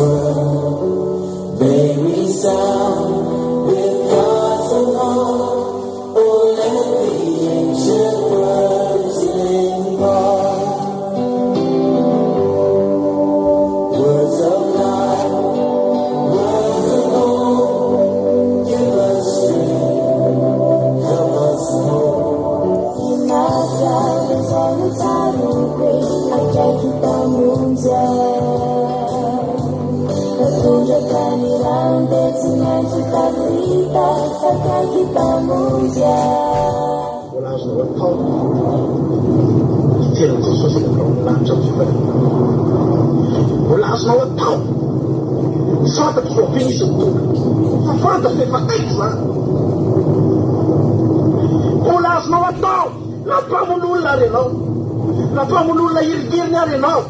world. They resound with God's love. Oh, let the ancient words impart. Words of life, words of hope, give us strength, help us cope. Akaiky Mpamonjy Tondraka ny rano dia tsy maintsy tafita Akaiky Mpamonjy Mbola azonao atao ny hiteny amin'i Jesosy any amin'ny rahon'ny lanitra amin'ny fifaliana. Mbola azonao atao. Tsy fantatro fa oviana izy no tonga, fa fantatro fa efa akaiky izany. Mbola azonao atao na mpamono olona ary ianao, na mpamono olona hiringiriny ary ianao.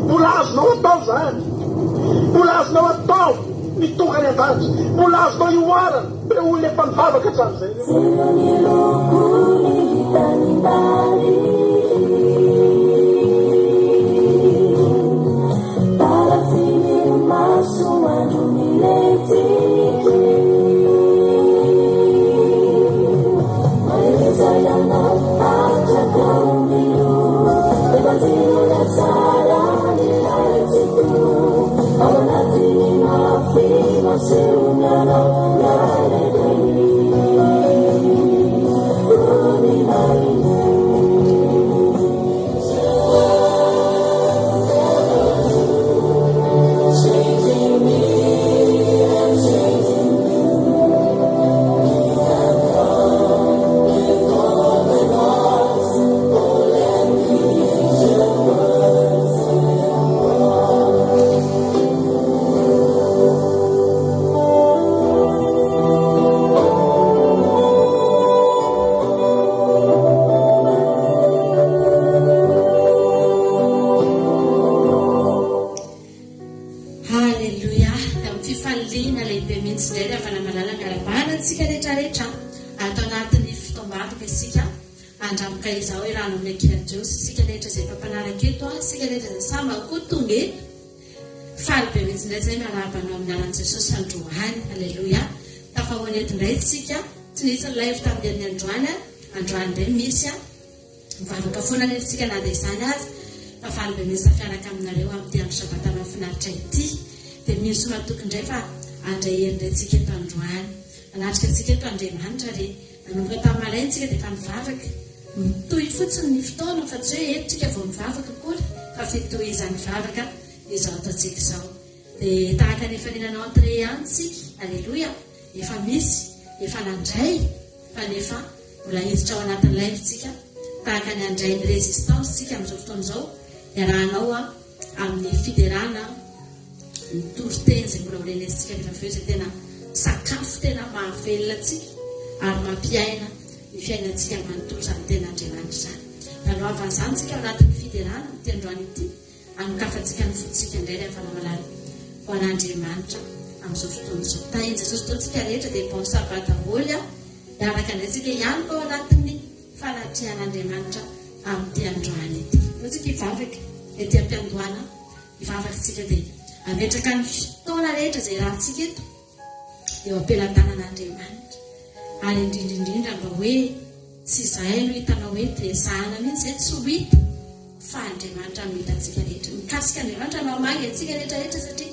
Mbola azonao atao izany. Mbola azonao atao ny tonga any an-danitra. Mbola azonao ihoarana ireo olona efa nivavaka hatramin'izay ireo. Tsilo ny lokony tanimbary Tarafin'ny masoandro milentika Mahereza ianao hatraka Changing me and changing you. We have come with open hearts. Oh, let the ancient words impart. Haleloia! Amin'ny fifaliana lehibe mihitsy indray ry havana malala miarabana antsika rehetra rehetra ato anatin'ny fotoam-bavaka isika andramoka izao irano amin'ny ankila Jiosy isika rehetra izay efa mpanaraka eto isika rehetra izay sambany koa tonga eto faly be mihitsy indray izay miarahaba anao amin'ny anaran'i Jesosy androany haleloia tafahoana eto indray isika tsy nisy ny live tamin'ny herin'ny androany androany indray misy Mivavaka foana anefa isika na dia izany aza fa faly be mihitsy tafiaraka aminareo amin'ity andro sabata mahafinaritra ity. Dia mino sy matoky indray fa handray hery indray tsika eto androany. Manatrika antsika eto Andriamanitra ary nanomboka tamin'ny maraina isika dia efa nivavaka. Mitohy fotsiny ny fotoana fa tsy hoe eto tsika vao mivavaka akory fa fitohizan'ny vavaka izao ataontsika izao. Dia tahaka ny efa nihinana entrée ihany tsika. Aleloia! Efa misy, efa nandray. Fa nefa mbola hiditra ao anatin'ny live tsika tahaka ny handray ny résistance tsika amin'izao fotoana izao iarahanao amin'ny fiderana ny toriteny izay mbola ho renesintsika rehefa avy eo izay tena sakafo tena mahavelona antsika ary mampiaina ny fiainantsika manontolo izany tenin'Andriamanitra izany. Nanoavan'izany tsika ao anatin'ny fiderana ity androany ity. Anokafantsika ny fontsika indray ry havana malala ho an'Andriamanitra amin'izao fotoana izao. Tahin'i Jesosy daholo tsika rehetra dia bon sabbat daholo a! Hiaraka indray tsika ihany koa ao anatin'ny fanatrehan'Andriamanitra amin'ity androany ity. Ndao tsika hivavaka ety am-piandohana, hivavaka tsika dia hametraka ny fotoana rehetra izay iarahantsika eto eo am-pelatanan'Andriamanitra. Ary indrindra indrindra mba hoe tsy izahay no hitanao eto, ezahana mihitsy izay tsy ho hita. Fa Andriamanitra no hitantsika rehetra. Mikasika Andriamanitra no hamangy antsika rehetra rehetra satria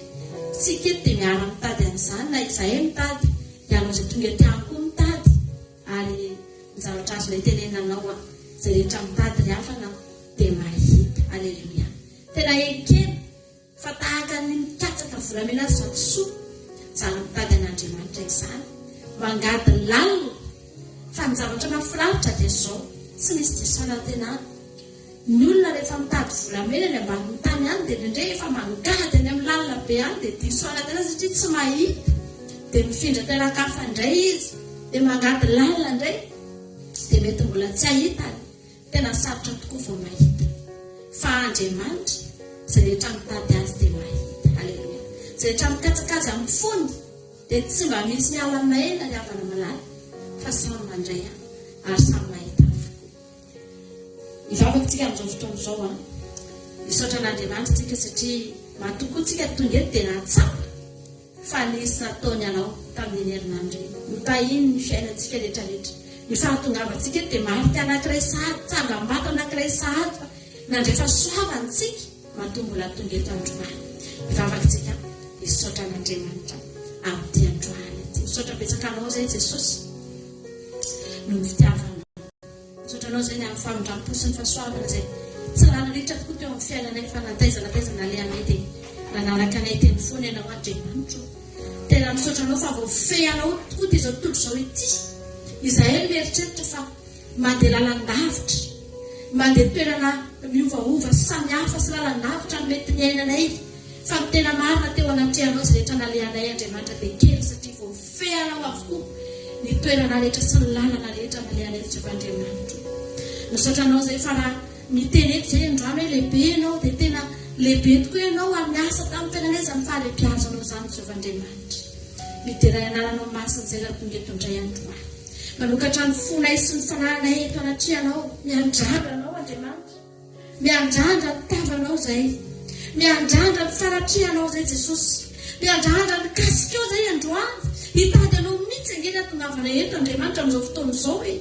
isika eto dia miara mitady an'izany na izahay mitady, ianao izay tonga ety amiko koa mitady ary ny zavatra azonay tenenina anao an, izay rehetra mitady ry havana dia mahita. Aleloia. Tena ekena. Fa tahaka ny mikatsaka volamena sy vatosoa izany mitady an'Andriamanitra izany, mangady lalina. Fa ny zavatra mahafinaritra dia izao, tsy misy diso fanantenana. Ny olona rehefa mitady volamena any ambanin'ny tany any dia indraindray efa mangady any amin'ny lalina be any dia diso fanantenana satria tsy mahita. Dia mifindra toeran-kafa indray izy, dia mangady lalina indray, dia mety mbola tsy hahitany. Tena sarotra tokoa vao mahita. Fa Andriamanitra, izay rehetra mitady Azy dia mahita. Aleloia. Izay rehetra mikatsaka Azy amin'ny fony dia tsy mba misy miala maina ry havana malala fa samy mandray ary samy mahita avokoa. Hivavaka isika amin'izao fotoana izao an. Misaotra an'Andriamanitra isika satria. Matoa koa tsika tonga eto dia nahatsapa fa nisy nataony anao tamin'iny herinandro iny. Notahiny ny fiainantsika rehetra rehetra. Ny fahatongavantsika eto dia marika anankiray sahady, tsangambato anankiray sahady fa nandray fahasoavana tsika matoa mbola tonga eto androany. Hivavaka tsika hisaotra an'Andriamanitra amin'ity androany ity. Misaotra betsaka anao izay Jesosy noho ny fitiavanao. Misaotra anao izay ny amin'ny famindram-po sy ny fahasoavana izay tsy lany ritra tokoa teo amin'ny fiainanay fa na taiza na taiza nalehanay dia nanaraka anay teny foana ianao Andriamanitro. Tena misaotra anao fa voafehy anao tokoa ity izao tontolo izao ity. Izahay no mieritreritra fa mandeha lalan-davitra, mandeha toerana miovaova sy samihafa sy lalan-davitra no mety niainanay fa ny tena marina teo anatrehanao izay rehetra nalehanay Andriamanitra dia kely satria voafehy anao avokoa ny toerana rehetra sy ny lalana rehetra nalehanay Jehovah Andriamanitro. Misaotra anao izay fa raha miteny eto izay androany hoe lehibe ianao dia tena lehibe tokoa ianao ary niasa tamin'ny fiainanay izany fahalehibiazanao izany Jehovah Andriamanitra. Midera ny anaranao masina izay raha tonga eto indray androany. Manokatra ny fonay sy ny fanahinay eto anatrehanao, miandrandra anao Andriamanitra. Miandrandra ny tavanao zay. Miandrandra ny fanatrehanao zay Jesosy. Miandrandra ny kasikao zay androany. Hitady anao mihitsy ange ny hatongavanay eto Andriamanitra amin'izao fotoana izao e.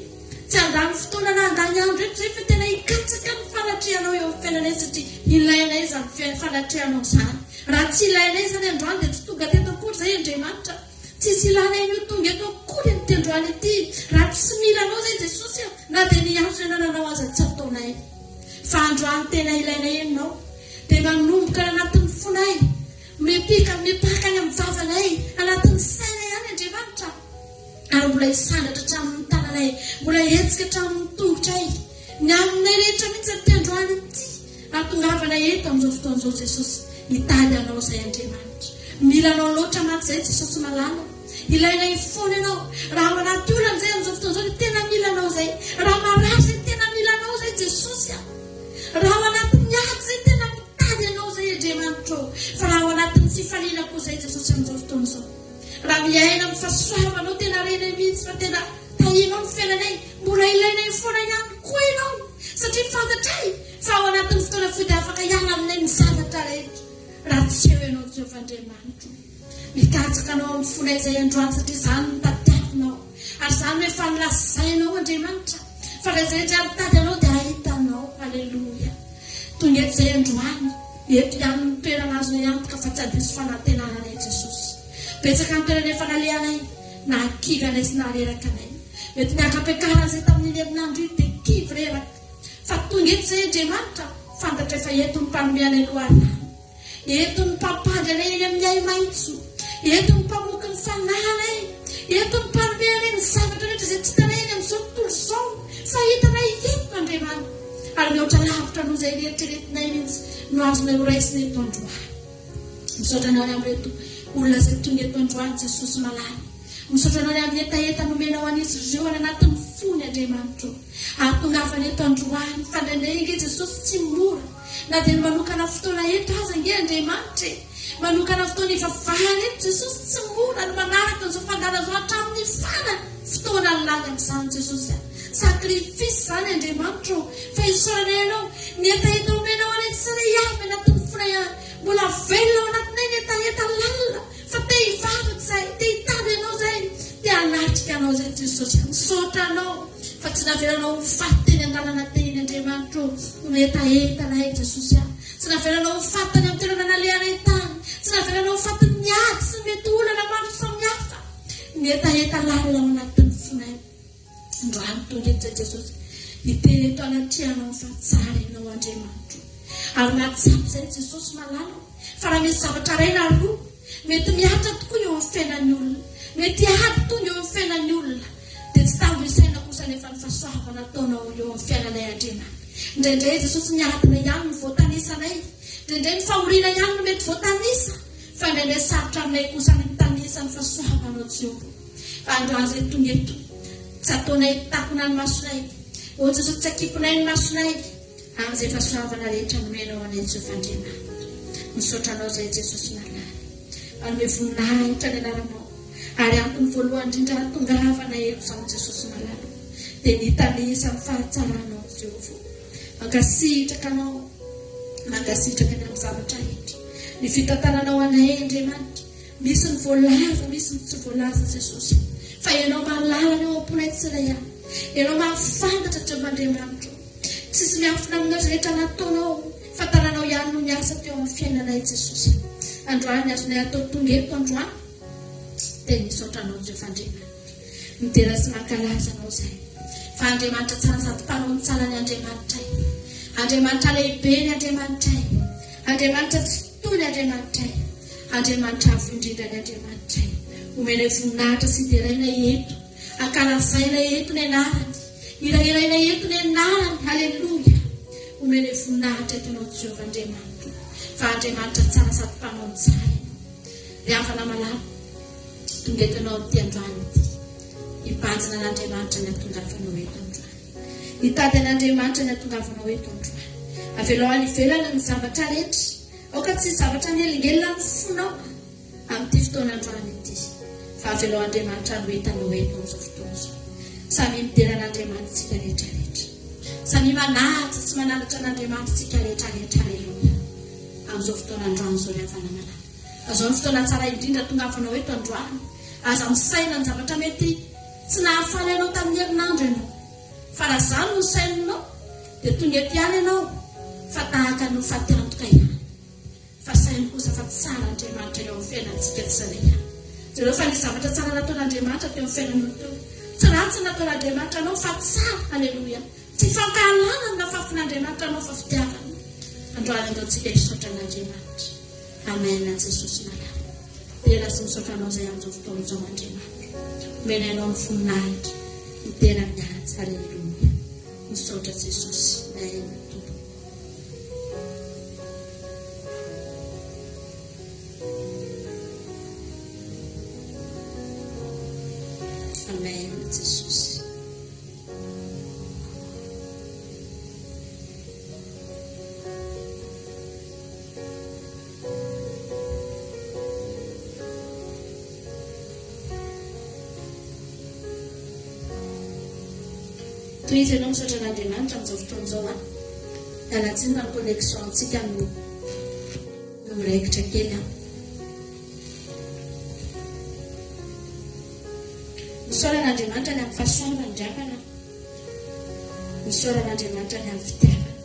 Tsy handany fotoana na handany andro eto zay fa tena hikatsaka ny fanatrehanao eo amin'ny fiainanay satria ilainay izany fanatrehanao izany. Raha tsy ilainay izany androany dia tsy tonga teto akory zay Andriamanitra. Tsisy ilanay an'io tonga eto akory amin'ity androany ity raha tsy mila anao zay Jesosy a! Na dia ny hiantso ny anananao aza tsy ataonay. Fa androany tena ilainay ianao. Dia manomboka any anatin'ny fonay, mipika mipaka any amin'ny vavanay, anatin'ny sainay any Andriamanitra. Ary mbola hisandratra hatramin'ny tananay, mbola hihetsika hatramin'ny tongotray. Ny aminay rehetra mihitsy amin'ity androany ity. Hahatongavana eto amin'izao fotoana izao Jesosy, hitady Anao izay Andriamanitra. Mila Anao loatra mantsy izay Jesosy malala. Ilainay foana Ianao. Raha ao anaty olana izay amin'izao fotoana izao dia tena mila Anao izay. Raha marary izay tena mila Anao izay Jesosy a. Raha ao anatin'ny ady izay tena mitady Anao izay Andriamanitra ô. Fa raha ao anatin'ny fifaliana koa izay Jesosy amin'izao fotoana izao. Raha miaina amin'ny fahasoavanao tena renay mihitsy fa tena tahianao ny fiainanay. Mbola ilainay foana ihany koa Ianao satria fantatray Fa ao anatin'ny fotoana fohy dia afaka hiala aminay ny zavatra rehetra, raha tsy eo Ianao, Jehovah Andriamanitro. Mikatsaka Anao amin'ny fonay izay androany, satria izany no tadiavinao, ary izany no efa nolazainao, Andriamanitra, fa raha izay rehetra mitady Anao dia hahita Anao. Aleloia. Tonga eto izay androany, eto ihany ny toerana azonay antoka fa tsy hadiso fanantenana anay Jesosy. Betsaka ny toerana efa nalehanay, nahakivy anay sy nahareraka anay. Mety niakam-piakarana izay tamin'iny herinandro iny dia kivy reraka. Fa tonga eto izay Andriamanitra, fantatray fa eto ny mpanome anay loharano, eto ny mpampandry anay eny amin'ny ahi-maitso, eto ny mpamoky ny fanahinay, eto ny mpanome anay ny zavatra rehetra izay tsy hitanay eny amin'izao tontolo izao, fa hitanay eto Andriamanitra, ary mihoatra lavitra noho izay eritreretinay mihitsy no azonay horaisina eto androany. Misaotra Anao ny amin'ireto olona izay tonga eto androany, Jesosy malala. Misaotra Anao ny amin'ny hetaheta nomenao an'izy ireo any anatin'ny fony, Andriamanitra ô. Ahatongavana eto androany fa indraindray ange Jesosy tsy mora na dia ny manokana fotoana eto aza ange Andriamanitra e! Manokana fotoana hivavahana eto Jesosy tsy mora ny manaraka an'izao fandaharana izao hatramin'ny farany fotoana lany amin'izany Jesosy a! Sacrifice izany Andriamanitra ô! Fa isaoranay Anao ny hetaheta omenao anay tsirairay avy anatin'ny fonay any mbola velona ao anatinay ny hetaheta lalina fa te hivavaka izahay te hitady Anao izahay te hanatrika Anao izahay Jesosy a! Misaotra Anao. Fa tsy navelanao ho faty teny an-dalana teny, Andriamanitro ô, no hetaheta anay, Jesosy a. Tsy navelanao ho faty tany amin'ny toerana nalehanay tany. Tsy navelanao ho fatin'ny ady sy ny mety olana maro samihafa. Ny hetaheta lalina ao anatin'ny fonay. Androany tonga eto izay, Jesosy, hiteny eto anatrehanao fa tsara Ianao, Andriamanitro. Ary mahatsapa izay, Jesosy malala, fa raha misy zavatra iray na roa, Mety mihatra tokoa eo amin'ny fiainan'ny olona. Mety ady tonga eo amin'ny fiainan'ny olona. Dia tsy tambo isaina kosa anefa ny fahasoavana ataonao eo amin'ny fiainanay Andriamanitra. Indraindray Jesosy ny adina ihany no voatanisanay. Indraindray ny fahoriana ihany no mety voatanisa. Fa indraindray sarotra aminay kosa ny mitanisa ny fahasoavanao Jehovah. Fa androany izay tonga eto, tsy ataonay takona ny masonay. Ô Jesosy tsy akipinay ny masonay. Amin'izay fahasoavana rehetra nomenao anay Jehovah Andriamanitra. Misaotra Anao izay Jesosy malala. Manome voninahitra ny anaranao. Ary antony voalohany indrindra hahatongavana eto izany Jesosy malala dia ny hitanisa ny fahatsaranao Jehovah. Mankasitraka Anao. Mankasitraka ny amin'ny zavatra rehetra. Ny fitantananao anay Andriamanitra. Misy ny voalaza, misy ny tsy voalaza Jesosy. Fa Ianao mahalala ny ao am-ponay tsirairay avy. Ianao mahafantatra Jehovah Andriamanitro. Tsisy miafina aminao izay rehetra nataonao, fa tananao ihany no niasa teo amin'ny fiainanay Jesosy. Androany azonay atao tonga eto androany dia misaotra anao Jehovah Andriamanitra. Midera sy mankalaza anao izahay. Fa Andriamanitra tsara sady mpanao ny tsara ny Andriamanitray. Andriamanitra lehibe ny Andriamanitray. Andriamanitra tsy toa ny Andriamanitray. Andriamanitra avo indrindra ny Andriamanitray. Omenay voninahitra sy deraina eto. Ankalazaina eto ny anarany. Hirahiraina eto ny anarany. Haleloia. Omenay voninahitra eto Ianao Jehovah Andriamanitro. Fa Andriamanitra tsara sady mpanao ny tsara Ianao. Ry havana malala, tonga eto ianao amin'ity androany ity. Hibanjina an'Andriamanitra ny hatongavanao eto androany. Hitady an'Andriamanitra ny hatongavanao eto androany. Avelao any ivelany ny zavatra rehetra. Aoka tsy hisy zavatra hanelingelina ny fonao amin'ity fotoana androany ity. Fa avelao Andriamanitra no hitanao eto amin'izao fotoana izao. Samia midera an'Andriamanitra isika rehetra rehetra. Samia manaja sy mananatra an'Andriamanitra isika rehetra rehetra. Aleloia. Amin'izao fotoana androany izao ry havana malala. Izao no fotoana tsara indrindra hatongavanao eto androany. Aza misaina ny zavatra mety tsy nahafaly anao tamin'ny herinandro ianao. Fa raha izany no saininao dia tonga eto ihany ianao fa tahaka ny ho faty antoka ihany. Fa saino kosa fa tsara Andriamanitra eo amin'ny fiainantsika tsirairay avy. Jereo fa nisy zavatra tsara nataon'Andriamanitra teo amin'ny fiainanao teo. Tsy ratsy ny nataon'Andriamanitra anao fa tsara. Aleloia. Tsy fankahalana no nafafin'Andriamanitra anao fa fitiavana. Androany andao tsika hisaotra an'Andriamanitra. Amen Jesosy malala. Dera sy misaotra anao izay amin'izao fotoana izao Andriamanitra. Omenay anao ny voninahitra, ny dera mihaja. Aleloia. Misaotra Jesosy. Amen Tompo. Amen Jesosy. Tohizo ianao misaotra an'Andriamanitra amin'izao fotoana izao an. Miala tsiny fa ny connexion antsika no no miraikitra kely an. Misaora an'Andriamanitra ny amin'ny fahasoavany ry havana. Misaora an'Andriamanitra ny amin'ny fitiavany.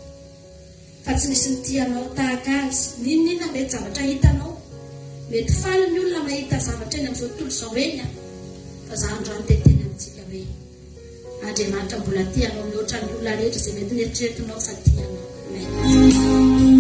Fa tsy misy mitia anao tahaka azy. N'inon'inona mety zavatra hitanao. Mety faly ny olona mahita zavatra eny amin'izao tontolo izao eny an. Fa za androany te hiteny amintsika hoe Andriamanitra mbola tia anao mihoatra ny olona rehetra izay mety neritreretinao fa tia anao. Amen.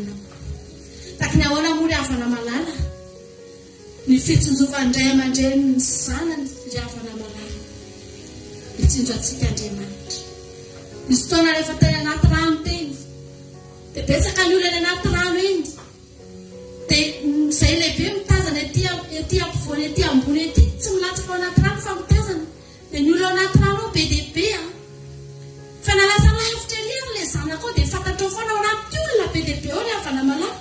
anao. Taky ny ahoana moa ry havana malala ny fitsinjovan'ny ray aman-dreny ny zanany ry havana malala. Mitsinjo antsika Andriamanitra. Misy fotoana rehefa teny anaty rano teny dia betsaka ny olona eny anaty rano eny. Dia izay lehibe mitazana ety ety ampovoany ety ambony ety tsy milatsaka ao anaty rano fa mitazana. Dia ny olona ao anaty rano ao be dia be an! Fa na lasa lavitra ery ary ilay zanakao dia fantatrao foana ao anaty olona be dia be ao ry havana malala.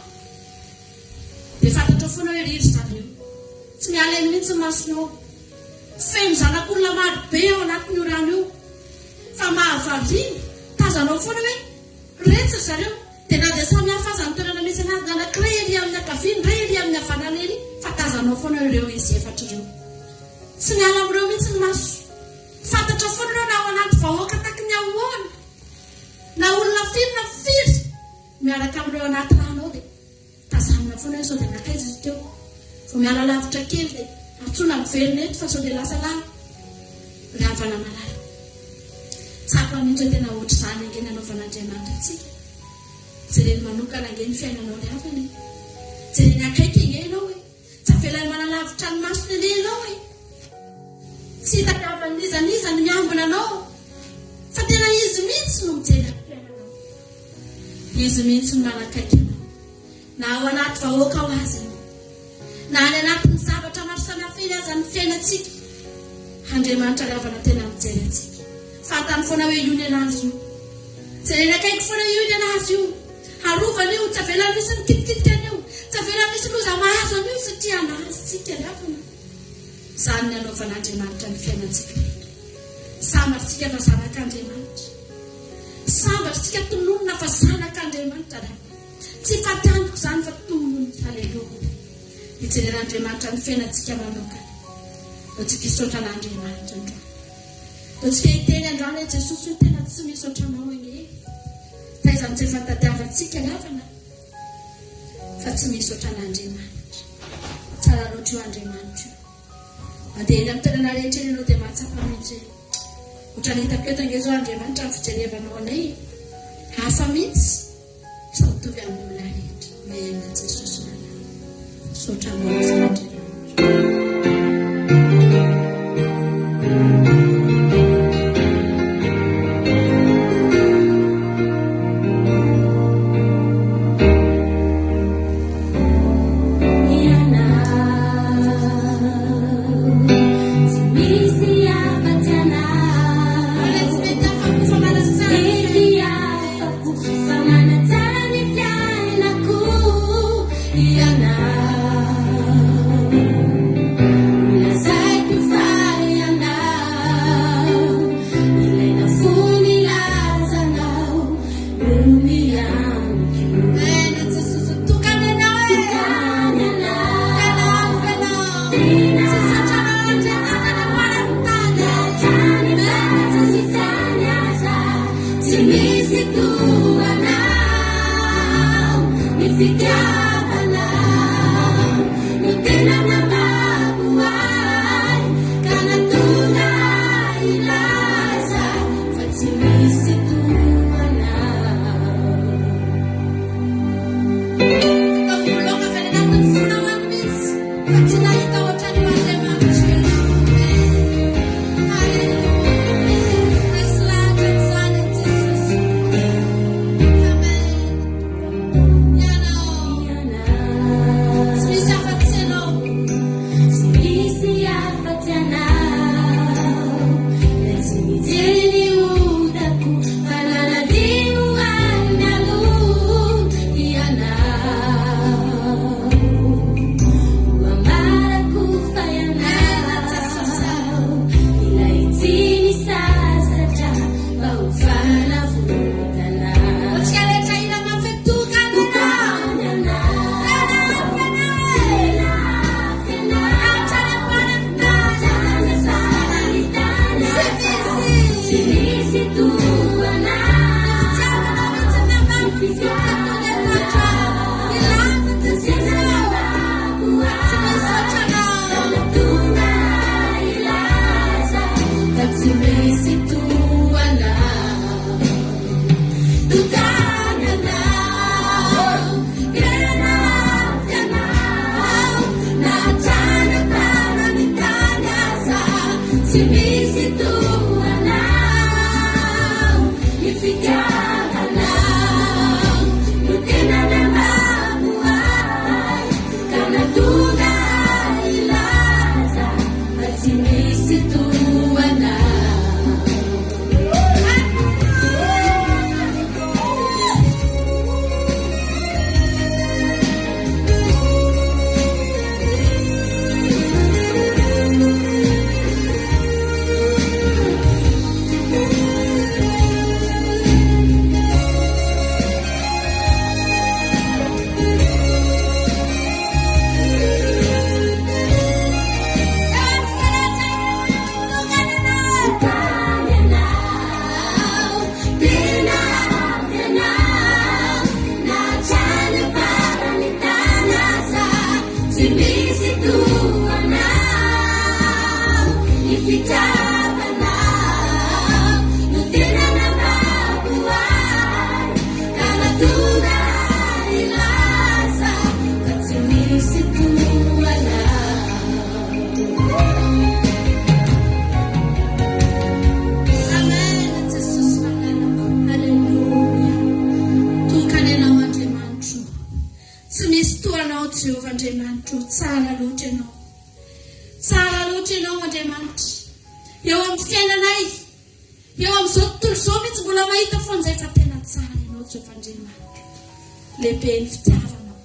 Dia fantatrao foana hoe ry ry zareo. Tsy miala eny mihitsy ny masonao. Feno zanak'olona maro be ao anatin'io rano io. Fa mahavariana, tazanao foana hoe retsy ry zareo. Dia na dia samy hafa aza ny toerana misy anazy, ny anankiray ery amin'ny ankavia, ny iray ery amin'ny havanana ery, fa tazanao foana ireo izy efatra ireo. Tsy miala amin'ireo mihitsy ny maso. Fantatra foana ireo na ao anaty vahoaka taky ny ahoana, na olona firy na firy miaraka amin'ireo anaty rano ao dia tazanina foana hoe sao dia nankaiza izy teo. Vao miala lavitra kely dia antsoina miverina eto fa sao dia lasa lavitra. Ry havana malala, tsapa mihitsy hoe tena ohatr'izany ange ny anaovan'Andriamanitra antsika. Jereny manokana ange ny fiainanao ry havana e. Jereny akaiky ange ianao e. Tsy avelany manalavitra ny masony anie ianao e. Tsy hitadiavan'iza n'iza ny miambina anao fa tena Izy mihitsy no mijery ny fiainanao. Izy mihitsy no manakaiky anao. Na ao anaty vahoaka ao aza ianao, na any anatin'ny zavatra maro samihafa eny aza ny fiainantsika, Andriamanitra ry havana tena mijery antsika. Fantany foana hoe io ny anazy io. Jereny akaiky foana hoe io ny anazy io. Harovany io, tsy avelany misy mikitikitika an'io, tsy avelany misy loza mahazo an'io satria anazy tsika ry havana. Izany ny anaovan'Andriamanitra ny fiainantsika rehetra. Sambatra isika fa zanak'Andriamanitra. Sambatra isika tononina fa zanak'Andriamanitra ry havana. Tsy fatiantoka izany fa tombony. Haleloia. Hijeren'Andriamanitra ny fiainantsika manokana. Ataontsika hisaotra an'Andriamanitra androany. Ataontsika hiteny androany hoe Jesosy o tena tsy misy ohatranao anie e. Taiza no tsy efa nitadiavantsika ny havana fa tsy misy ohatran'Andriamanitra. Tsara loatra io Andriamanitra io. Mandeha eny amin'ny toerana rehetra eny ianao dia mahatsapa mihitsy hoe ohatran'ny hitako eto ange izao Andriamanitra ny fijerevanao anay e. Hafa mihitsy. Tsy mitovy amin'ny olona rehetra. Amen Jesosy malala. Misaotra anao Andriamanitra. Eo amin'izao tontolo izao mihitsy mbola mahita foana izay fa tena tsara ianao Jehovah Andriamanitra. Lehibe ny fitiavanao.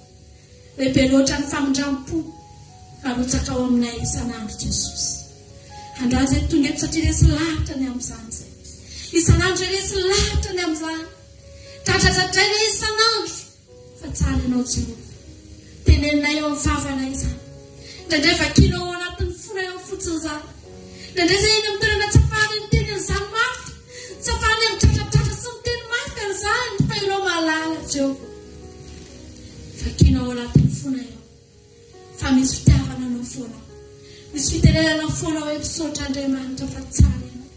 Lehibe loatra ny famindram-po arotsakao aminay isan'andro Jesosy. Androany izay tonga eto satria resy lahatra ny amin'izany izay. Isan'andro izay resy lahatra ny amin'izany. Dradradradraina isan'andro fa tsara ianao Jehovah. Teneninay eo amin'ny vavanay izany. Indraindray vakianao ao anatin'ny fonay ao fotsiny izany. Indraindray izay eny amin'ny toerana tsy afahanay miteny an'izany mafy. Tsy afahanay midradradratra sy miteny mafy an'izany fa ianao mahalala Jehovah. Vakianao ao anatin'ny fonay ao fa misy fitiavana anao foana ao. Misy fitenenana foana hoe misaotra Andriamanitra fa tsara ianao.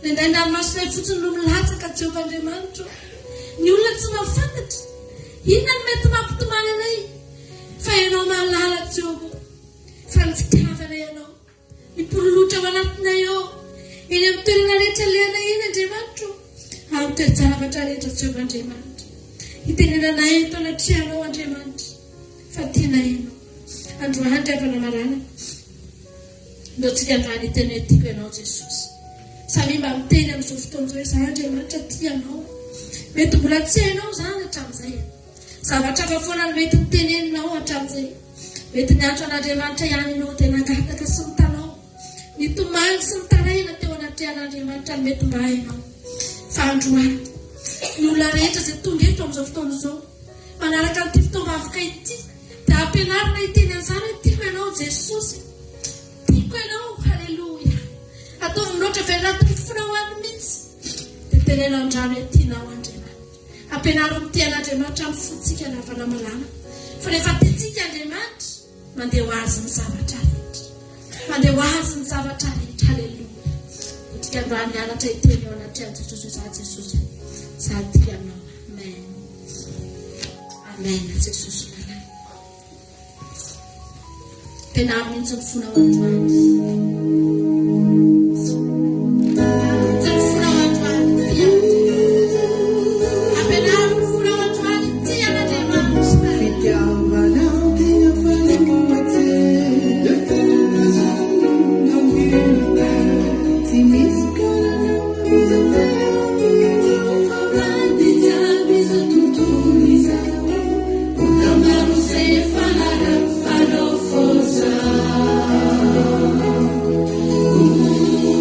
Indraindray ny ranomasonay fotsiny no milatsaka Jehovah Andriamanitra ô. Ny olona tsy mahafantatra inona no mety mampitomany anay fa ianao mahalala Jehovah ô. Fa ny fitiavana ianao mipololotra ao anatinay ao eny amin'ny toerana rehetra alehanay eny Andriamanitra ô. Amin'ny toe-javatra rehetra Jehovah Andriamanitra. Itenenanay eto anatrehanao Andriamanitra fa tianay ianao. Androany ry havana malala. Ndao tsika androany hiteny hoe tiako ianao Jesosy. Samia mba miteny amin'izao fotoana izao hoe za Andriamanitra tia anao. Mety mbola tsy hainao izany hatramin'izay. Zavatra hafa foana no mety niteneninao hatramin'izay. Mety niantso an'Andriamanitra ihany ianao dia nangataka sy nitanao. Nitomany sy nitaraina teo anatrehan'Andriamanitra no mety mba hainao. Fa androany, ny olona rehetra izay tonga eto amin'izao fotoana izao, manaraka an'ity fotoam-bavaka ity, Dia ampianarina hiteny an'izany hoe tiako ianao Jesosy tiako ianao haleloia ataovy miloatra avy anatin'ny fonao any mihitsy dia teneno andrano hoe tianao Andriamanitra ampianaro mitia an'Andriamanitra amin'ny fontsika ravana malala fa rehefa tiantsika Andriamanitra mandeha ho azy ny zavatra rehetra mandeha ho azy ny zavatra rehetra haleloia Antsika androany mianatra hiteny eo anatrehan'i Jesosy hoe za Jesosy za tia anao amen Amen Jesosy malala. Ampianaro mihitsy ny fonao androany. Mihitsy ny fonao androany tia Ampianaro ny fonao androany tia an'Andriamanitra. Fitiavana tena fanohatse. Tsy misy karanao amin'izao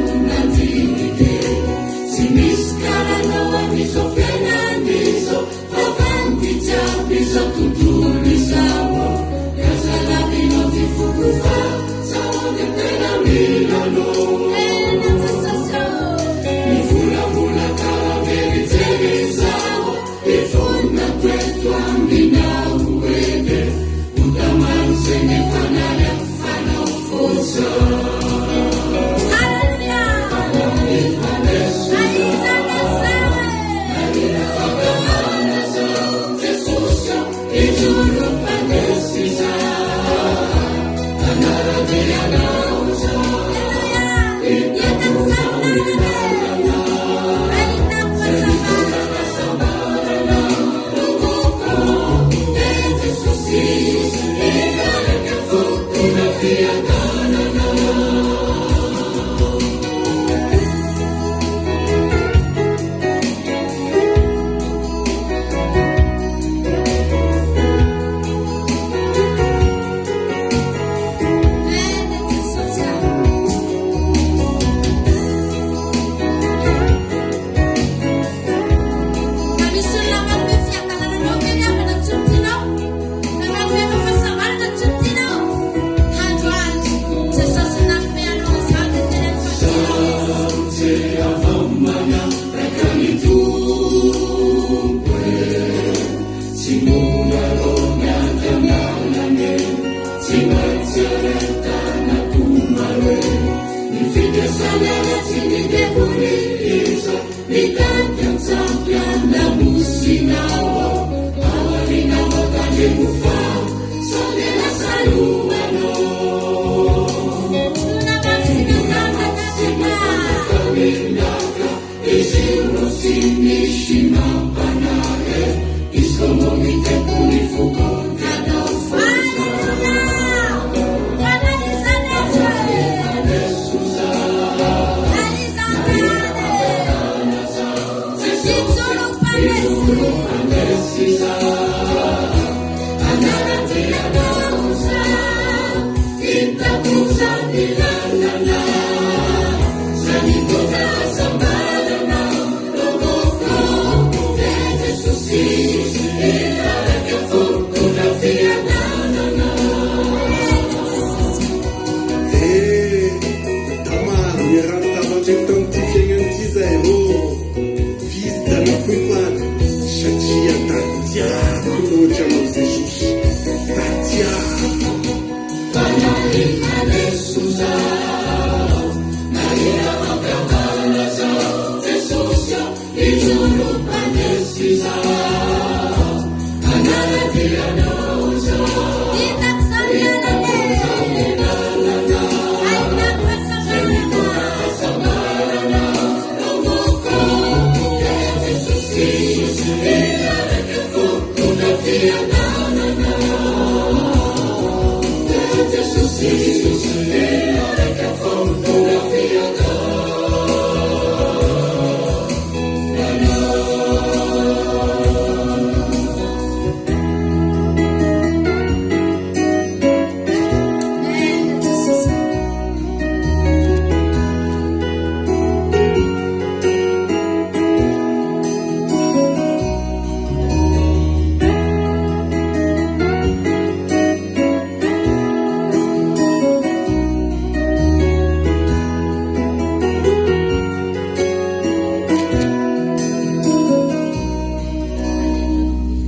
fiainana izao. Tsy misy karanao amin'izao fiainana izao Fa vandy jiaby izao tontolo izao Ka zalavinao ty foko fa Sao dia tena mila anao Ny volavola kara verijery izao Ifonina toeto aminao ede Ota maro zay nefa nary afanao foza. Raha misy olona manome fiadanana anao ve ny havana tsy ho tianao? Na manome anao fahasambarana tsy ho tianao? Androany, Jesosy nanome anao an'izany dia teneno fa tianao Izy. Eh, da maro ny rano tavandreny tamin'ity fiainana ity zahay rô. F'izy da nafoiko any satria da tiako loatra anao Jesosy, da tiako.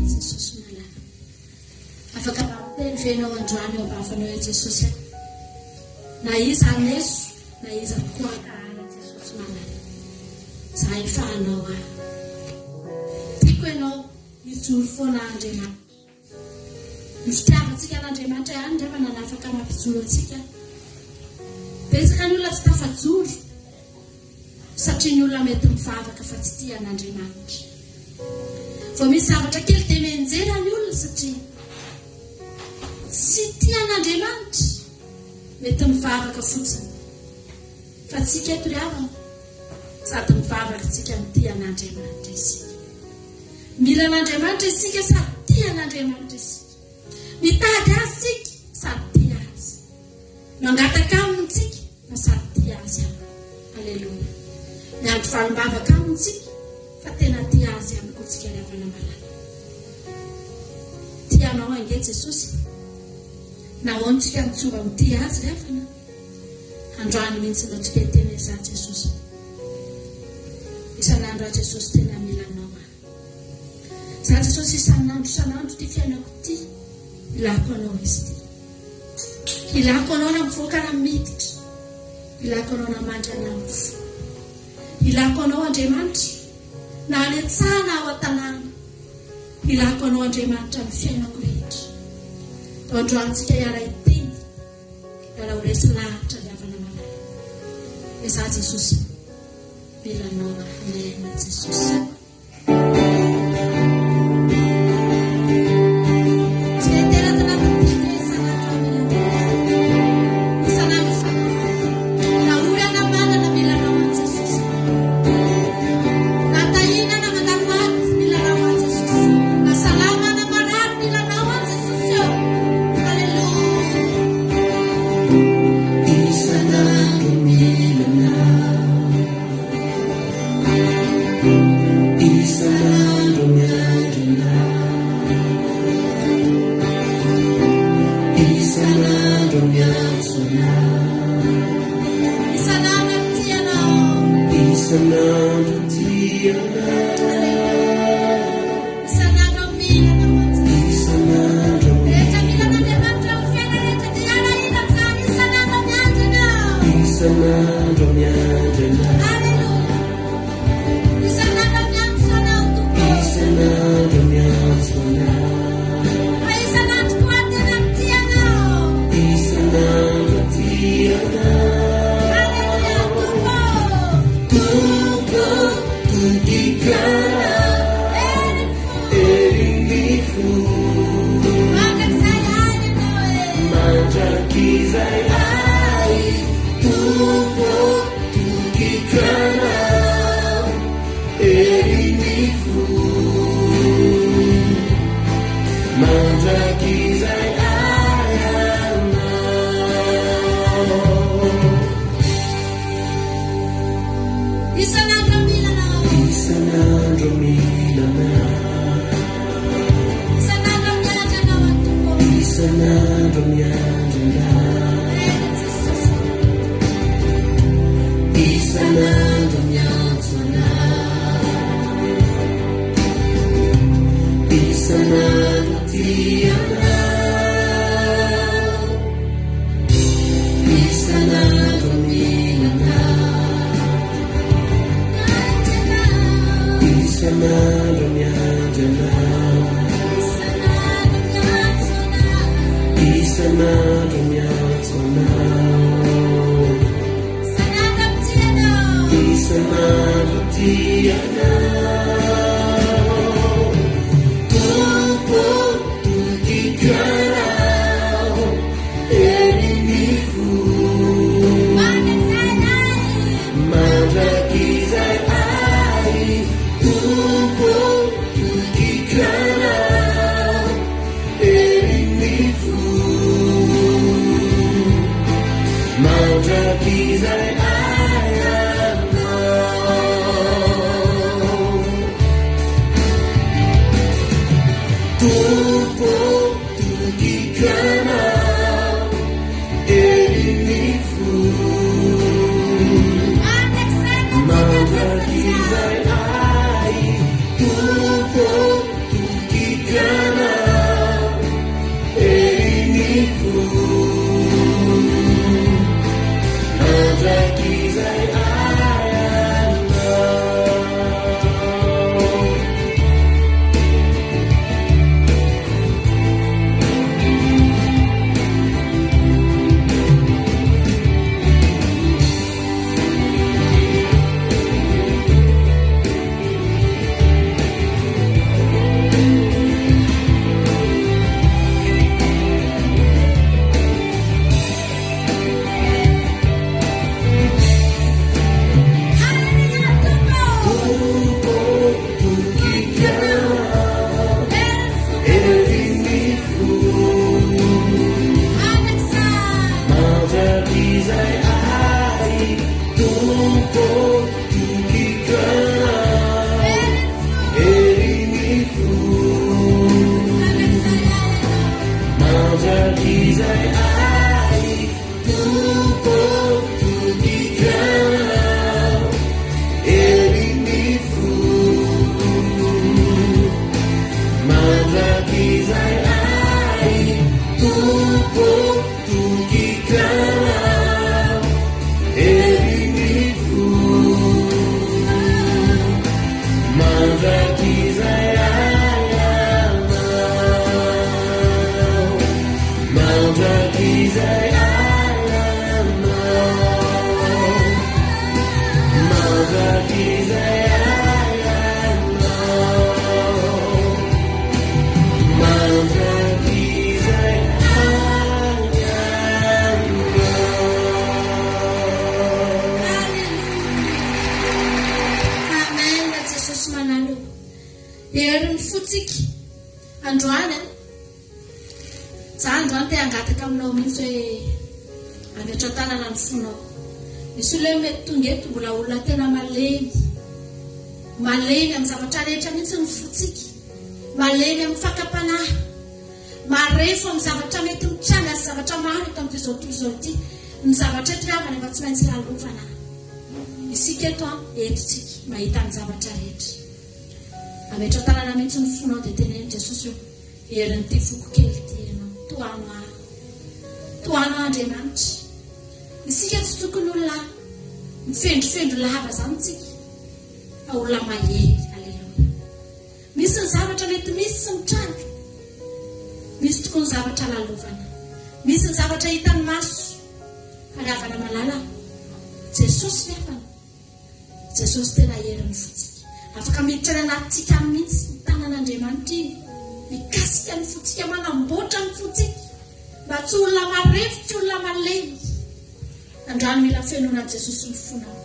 Jesosy malala. Afaka mba miteny ve ianao androany eo am-bavanao hoe Jesosy a? Na iza haneso, na iza koa hankahala Jesosy malala. Za efa anao aho. Tiako ianao hijoro foana Andriamanitra. Ny fitiavantsika an'Andriamanitra ihany angamba no nanafaka mampijoro antsika. Betsaka ny olona tsy tafajoro satria ny olona mety mivavaka fa tsy tia an'Andriamanitra. Vao misy zavatra kely dia mianjera ny olona satria tsy tia an'Andriamanitra. Mety mivavaka fotsiny. Fa tsika eto ry havana, sady mivavaka tsika no tia an'Andriamanitra isika. Mila an'Andriamanitra isika sady tia an'Andriamanitra isika. Mitady Azy tsika sady tia Azy. Mangataka Aminy tsika fa sady tia Azy ihany koa. Aleloia. Miandry valim-bavaka Aminy tsika fa tena tia Azy ihany koa tsika ry havana malala. Tia anao ange Jesosy e. Nahoana tsika no tsy mba mitia Azy ry havana? Androany mihitsy no tsika hiteny hoe za Jesosy. Isan'andro aho Jesosy tena mila anao aho. Za Jesosy isan'andro isan'andro ity fiainako ity ilako anao izy ity. Ilako anao na mivoaka na miditra. Ilako anao na mandry na mifoha. Ilako anao Andriamanitra na any an-tsaha na ao an-tanàna. Ilako anao Andriamanitra amin'ny fiainako rehetra. Androantsika hiara-hiteny. Lalao resy lahatra ry havana malala. Ezaha Jesosy mila anao amen Jesosy. Tompo, todikana. Isan'andro mila anao. Isan'andro miandry anao aho Tompo. Isan'andro miandry anao. Isan'andro miantso anao. Isan'andro tia anao. Isan'andro mila anao. Isan'andro miandry anao. Isan'andro miantso anao. Isan'andro tia anao. Tompo tokiko anao. Herin'ny fo. Mandrakizay ahy. Tompo tokiko anao. Herin'ny fo. Mandrakizay ahy anao. Tompo tokiko anao. Herin'ny fo. Mandrakizay ahy. Tompo tokiko anao. Herin'ny fo. Mandrakizay ahy anao. Tompo tokiko anao. Herin'ny fo. Mandrakizay ahy. Tompo tokiko anao. Herin'ny fo. Mandrakizay ahy. Tompo tokiko anao. Herin'ny fo. Mandrakizay ahy. Tompo tokiko anao. Herin'ny fo. Mandrakizay ahy anao. Mandrakizay ahy anao. Mandrakizay ahy anao. Mandrakizay ahy anao. Amen Jesosy manalo. Herin'ny fontsika androany a. Za androany te hangataka aminao mihitsy hoe ametra-tanana ny fonao. Misy olona hoe mety tonga eto mbola olona tena malemy. Malemy amin'ny zavatra rehetra mihitsy ny fontsika. Malemy amin'ny fakam-panahy. Marefo amin'ny zavatra mety mitranga sy zavatra maro eto amin'ity izao tontolo izao ity. Ny zavatra eto ry havana efa tsy maintsy lalovana. Isika eto an, eto tsika mahita ny zavatra rehetra. Ametra-tanana mihitsy ny fonao dia teneno Jesosy o, herin'ity foko kely ity ianao. Tohano ahy. Tohano ahy Andriamanitra. Isika tsy tokony olona mifendrofendro lava izany tsika, fa olona mahery. Aleloia. Misy ny zavatra mety misy sy mitranga. Misy tokoa ny zavatra lalovana. Misy ny zavatra hitan'ny maso. Fa ry havana malala, Jesosy ry havana. Jesosy tena herin'ny fontsika. Afaka miditra any anatintsika any mihitsy ny tanan'Andriamanitra iny. Mikasika ny fontsika, manamboatra ny fontsika. Mba tsy olona marefo, tsy olona malemy. Androany mila fenoina an'i Jesosy ny fonao.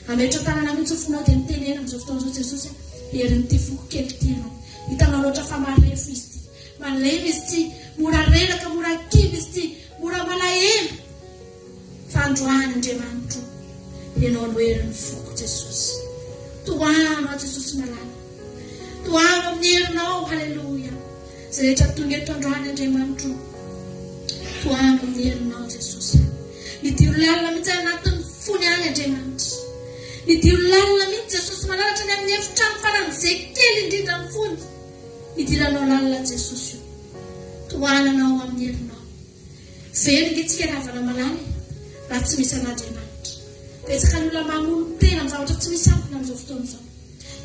Ametra-tanana mihitsy ny fonao dia mitenena amin'izao fotoana izao Jesosy a, herin'ity foko kely ity ianao. Hitanao loatra fa marefo izy ity. Malemy izy ity, mora reraka, mora kivy izy ity, mora malahelo. Fa androany Andriamanitro, ianao no herin'ny foko Jesosy. Tohano aho Jesosy malala. Tohano amin'ny herinao. Haleloia. Izay rehetra tonga eto androany Andriamanitro. Tohano amin'ny herinao Jesosy. Midiro lalina mihitsy any anatin'ny fony any Andriamanitra. Midiro lalina mihitsy Jesosy malala hatrany amin'ny efitrano faran'izay kely indrindra amin'ny fony. Idiranao lalina Jesosy o. Tohananao amin'ny herinao. Very nge tsika ry havana malala e, raha tsy misy an'Andriamanitra. Betsaka ny olona mamono tena amin'ny zavatra tsy misy antony amin'izao fotoana izao.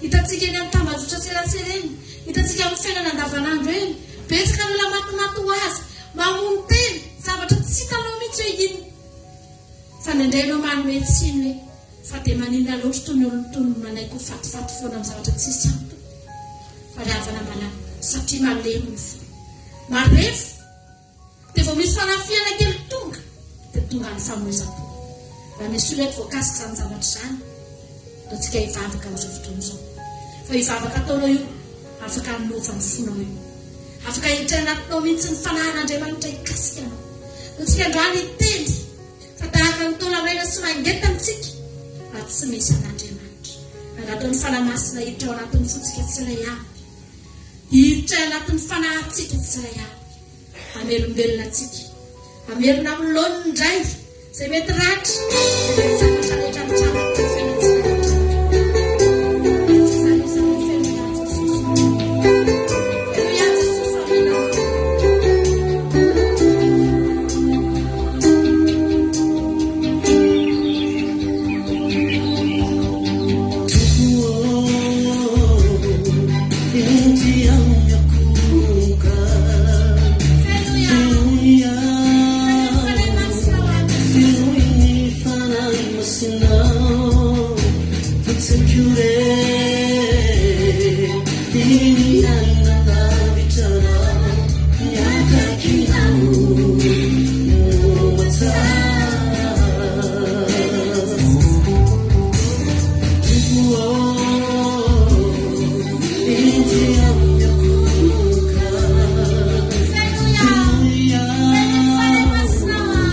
Hitantsika eny amin'ny tambajotra serasera eny, hitantsika amin'ny fiainana andavanandro eny, betsaka ny olona matimaty ho azy, mamono tena, zavatra tsy hitanao mihitsy hoe inona. Fa indraindray ianao manome tsiny hoe fa dia maninona loatra itony olona itony no manaiky ho fatifaty foana amin'ny zavatra tsisy antony. Fa ry havana malala, satria malemy ny fo. Marefo! Dia vao misy fanafihana kely tonga dia tonga ny famoizam-po. Raha misy olona eto voakasik'izany zavatra izany, ataontsika hivavaka amin'izao fotoana izao. Fa io vavaka ataonao io, afaka hanova ny fonao io. Afaka hiditra anatinao mihitsy ny fanahin'Andriamanitra hikasika anao. Ataontsika androany hiteny fa tahaka ny taola-maina sy mangeta amintsika raha tsy misy an'Andriamanitra. Angataho ny Fanahy Masina hiditra ao anatin'ny fontsika tsirairay avy. Hiditra anatin'ny fanahintsika tsirairay avy. Hamelombelona antsika. Hamerina amin'ny laoniny indray izay mety ratra, izay mety zavatra rehetra nitranga teo amin'ny fiainantsika rehetra. Izany izany feno ihany Jesosy. Feno ihany Jesosy fa mila anao. Tompo ô, inty aho miankohoka. Feno ihany. Feno ny Fanahy Masinao aho Jesosy. Fenoy ny Fanahy Masinao, fa tsy haiko re iny aina lavitra anao, ny akaikinao no mahatsara. Tompo ô, inty aho miankohoka. Fenoy aho. Fenoy ny Fanahy Masinao aho.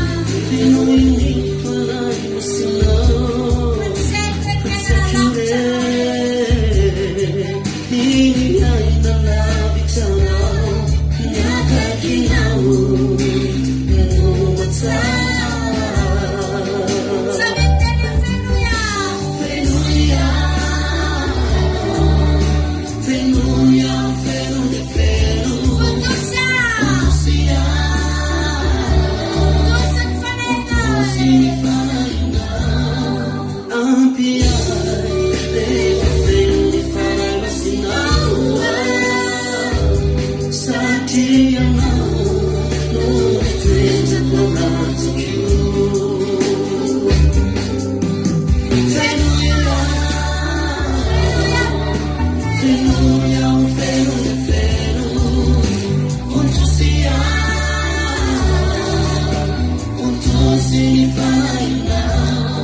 Fenoy ny Fanahy Masinao, Fa tsy haiko fa re ny tsy aina haiko lavitra re anao. iny aina lavitra anao, ny akaikinao no mahatsara. Samy miteny hoe fenoy aho. Fenoy aho, fenoy aho, feno dia feno. Vontosy aho. Vontosy aho, Vontosy ny Fanahinao. vontosy ny Fanahinao. Ampy ahy rehefa feno ny Fanahy Masinao aho, satria Ianao no mitoetra ato anatiko. Fenoy aho, fenoy aho, feno dia feno. Vontosy aho, vontosy ny Fanahinao.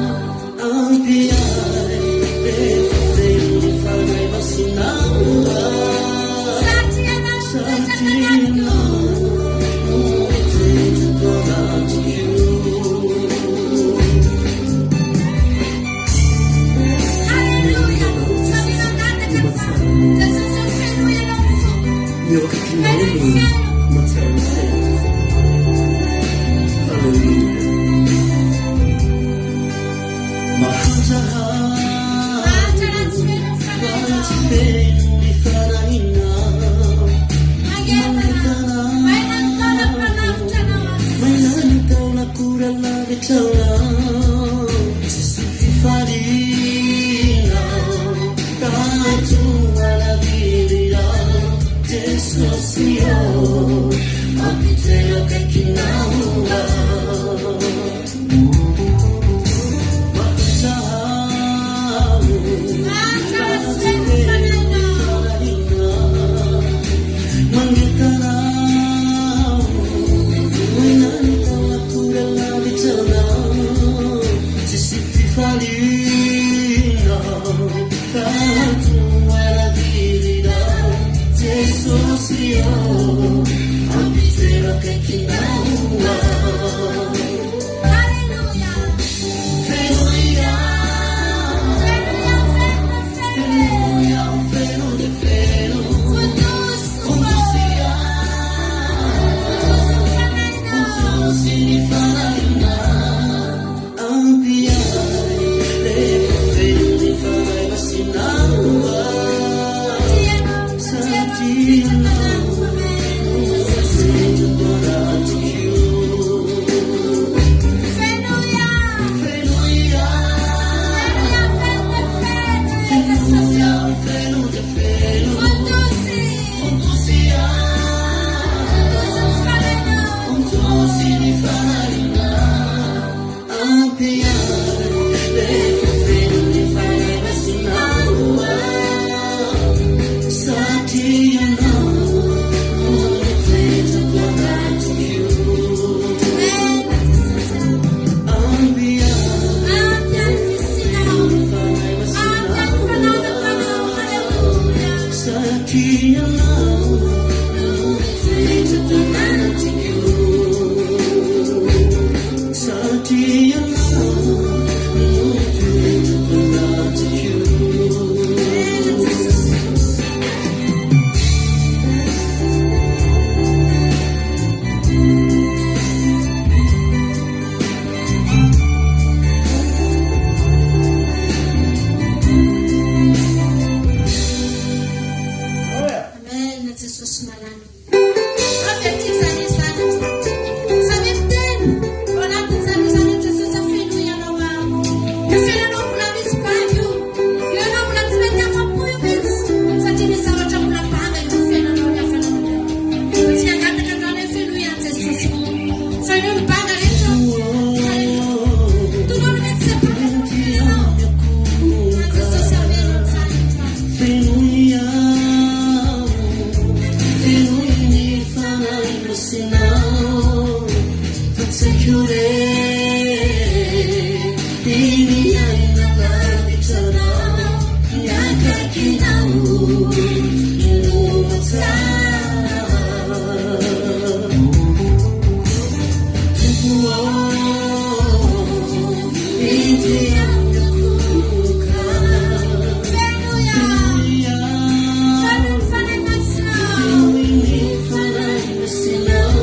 Ampy ahy rehefa feno ny Fanahy Masinao aho, Satria Ianao no mitoetra ato satria anatiko. Ianao no mitoetra ato anatiko. Haleloia. Samy mangataka ny vavaka. Jesosy ô, fenoy Ianao ny foko. Ny eo akaikinao Fenoy ny no fiainako. mahatsiaro ny fiainako. Haleloia. Mahantra Mahantra raha tsy feno ny raha tsy Fanahinao. feno ny Fanahinao. Mangetana. Maina ny taolako manavotra anao aho Maina Jesosy. ny taolako raha lavitra anao. Tsisy fifaliana raha toa lavirinao. Jesosy ô, mampitoetra akaikinao aho. Mahantra aho Mahantra raha raha tsy tsy feno ny feno ny Fanahinao. Fanahinao. Mangetana aho, maina ny taolako raha lavitra anao. Tsisy fifaliana raha toa lavirinao. Jesosy ô, mampitoetra akaikinao aho. Satria ianao no mitoetra ato anatiko. Satria ianao no mitoetra ato anatiko. Amen Jesosy malala. Avy aty izany izany androany. Samia miteny ao anatin'izany izany Jesosy afeno ianao aho. Io fiainanao mbola misy banga io. Io ianao mbola tsy mety afa-po io mihitsy. Satria misy zavatra mbola banga eo amin'ny fiainanao ny hafanao. Tsy hangataka androany hoe fenoy an'i Jesosy. Fenoy ny banga rehetra. Tonony mihitsy izay banga eo amin'ny fiainanao. Jesosy hameno an'izany androany. Fenoy aho, fenoy ny Fanahy Masinao, fa tsy haiko re ny miaina lavitra Anao, ny akaikinao no tsara. Tompo ô, inty amiko Fenoy aho. Fenoy ny Fanahy Masinao. Fenoy ny Fanahy Masinao,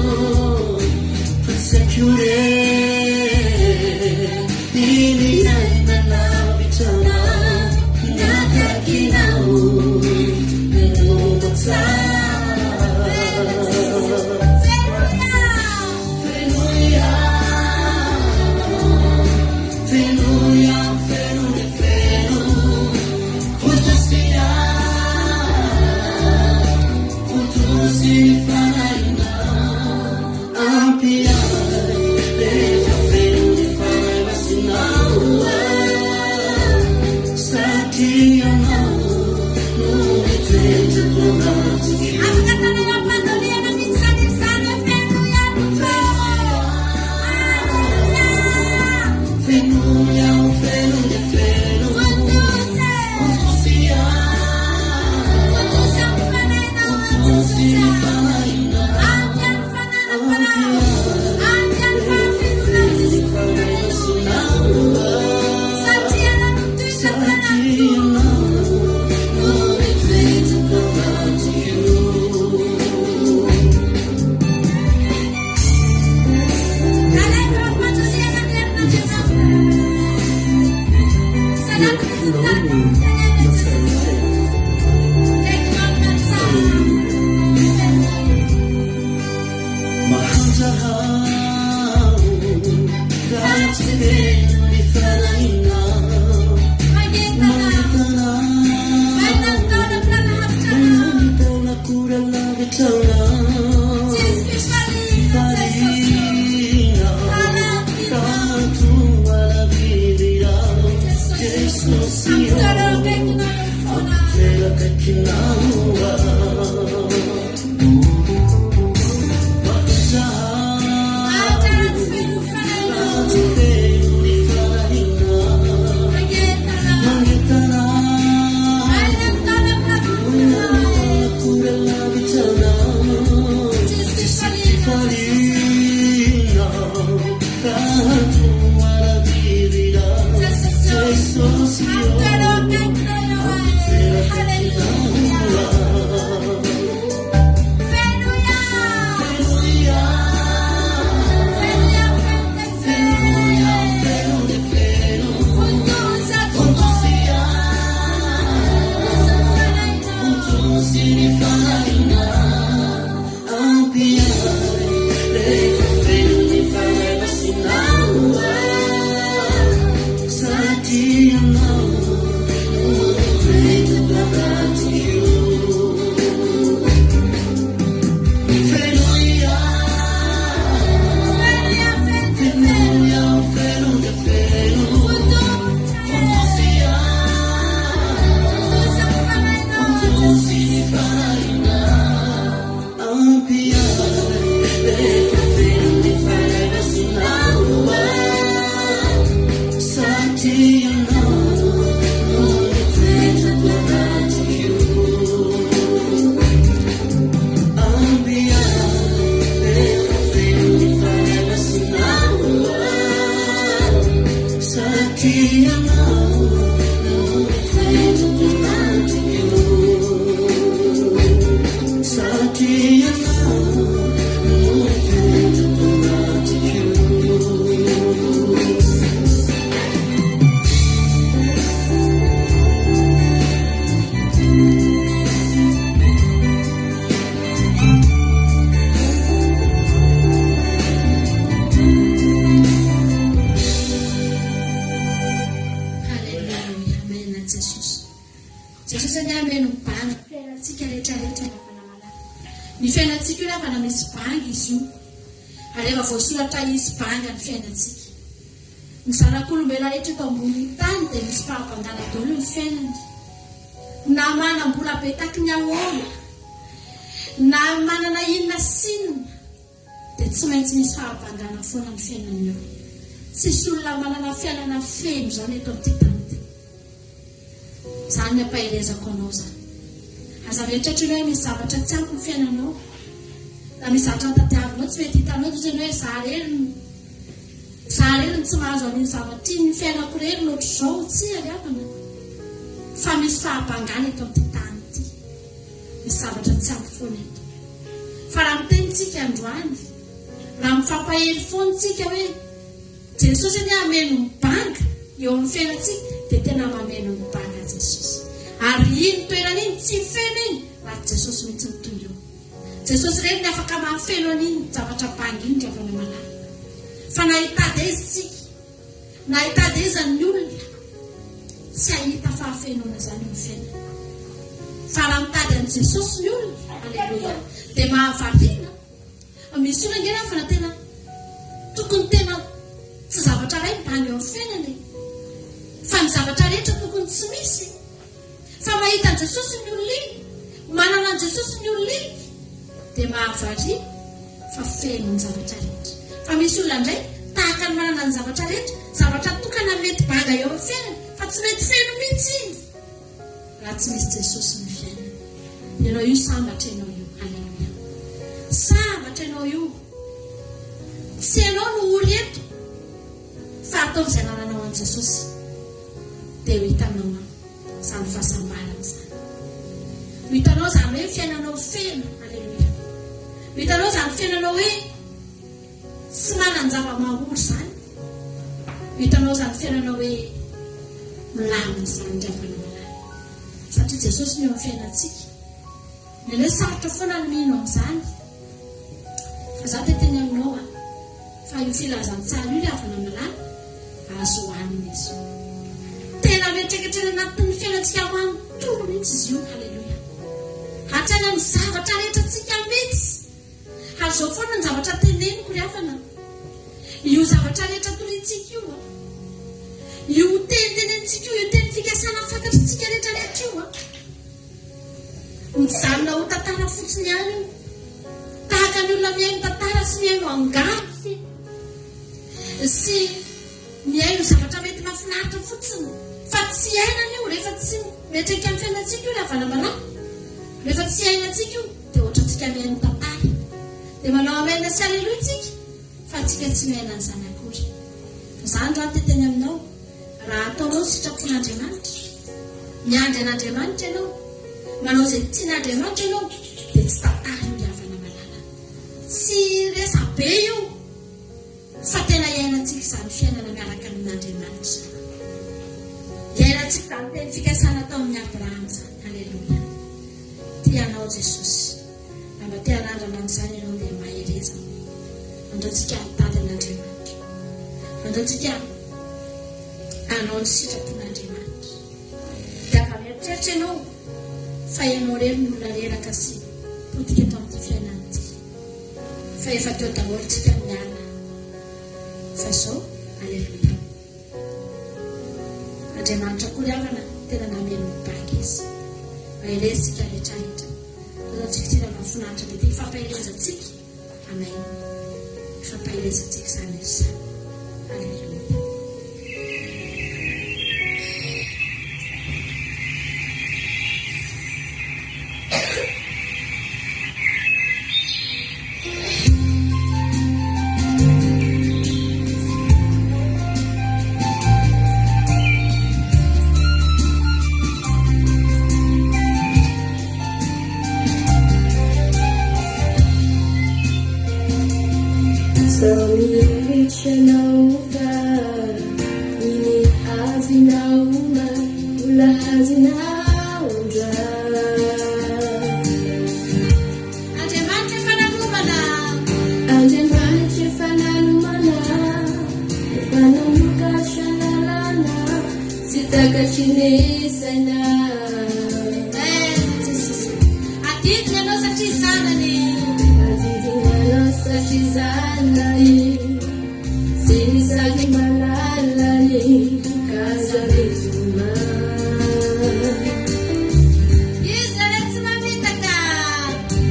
fa tsy haiko re ny miaina lavitra Anao, ny akaikinao no tsara. Fenoy aho. Fenoy aho, fenoy aho, fenoy, feno, fotosy aho, fotosy ny Fanahinao, ampy ahy rehefa feno ny Fanahy Masinao aho, satria ianao no mitoetra ato anatiko. Afaka ataonao am-pandoliana mihitsy izany izany hoe fenoy aho Tompo. Alléluia. Fenoy aho, fenoy, feno, Fotosy. fotosy aho, Fotosy amin'ny Fanahinao fotosy Jesosy. ny Fanahinao. Ampy ny fananam-panahy. Ampy ny fahafenoana Jesosy. Satria ianao no mitoetra ato anatiko. Alaivo am-pandoliana ny herin'Andriamanitra. Salama mihitsy ny tanana Jesosy. Kaikinao ny tsara. Mahantra aho, raha tsy feno ny Fanahinao. Manentana. Manentana Maina ny taona lavitra anao. ny taolako lavitra anao. Tsisy fifaliana Jesosy. Fifaliana, kanto alavirao. Jesosy ô, Ampitolao akaikinao eo foana. ampitolao akaikinao aho. Mahantra Mahantra raha tsy feno ny raha Fanahinao. tsy feno ny Fanahinao. Manentana. Manentana, Maina ny taolako lavitra anao. taolako lavitra anao. Tsisy fifaliana Jesosy. Fifaliana, kanto alavirao. Jesosy ô. Jesosy ô, Ampitolao akaikinao eo aho. Haleloia. Jesosy anie hameno ny banga fiainantsika rehetra rehetra ry havana malala. Ny fiainantsika io ry havana misy banga izy io. Ary efa voasoratra hisy banga ny fiainantsika. Ny zanak'olombelona rehetra eto ambonin'ny tany dia misy fahabangana daholo ny fiainany. Na manam-bola be taky ny ahoana, na manana inona sy inona, dia tsy maintsy misy fahabangana foana ny fiainan'ny olona. Tsisy olona manana fiainana feno izany eto amin'ity tany ity. Izany ny ampaherezako anao izany. Aza mieritreritra ianao hoe misy zavatra tsy ampy ny fiainanao. Na misy zavatra tadiavinao tsy mety hitanao dia ianao hoe za irery no za irery no tsy mahazo an'iny zavatra iny, ny fiainako irery no ohatr'izao. Tsia ry havana. Fa misy fahabangana eto amin'ity tany ity. Misy zavatra tsy ampy foana eto. Fa raha miteny tsika androany, raha mifampahery foana tsika hoe Jesosy anie hameno ny banga eo amin'ny fiainantsika dia tena mameno ny banga Jesosy. Ary iny toerana iny tsy feno iny raha tsy Jesosy mihitsy no tonga eo. Jesosy irery ny afaka mahafeno an'iny zavatra banga iny ry havana malala. Fa na hitady aiza isika, na hitady aiza ny olona, tsy hahita fahafenoana izany eo amin'ny fiainana. Fa raha mitady an'i Jesosy ny olona, aleloia, dia mahavariana. Misy olona ange raha fa tena tokony tena tsy zavatra iray mibahana eo amin'ny fiainana e. Fa ny zavatra rehetra tokony tsy misy. Fa mahita an'i Jesosy ny olona iny, manana an'i Jesosy ny olona iny, dia mahavariana fa feno ny zavatra rehetra. Fa misy olona indray tahaka ny manana ny zavatra rehetra, zavatra tokana mety banga eo amin'ny fiainana, fa tsy mety feno mihitsy iny. Raha tsy misy Jesosy ny fiainana. Ianao io sambatra ianao io. Aleloia. Sambatra ianao io. Tsy ianao no ory eto. Fa ataovy izay anananao an'i Jesosy. Dia ho hitanao an izany fahasambarana izany. Ho hitanao izany hoe fiainanao feno. Aleloia. Ho hitanao izany fiainanao hoe Tsy manan-java-mahory izany. Hitanao izany fiainana hoe milamina izany ry havana malala. Satria Jesosy no eo amin'ny fiainantsika. Indraindray sarotra foana ny mino an'izany. Fa izaho te hiteny aminao an, fa io filazantsara io ry havana malala, azo hohanina izy io. Tena miantraika hatrany anatin'ny fiainantsika manontolo mihitsy izy io. Haleloia. Hatrany amin'ny zavatra rehetra antsika mihitsy. Ary izao foana ny zavatra teneniko ry havana a! Io zavatra rehetra toriantsika io a! Io teny tenenintsika io, io teny fikasana fantatritsika rehetra rehetra io a! Mijanona ho tantara fotsiny ihany io. Tahaka ny olona mihaino tantara sy mihaino angano sy sy mihaino zavatra mety mahafinaritra fotsiny fa tsy iainana io rehefa tsy miantraika amin'ny fiainantsika io ry havana malala. Rehefa tsy iainantsika io. Dia ohatrantsika mihaino tantara. Dia manao amen sy aleloia tsika fa tsika tsy miaina an'izany akory. Fa za androany te teny aminao, raha ataonao ny sitrapon'Andriamanitra, miandry an'Andriamanitra ianao, manao izay tian'Andriamanitra ianao, dia tsy tantara io ry havana malala. Tsy resabe io fa tena iainantsika izany fiainana miaraka amin'Andriamanitra izany. Iainantsika izany teny fikasana tao amin'i Abrahama izany. Aleloia. Tia anao Jesosy. Raha mba te hanandrana an'izany ianao dia mahereza. Andao tsika hitady an'Andriamanitra. Andao tsika hanao ny sitrapon'Andriamanitra. Dia aza mieritreritra ianao fa ianao irery no olona reraka sy potika eto amin'ity fiainana ity. Fa efa teo daholo tsika miala. Fa izao, aleloia. Andriamanitra koa ry havana tena nameno ny banga izy. Mahereza isika rehetra rehetra. Ataontsika ity raha mahafinaritra be ity hifampaherezantsika. Amen. Hifampaherezantsika izany izy izany. Aleloia. Sao mihevitra anao fa iny azinao mbola azinao ndray. Andriamanitra efa nanomana. Andriamanitra efa nanomana, efa nanokatra lalana, tsy takatry ny saina.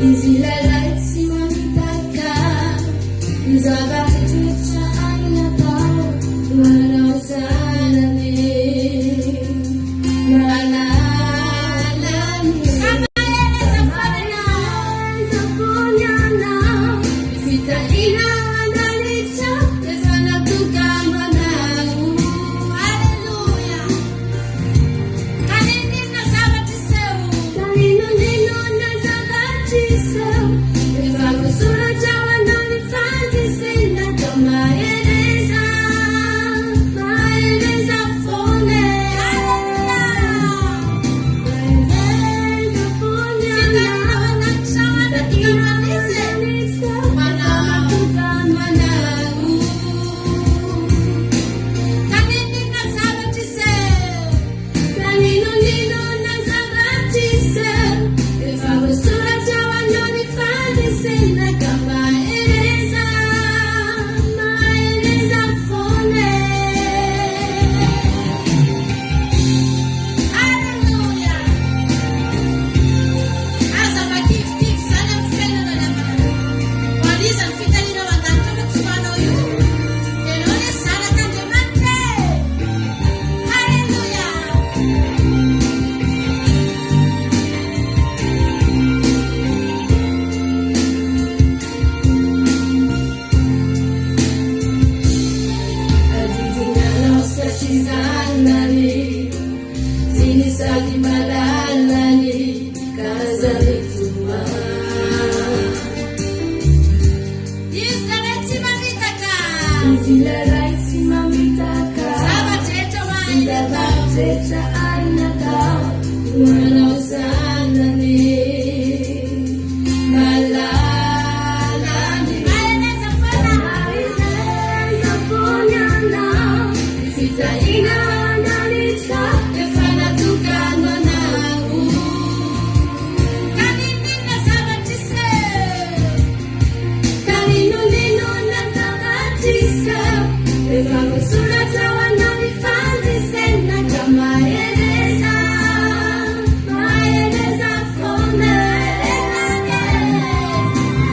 Izy ilay Ray tsy mamitaka. Ny zava-drehetra hainy atao ho anao zanany. Malalany. Ka mahereza foana. Mahereza foana ianao. Ny fitahiana an-danitra efa natokana anao. Aleloia. Ka n'inon'inona zavatra hiseho. Ka n'inon'inona zavatra hiseho. Efa voasoratra ho anao ny fandresena. Ka mahereza, mahereza foana e. Aleloia. Mahereza foana Fitahiana ao an-danitra ao Fitahiana natokana izy. an-danitra efa natokana anao. Ka n'inon'inona zavatra hiseho. Ka n'inon'inona zavatra hiseho. Efa voasoratra ho anao ny fandresena. Ka mahereza, mahereza foana e. Aleloia. Aza makivikivy izany amin'ny fiainana ry havana. Ho an'iza ny fitahiana ao an-danitra fa tsy ho anao io. Ianao anie zanak'Andriamanitra e. Aleloia. Adidinanao satria zanany, tiany sady malalany, ka aza mitomany. Izy ilay Ray tsy mamitaka. Izy ilay Ray tsy mamitaka. Zava-drehetra ho hainy atao. Zava-drehetra hainy atao ho anao zanany. Malalany. Mahereza foana. Mahereza foana ianao. Ny fitahiana an-danitra efa natokana anao. Ka n'inon'inona zavatra hiseho. Ka n'inon'inona zavatra hiseho. Efa voasoratra ho anao ny fandresena. Ka mahereza, mahereza foana.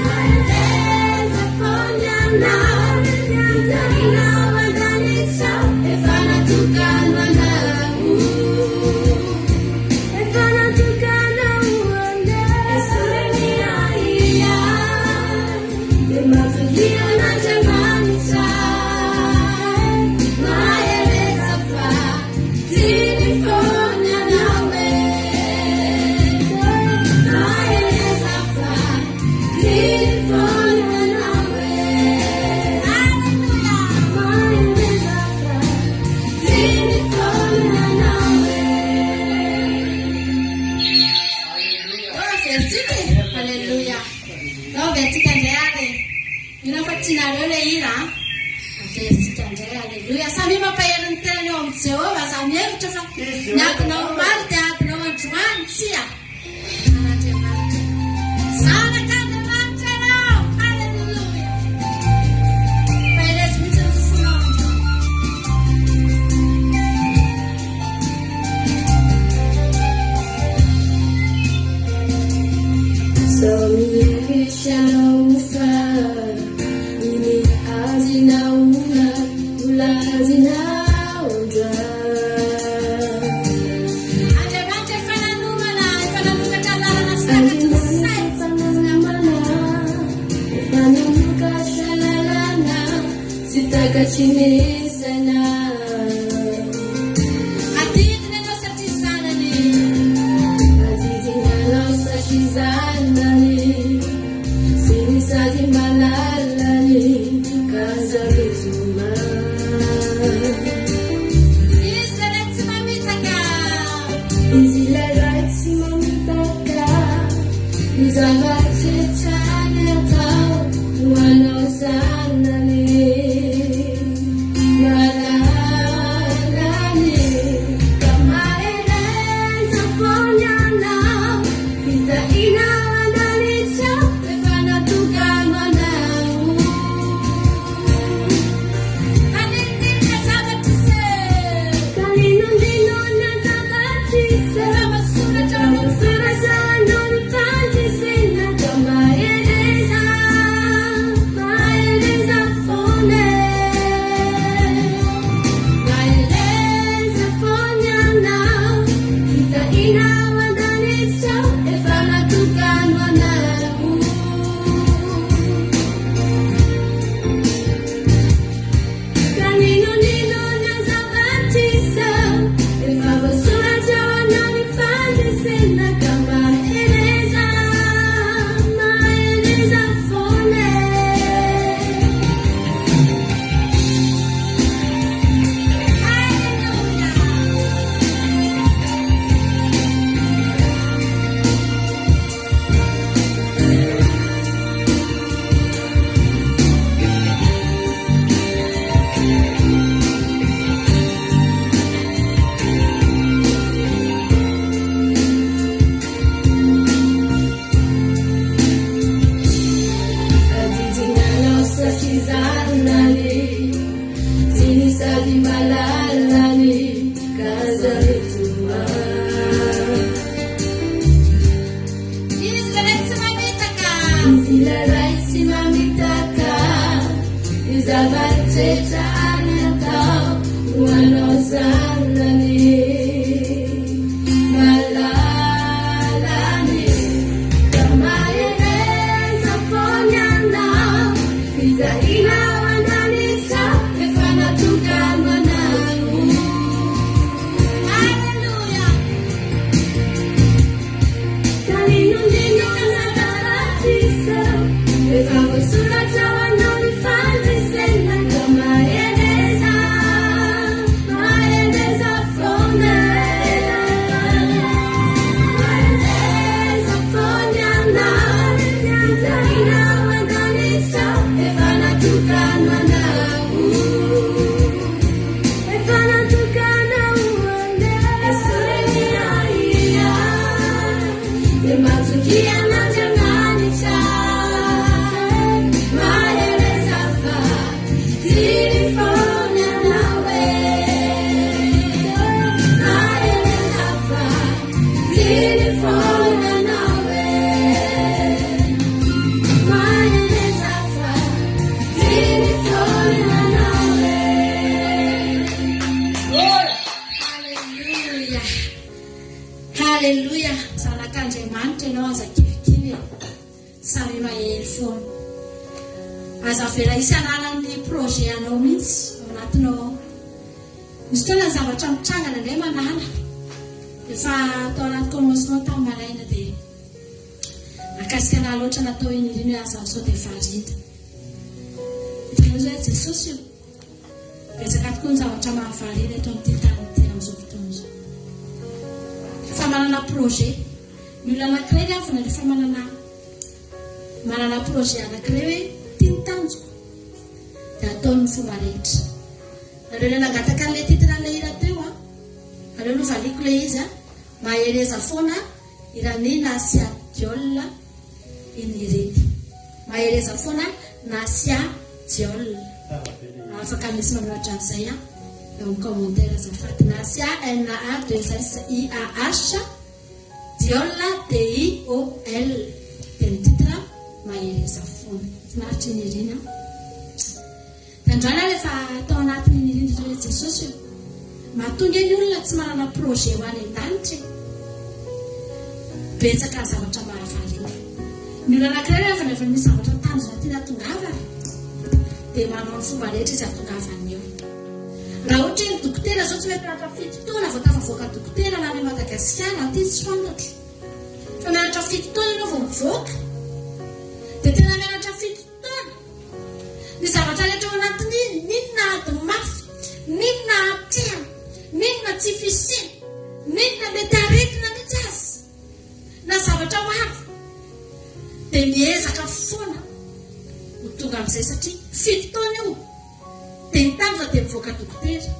Mahereza foana ianao. Fitahiana ao an-danitra efa natokana anao. Efa natokana ho anao. Esory ny ahiahy. Dia matokia an'Andriamanitra. Mahereza fa tiany foana ianao e. Mahereza fa tiany foana ianao e. Aleloia. Mahereza fa tiany foana ianao e. Oh, averintsika e. Aleloia. Ao averintsika indray ary. Mino aho fa tianareo ilay hira a. Averintsika indray. Aleloia. Samia mampahery ny tenany eo amin'i Jehovah. Aza mihevitra fa ny adinao omaly dia adinao androany. Tsia. An'Andriamanitra. Zanak'Andriamanitra ianao. Aleloia. Mahereza mihitsy ny fonao androany. Sao mihevitra ianao fa iny adinao omaly mbola adinao androany. Andriamanitra efa nanomana, efa nanokatra lalana sy takatry ny saina. Efa nanomana, efa nanokatra lalana tsy takatry ny saina. Adidiny ianao satria zanany. Adidiny ianao satria zanany, tiany sady malalany, ka aza mitomany. Izy ilay Ray tsy mamitaka. Izy ilay Ray tsy mamitaka. Ny zava-drehetra hainy atao ho anao zanany. Malalany. Ka mahereza foana ianao. Fitahiana ao an-danitra efa natokana anao. Ka n'inon'inona zavatra hiseho. Ka n'inon'inona zavatra hiseho. Efa voasoratra ho anao Efa voasoratra ho anao ny fandresena. Zava-drehetra natao ho anao zanany malalany. Ka mahereza foana ianao, fitahiana ho an-danitra efa natokana anao. Haleloia! Ka n'inon'inona zava-triseho, efa voasoratra ho anao ny fandresena. Ka mahereza, mahereza foana. Mahereza foana ianao, fitahiana ho an-danitra efa natokana anao. Efa natokana ho anao. Esory ny ahiahy, dia matokia an'Andriamanitra. Mahereza fa tiany foana ianao e. Mahereza fa tiany foana ianao e. Mahereza fa tiany foana ianao e. Haleloia! Haleloia! Zanak'Andriamanitra ianao, aza kivikivy e! Samia mahery foana. Aza avela hisy hanala ny projet anao mihitsy ao anatinao ao. Misy fotoana ny zavatra mitranga indraindray manala. Efa tao anaty commencement tamin'ny maraina dia nakasika anah loatra natao iny iriny hoe aza sao dia variana. Hitanao izao hoe Jesosy io. Betsaka tokoa ny zavatra mahavariana eto amin'ity tany ity amin'izao fotoana izao. Fa manana projet. Ny olona anankiray ry havana rehefa manana manana projet anankiray hoe ity ny tanjoko dia ataony ny fomba rehetra. Nareo ilay nangataka an'ilay titre an'ilay hira teo an, aleo aloha valiako ilay izy an, mahereza foana hiran'i Nasia Diol iny ireny. Mahereza foana Nasia Diol. Afaka misy manoratra an'izay an, eo amin'ny commentaire azafady. Nasia N A 2 S I A H Diol D-I-O-L dia ny titre Mahereza foana. Finaritra iny iriny an. Dia androany aho rehefa tao anatin'iny iriny dia hoe Jesosy o, mahatonga ny olona tsy manana projet ho any an-danitra e. Betsaka ny zavatra mahavariana. Ny olona anankiray rehefa rehefa misy zavatra tanjona tiana hatongavana dia manao ny fomba rehetra izy hahatongavany eo. Raha ohatra hoe ny dokotera zao tsy maintsy mianatra fito taona vao tafavoaka dokotera na any Madagasikara, aty tsy fantatro. Fa mianatra fito taona ianao vao mivoaka. Dia tena mianatra fito taona. Ny zavatra rehetra ao anatin'iny, n'inona ady mafy, n'inona atrehana, n'inona tsy fisiana, n'inona mety aretina mihitsy aza, na zavatra ho avy, dia miezaka foana ho tonga amin'izay satria fito taona io. Dia ny tanjona dia mivoaka dokotera,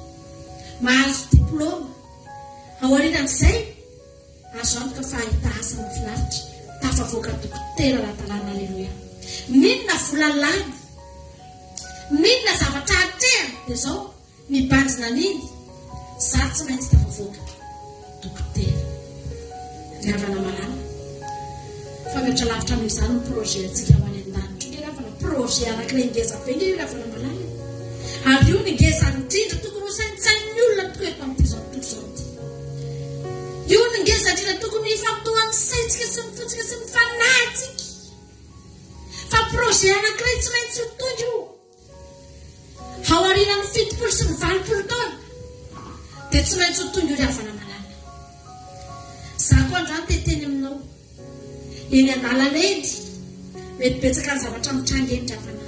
mahazo diplaoma. Aorianan'izay, azo antoka fa hahita asa mahafinaritra, tafavoaka dokotera ara-dalàna. Aleloia! N'inona vola lany, n'inona zavatra atrehana, dia izao, mibanjina an'iny, za tsy maintsy tafavoaka dokotera. Ry havana malala, fa mihoatra lavitra noho izany ny projet antsika ho any an-danitra io nge ry havana, projet anankiray ngeza be nge io ry havana malala e. Ary io ny ngeza indrindra tokony ho saintsainin'ny olona tokoa eto amin'ity izao tontolo izao ity. Io ny ngeza indrindra tokony hifantohan'ny saintsika sy ny fontsika sy ny fanahintsika. Fa projet anankiray tsy maintsy ho tonga io. Aorianan'ny 80 sy ny 80 taona dia tsy maintsy ho tonga io ry havana malala. Za koa androany te hiteny aminao, eny an-dalana eny, mety betsaka ny zavatra mitranga eny ry havana.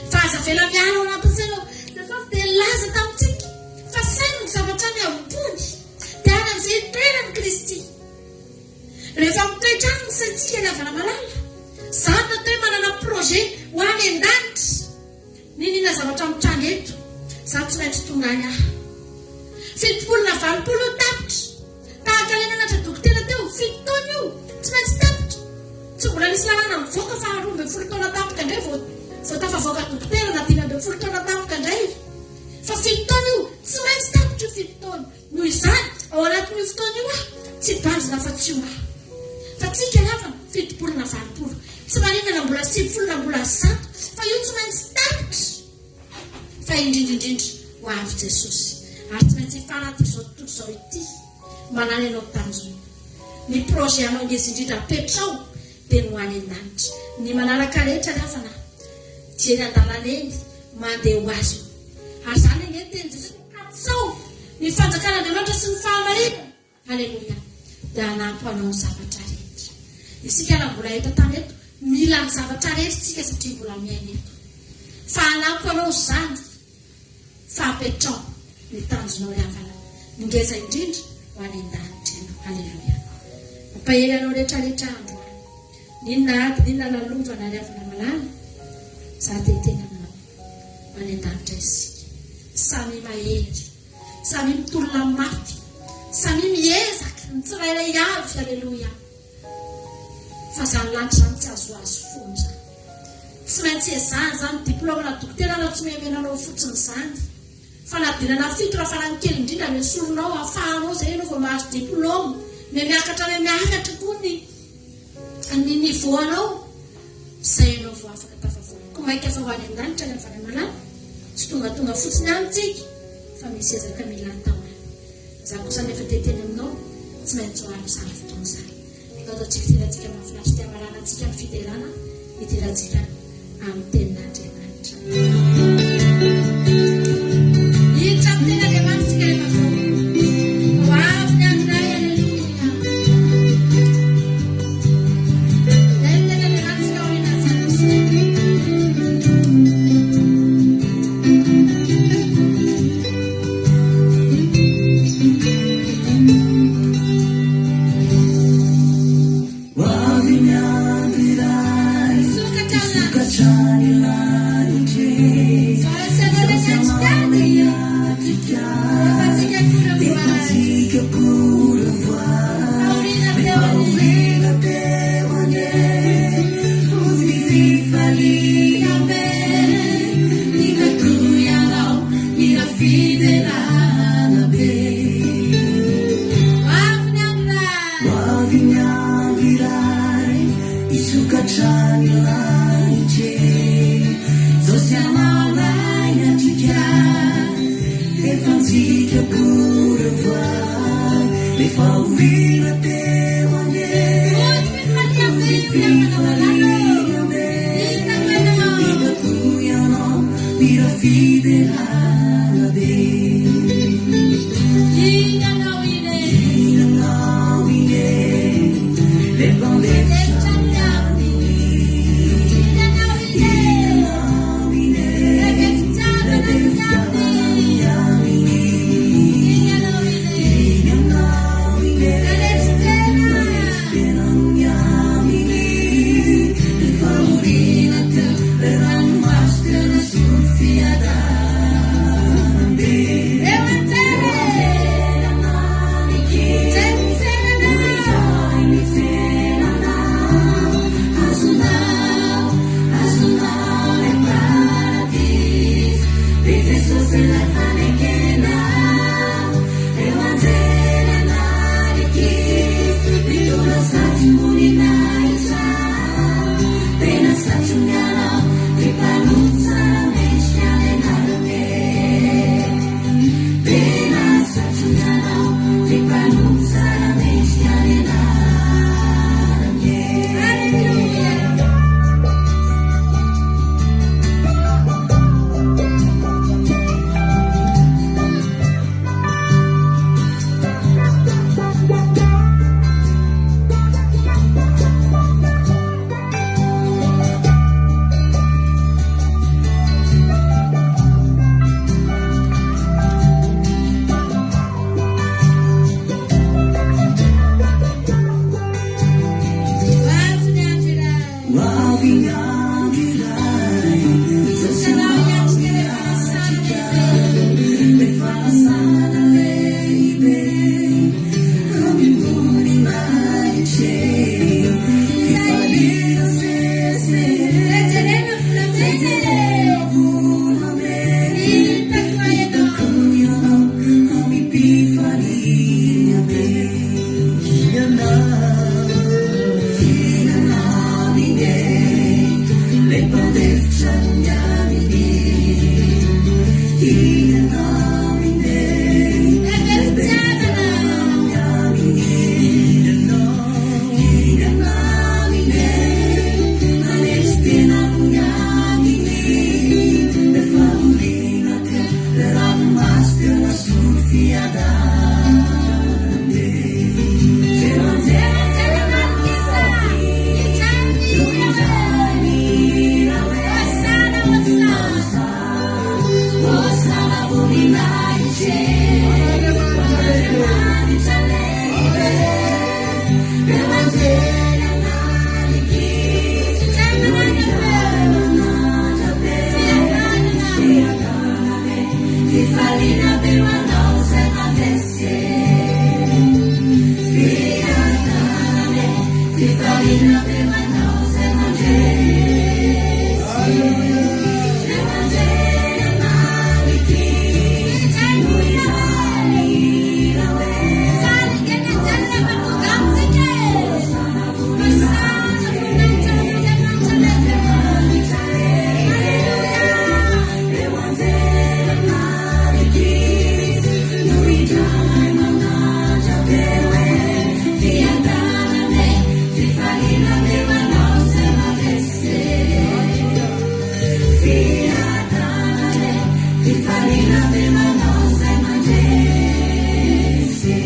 Fa aza avela miala ao anatin'ny sainao. Jesosy dia nilaza tamintsika fa saino ny zavatra any ambony, dia any amin'izay itoeran'i Kristy. Rehefa mitoetra any ny saintsika ry havana malala, izany no atao hoe manana projet ho any an-danitra. N'inon'inona zavatra mitranga eto, izaho tsy maintsy tonga any aho. 70 na 80 io tapitra. Tahaka ilay nanatra dokotera teo, fito taona io, tsy maintsy tapitra. Tsy mbola nisy lalàna mivoaka fa 12 taona tampoka indray vao vao tafavoaka dokotera na 15 taona tampoka indray. Fa fito taona io, tsy maintsy tapitra io fito taona. Noho izany, ao anatin'io fotoana io aho, tsy hibanjina afa-tsy io aho. Fa tsika havana, 70 na 80, tsy maninona na mbola 90 na mbola 100, fa io tsy maintsy tapitra. Fa indrindra indrindra, ho avy Jesosy. Ary tsy maintsy hifarana ity izao tontolo izao ity. Manana ianao tanjona. Ny projet anao ngeza indrindra apetrao dia ny ho any an-danitra. Ny manaraka rehetra ry havana dia eny an-dalana eny mandeha ho azy io. Ary izany ange ny tenin'i Jesosy hoe katsaho ny fanjakan'Andriamanitra sy ny fahamarinany. Aleloia. Dia hanampy anao ny zavatra rehetra. Isika raha mbola eto an-tany eto, mila ny zavatra rehetra isika satria mbola miaina eto. Fa hanampy anao izany fa apetraho ny tanjonao ry havana. Ny ngeza indrindra ho any an-danitra ianao. Aleloia. Mampahery anao rehetra rehetra androany. N'inona ady, n'inona lalovana ry havana malala, za dia hiteny aminao. Ho any an-danitra isika. Samia mahery. Samia mitolona mafy. Samia miezaka ny tsirairay avy. Aleloia. Fa zany lanitra zany tsy azoazo foana zany. Tsy maintsy ezahana zany. Diplôme na dokotera na tsy omena anao fotsiny zany. Fanadinana fito raha farany kely indrindra no esorinao afahanao zay ianao vao mahazo diplôme. Mihamiakatra mihamiakatra koa ny ny niveau anao. Zay ianao vao afaka tafavoaka. Koa maika fa ho any an-danitra ny havana malala. Tsy tongatonga fotsiny any tsika fa misy ezaka mila atao any. Za kosa anefa te hiteny aminao, tsy maintsy ho avy izany fotoana izany. Ndao ataontsika fihirantsika mahafinaritra ity hamaranantsika ny fiderana hidirantsika amin'ny tenin'Andriamanitra. Hiditra amin'ny tenin'Andriamanitra isika rehefa avy eo. Ho avy ny andro iray, aleloia. Izay ny tenin'Andriamanitra isika aorianan'izany. Ho avy ny andro iray hisokatra ny lanitra Izaho sy anao hiatrika Efa antsika au revoir Rehefa aoriana teo anie Hody fifaliana Hitako ianao mila fiderana be. Ho avy ny andro iray. Ho avy ny andro iray hisokatra ny lanitra e. Zao sy anao lay miatrika efa antsika au revoir. Rehefa aoriana teo anie. Hody fifaliana be io ry havana malala ô. Hitako ianao. Hitako ianao mila fiderana be. Iny anao iny e. Iny anao iny e. Le mpandefitra ny aminy. Iny anao iny e. Iny anao iny e. Le be fitiavana Le be ny fitiavana aminy. ny aminy. Iny anao iny e. Iny anao iny e. Nanetry tena. Nanetry tena ny aminy. Ny fahoriana teo, le ranomaso teo nasolo fiadanam-be. Eo anjely Eo anjely ananiky. Zay mitsenana. Izay mitsenana. Fifaliana be manao izay mandresy. Ireo anjely anarik'i no hiray hira hoe, Hosana, voninahitra Andriamanitra Ireo anjely anarik'i no indray manandra-peo hoe, Fiadanana e, fifaliana be ho anao izay mandresy e. Fiadanana e, fifaliana be ho anao izay mandresy e.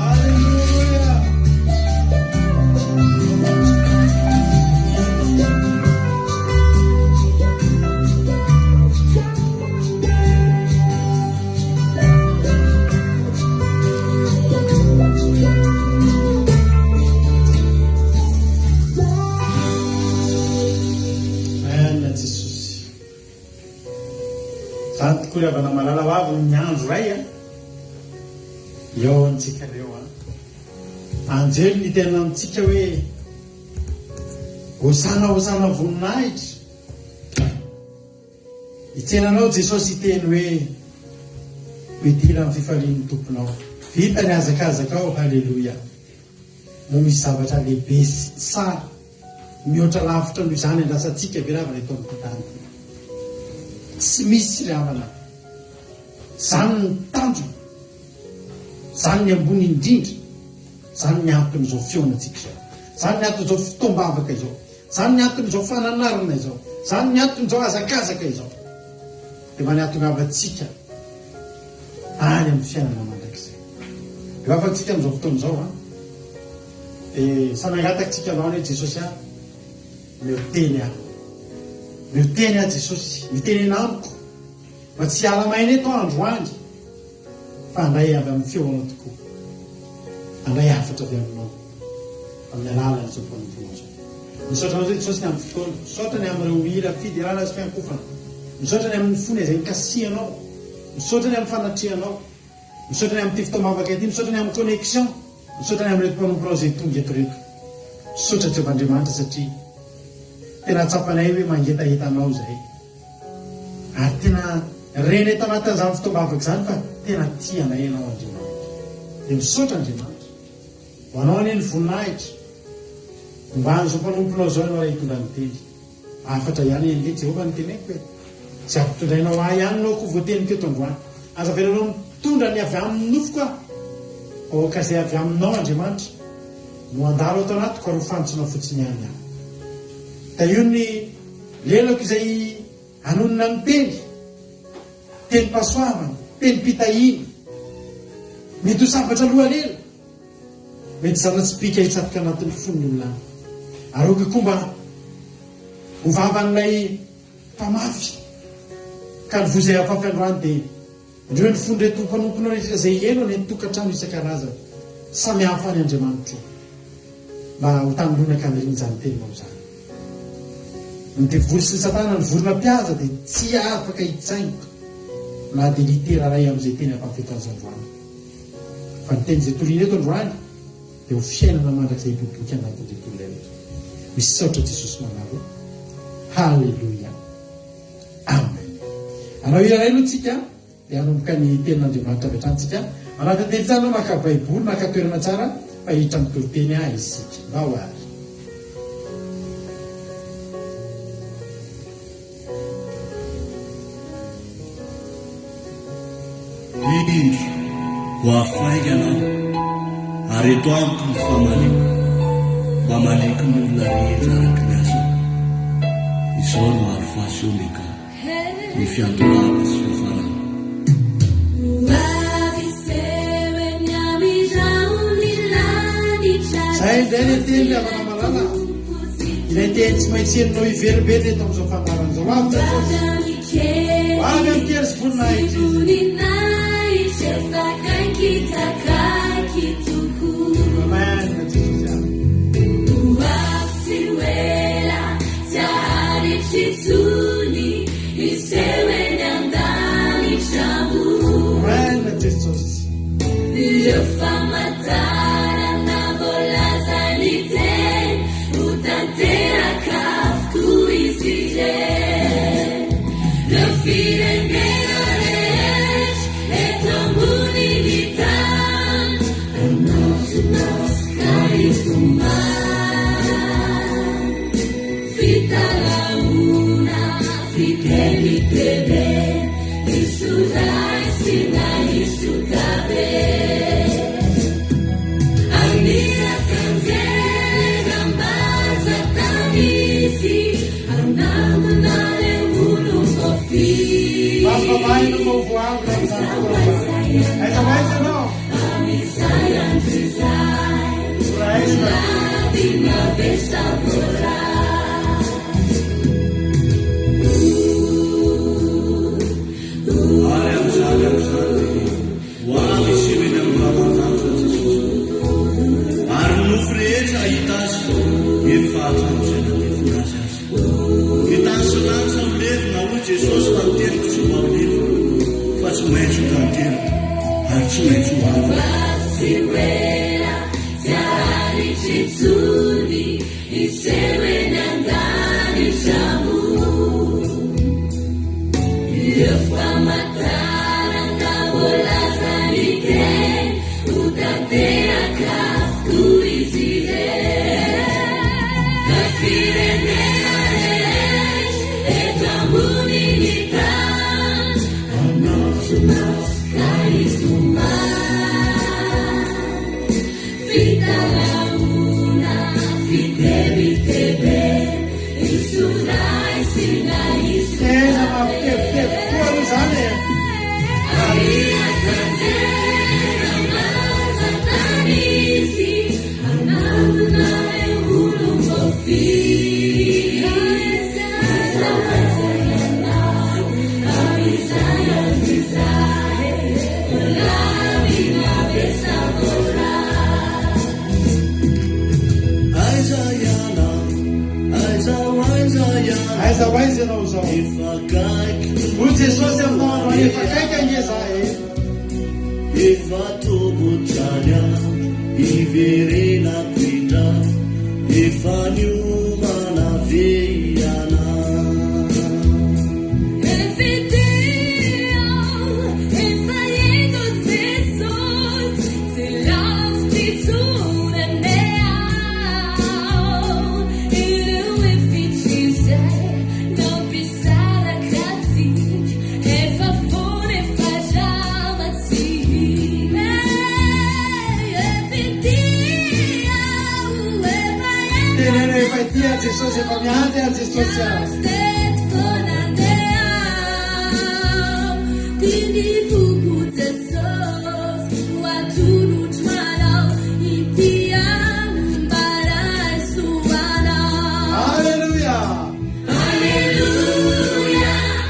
Aleloia! Amen Jesosy. Zany tokoa ry havana malala ho avy ny andro iray a. Eo antsika ireo a. Anjely niteny amintsika hoe Hosana hosana voninahitra. Hitsena anao Jesosy hiteny hoe, Midira amin'ny fifalian'ny Tomponao. Vita ny hazakazakao, haleloia. Moa misy zavatra lehibe sy tsara mihoatra lavitra noho izany andrasantsika ve ry havana eto amin'ity tany ity? Tsy misy ry havana. Izany no tanjona. Izany ny ambony indrindra. Izany ny anton'izao fihaonantsika izao. Izany ny anton'izao fotoam-bavaka izao. Izany ny anton'izao fananarana izao. Izany ny anton'izao hazakazaka izao. Dia mba ny hahatongavantsika any amin'ny fiainana mandrakizay. Rehefa afatsika amin'izao fotoana izao an, dia samy hangataka tsika androany hoe Jesosy ah, omeo teny aho. Omeo teny aho Jesosy, mitenena amiko mba tsy hiala maina eto aho androany. Fa handray avy amin'ny feonao tokoa. Handray hafatra avy aminao amin'ny alalan'izao fanompoanao izao. Misaotra anao Jesosy ny amin'ny fotoana. Misaotra ny amin'ireo hira fiderana sy fiankofana. Misaotra ny amin'ny fony izay nikasihanao. Misaotra ny amin'ny fanatrehanao. Misaotra ny amin'ity fotoam-bavaka ity. Misaotra ny amin'ny connexion. Misaotra ny amin'ireto mpanomponao izay tonga eto ireto. Misaotra Jehovah Andriamanitra satria tena tsapanay hoe mangetaheta anao izahay. Ary tena renay tao anatin'izany fotoam-bavaka izany fa tena tia anay Ianao Andriamanitra. Dia misaotra Andriamanitra. Ho Anao anie ny voninahitra. Omban'izao mpanomponao izao Ianao raha hitondra ny teny. Hafatra ihany ange Jehovah no teneniko e. Izay ampitondrainao ahy ihany no aoka ho voateniko eto androany. Aza avelanao mitondra ny avy amin'ny nofoko aho. Fa aoka izay avy aminao Andriamanitra no handalo ato anatiko ary ho fantsona fotsiny ihany aho. Tahio ny Lelako izay hanonona ny teny, tenim-pahasoavana, tenim-pitahiana. Mety ho sabatra loha lela, mety zana-tsipìka hitsatoka anatin'ny fon'ny olona any. Ary aoka koa mba ho vavan'ilay mpamafy, ka ny voa izay afafy androany dia Ireo ny fon'ireto mpanomponao rehetra izay heno any an-tokantrano isan-karazany samy hafa any Andriamanitro mba ho tanoloana ka handrina izany teninao izany. Ny devoly sy ny satana ny vorona mpihaza dia tsy afaka hitsaingoka na dia litera iray amin'izay teny ampafeto azy androany. Fa ny teny izay toriana eto androany dia ho fiainana mandrakizay hiboiboika anatin'ireto olona ireto. Misaotra Jesosy Malala o. Haleloia. Amen. Hanao hira iray aloha tsika dia hanomboka ny tenin'Andriamanitra avy hatrany tsika. Manatantely tsara anao maka baiboly, maka toerana tsara fa hiditra amin'ny toriteny ahy isika. Ndao ary. Indro, ho avy faingana aho, ary eto amiko ny famaliako, mba hamaliako ny olona rehetra araka ny asany. Izao no Alfa sy Omega, ny fiandohana sy fiafarana. Zay indray ilay teny ry havana malala a! Ilay teny tsy maintsy henonao hiverimberina eto amin'izao fandaharana izao. Ho avy Jesosy! Ho avy amin-kery sy voninahitra Izy. Amen Jesosy a! Amen Jesosy. Mampamahy no voangona amin'izany fotoana izany. Aiza ho aiza ianao? Raisina. Ary amin'izany andro izany dia ho avy hiseho eny amin'ny rahona-danitra Jesosy Tompo, ary ny nofo rehetra hahita Azy, efa hatramin'izay nandevona Azy aza. Ny tany sy ny lanitra ho levona, hoy Jesosy, fa ny teniko tsy mba ho levona, fa tsy maintsy ho tanteraka, ary tsy maintsy ho avy. Tena mampitebiteby tokoa aloha izany e. Aiza ianao? Aiza ho aiza ianao? Aiza ho aiza ianao izao? Efa akaiky Hoy Jesosy aminao androany, efa akaiky ange za e. Efa tomotra ny andro hiverenako indray, efa niomana ve ianao? Teneno efa ity aho Jesosy, efa miandry aho Jesosy ah. Alléluia.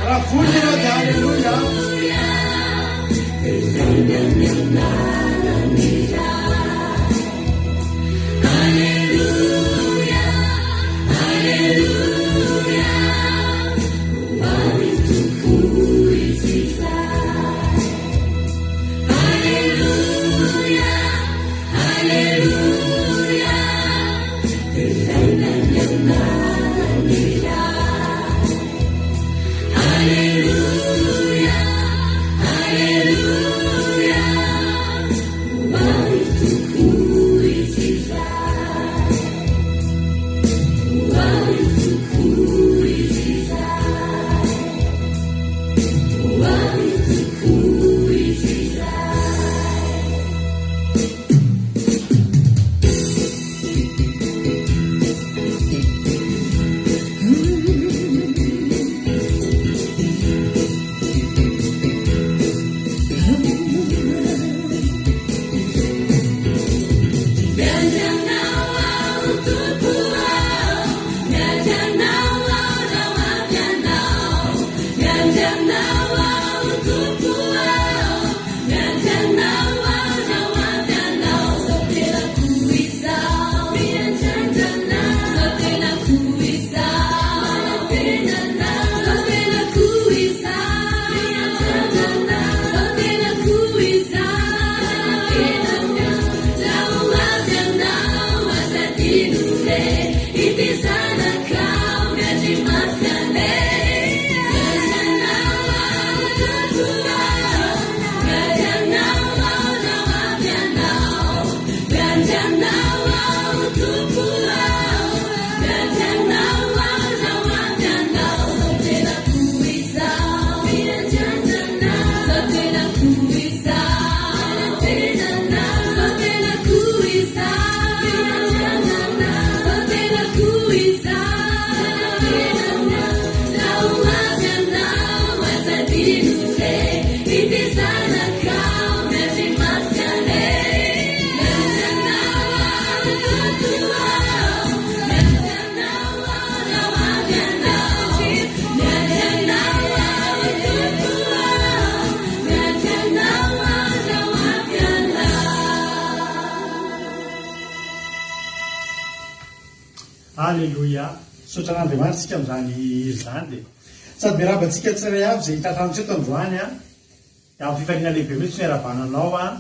Raha vonona ianao dia Alléluia. Aleloia! Misaotra an'Andriamanitra isika amin'izany hira izany dia sady miarahaba antsika tsirairay avy izay tratrantsika eto androany an! Dia amin'ny fifaliana lehibe mihitsy no iarahabana anao an!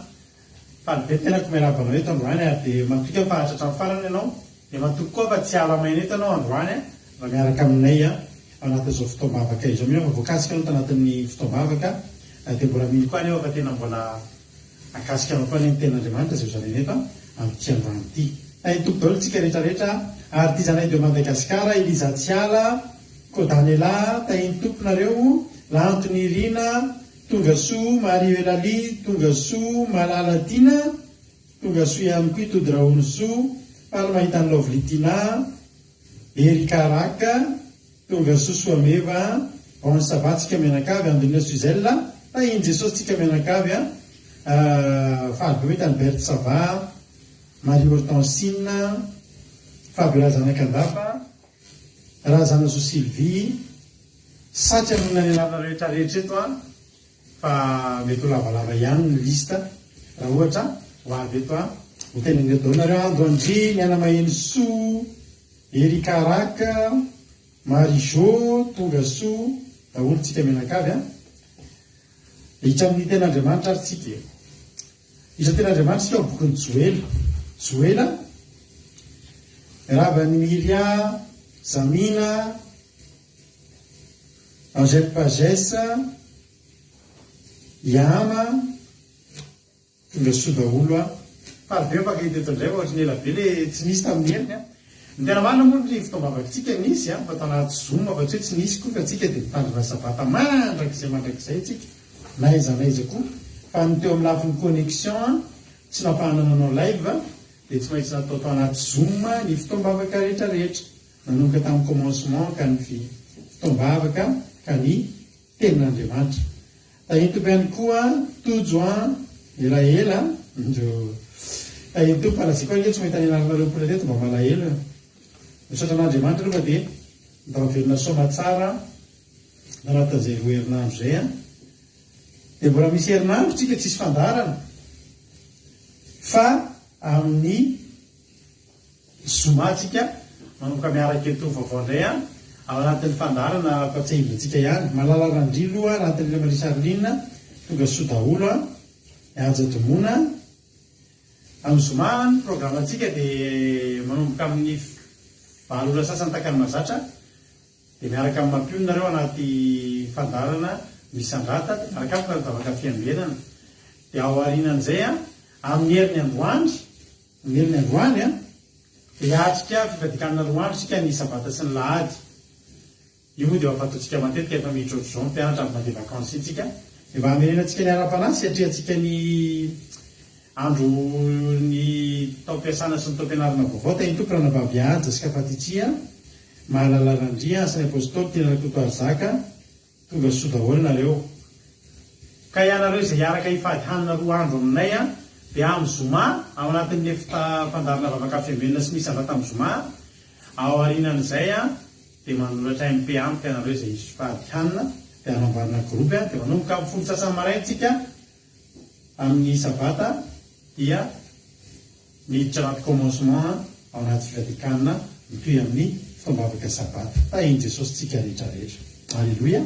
Faly be ny tenako miarahaba anao eto androany ary dia matoky aho fa hahatratra ny farany ianao, dia matoky koa fa tsy hiala maina eto ianao androany an! Raha miaraka aminay an! Ao anatin'izao fotoam-bavaka izao. Mino aho fa voakasika ianao tanatin'ny fotoam-bavaka dia mbola mino koa anefa fa tena mbola Hakasika anao koa anie ny tenin'Andriamanitra izay hozaraina eto amin'ity androany ity. Tahin'ny Tompo daholo tsika rehetra rehetra ary Tizanay de Madagascar, Eliza Tsiala, Kodanela, tahin'ny Tompo nareo, Lanto Nirina, tonga soa, Marie Eulalie, tonga soa, Malala Tiana, tonga soa ihany koa i Tody Rahonisoa, faly mahita an'i Lovely Tina, Erika Raka, Tonga soa Soameva a! Bon sabbat tsika mianakavy Andonina Suzelle a! Tahin'i Jesosy tsika mianakavy a! Faly be mahita an'i Berthe Sava, Marie Hortensine, Fabiola Zanakandapa, Razanasoa Sylvie, Satry hanonona ny anarana rehetra rehetra eto aho fa mety ho lavalava ihany ny liste raha ohatra ho avy eto aho. Ho tenenina eto daholo nareo, Ando Andry, Niaina Mahenosoa, Erika Raka, Marie Jo, tonga soa daholo tsika mianakavy a! Hiditra amin'ny tenin'Andriamanitra ary tsika e! Hiditra amin'ny tenin'Andriamanitra tsika ao bokin'i Joela. Joela, miarahaba an'i Miria, Zamina, Angèle Pages, Yama, Tonga soa daholo a! Faly be mifankahita eto indray fa ohatran'ny ela be le tsy nisy tamin'ny heriny a! Ny tena marina moa ny fotoam-bavakitsika nisy a, fa tao anaty zoom fa tsy hoe tsy nisy koa fa tsika dia mitandrina sabata mandrakizay mandrakizay tsika na aiza na aiza koa fa ny teo amin'ny lafiny connexion a tsy nafahana nanao live dia tsy maintsy natao tao anaty zoom ny fotoam-bavaka rehetra rehetra nanomboka tamin'ny commencement ka ny fotoam-bavaka ka ny tenin'Andriamanitra. Tahin'ny Tompo ihany koa Tojo an! Elaela an! Ndroo! Tahin'ny Tompo fa lazaiko ange tsy mahita ny anaranareo mpola teto mba malahelo e! Misaotra an'Andriamanitra aloha fa dia mba mivelona soamatsara anatin'izay roa herinandro izay an! Dia mbola misy herinandro tsika tsisy fandaharana fa amin'ny Zoma tsika manomboka miaraka eto vaovao indray an, ao anatin'ny fandaharana ampatsiahivina antsika ihany. Malala Randrilo a, Rantanila Marie Charline, tonga soa daholo an, Haja Domona. Amin'ny zoma ny programantsika dia manomboka amin'ny valo ora sasany tahaka ny mahazatra dia miaraka amin'ny mampionona nareo anaty fandaharana misandrata dia miaraka amiko ny vavaka fiambenana dia ao aorianan'izay an, amin'ny heriny androany Ny heriny androany an, dia hiatrika fifadikanana roa andro isika ny sabata sy ny lahady. Io moa dia efa fataontsika matetika efa miditra ohatr'izao ny mpianatra avy mandeha vacances iny tsika. Dia mba hamerenantsika ny ara-panahy sy hiatrehantsika ny andro ny taom-piasana sy ny taom-pianarana vaovao. Tahin'ny Tompo Ranabavy Haja sy Kafatitsia, Mahalala Randria, Asan'ny Apostoly, Tiana Rakotoarizaka. Tonga soa daholo nareo. Ka ianareo izay hiaraka hifady hanina roa andro aminay an, dia amin'ny zoma, ao anatin'ny efta fandaharana vavaka fiambenana sy misa vata amin'ny zoma, ao aorianan'izay an, dia manoratra MP amiko ianareo izay hifady hanina, dia hanamboarana groupe an, dia manomboka amin'ny folo sasany maraina tsika amin'ny sabata dia. Miditra anaty commencement ao anaty Vatikana mitohy amin'ny fotoam-bavaka Sabata. Tahin'i Jesosy tsika rehetra rehetra. Aleloia.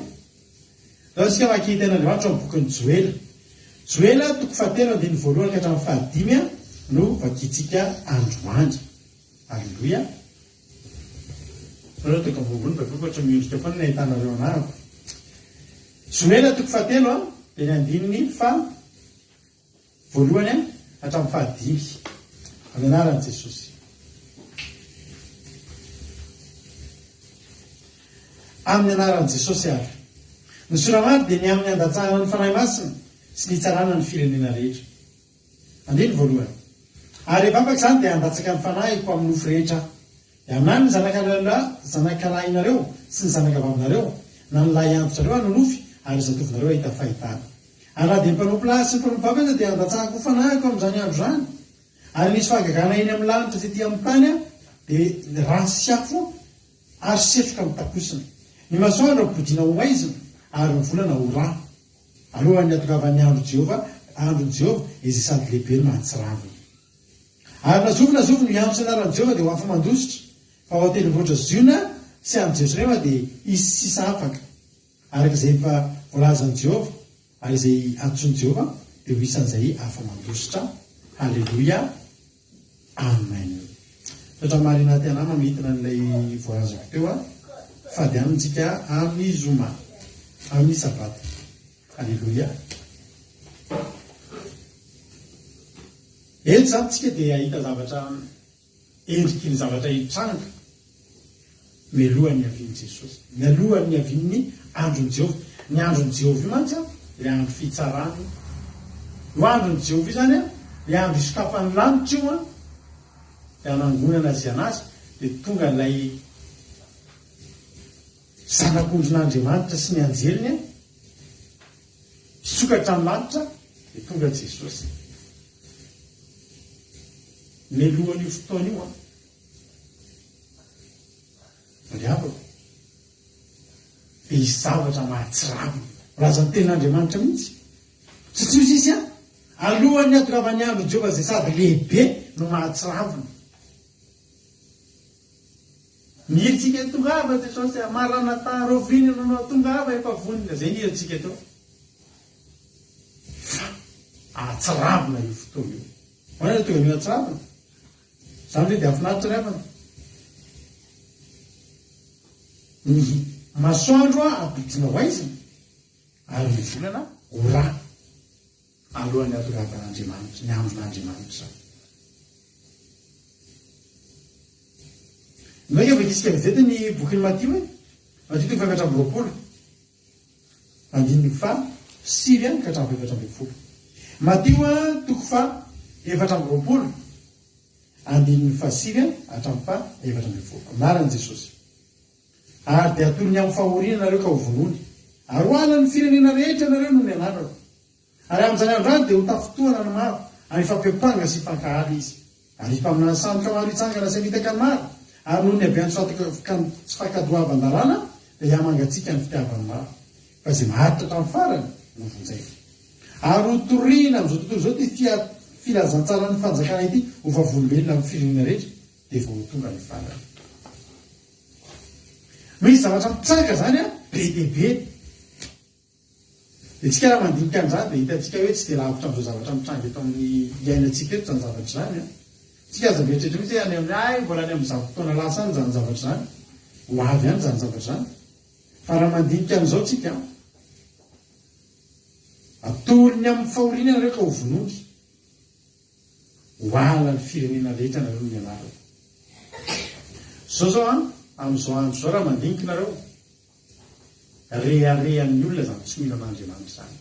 Ndao isika hamaky ny tenin'Andriamanitra ao amin'ny bokin'i Joela. Joela toko fahatelo andininy voalohany ka hatramin'ny fahadimy no vakintsika androany. Aleloia. Nareo toko ambonimbony baiboly fa ohatran'ny miondrika foana ny ahitanareo anarako. Joela toko fahatelo dia ny andininy faha Voalohany hatramin'ny fahadimy. Amin'ny anaran'i Jesosy. Amin'ny anaran'i Jesosy ary. Ny soramary dia ny amin'ny handatsahana ny Fanahy Masina sy ny hitsarana ny firenena rehetra. Andininy voalohany. Ary rehefa afaka izany dia handatsaka ny Fanahiko amin'ny nofo rehetra Aho. Dia haminany ny zanakalahinareo sy ny zanakavavinareo, na ny lahy antitrareo hanonofy, ary ny zatovonareo hahita fahitana. Ary na dia ny mpanompo lahy sy ny mpanompo vavy aza dia handatsahako ho fanahiko amin'izany andro izany. Ary nisy fahagagana eny amin'ny lanitra sy ety amin'ny tany, dia rà sy afo ary setroka mitakosina. Ny masoandro hampodiana ho maizina, ary ny volana ho rà, alohan'ny hatongavan'ny andro Jehovah, andron'i Jehovah, izay sady lehibe no mahatsiravina. Ary na zovy na zovy no hiantso ny anaran'i Jehovah dia ho afa-mandositra. Fa ao an-tendrombohitra Ziona sy any Jerosalema dia hisy sisa afaka, araka izay efa voalazan'i Jehovah, ary izay antsoin'i Jehovah dia ho isan'izay afa-mandositra. Haleloia! Amen. Misaotra Marina Tiana mamintina an'ilay voalazako teo a. Fady aminy tsika amin'ny zoma, amin'ny sabata. Aleloia. Eto izany tsika dia hahita zavatra endriky ny zavatra hitranga mialohan'ny niavian'i Jesosy, mialohan'ny niavian'ny andron'i Jehovah. Ny andron'i Jehovah io mantsy ilay andro fitsarana io. Io andron'i Jehovah io izany ilay andro isokafan'ny lanitra io dia hanangonana izay an'azy dia tonga ilay Zanak'ondrin'Andriamanitra sy ny anjeliny hisokatra ny lanitra dia tonga Jesosy. Mialohan'io fotoana io an, ry havako, dia hisy zavatra mahatsiravina. Voalazan'ny Tenin'Andriamanitra mihitsy. Satria hoy izy an, alohan'ny hatongavan'ny andron'i Jehovah izay sady lehibe no mahatsiravina. Ny hirintsika tongava Jesosy a, Maranatha, rahoviana ianao tongava efa vonona, izay ny hirintsika teo. Fa ahatsiravina io fotoana io. Ahoana no tonga an'io hatsiravina? Izany ve dia hahafinaritra ry havana? Ny masoandro hampidina ho aizina ary ny volana ho rà alohan'ny hatongavan'Andriamanitra, ny andron'Andriamanitra izany. Mainka vakitsika vetivety ny bokin'i Matio e. Matio toko faha 24. Andininy faha sivy ka hatramin'ny faha 14. Matio toko faha 24, andininy faha sivy hatramin'ny faha 14. Anaran'i Jesosy. Ary dia hatolony amin'ny fahoriana nareo ka ho vonoiny. Ary ho halan'ny firenena rehetra nareo noho ny anarako. Ary amin'izany andro izany dia ho tafintohana ny maro, ary hifampiampanga sy hifankahala izy. Ary hisy mpaminany sandoka maro hitsangana sy hamitaka ny maro, ary noho ny haben'ny tsy fankadoavan-dalàna dia hihamangatsiaka ny fitiavan'ny maro. Fa izay maharitra hatramin'ny farany no vonjaina. Ary hotorina amin'izao tontolo izao ity filazantsaran'ny fanjakana ity ho vavolombelona amin'ny firenena rehetra, dia vao ho tonga ny farany. Misy zavatra mitranga izany be dia be. Dia tsika raha mandinika an'izany dia hitantsika hoe tsy dia lavitra amin'izao zavatra mitranga eto amin'ny iainantsika eto izany zavatra izany an. Tsika aza mieritreritra mihitsy hoe any amin'ny hay mbola any amin'ny zato taona lasa any izany zavatra izany. Ho avy any izany zavatra izany. Fa raha mandinika an'izao tsika an, atolony amin'ny fahoriana ianareo ka ho vonoiny. Ho halan'ny firenena rehetra nareo ny anarako. Izao zao an, amin'izao andro izao raha mandinika nareo, Reharehan'ny olona izany tsy mino an'Andriamanitra izany.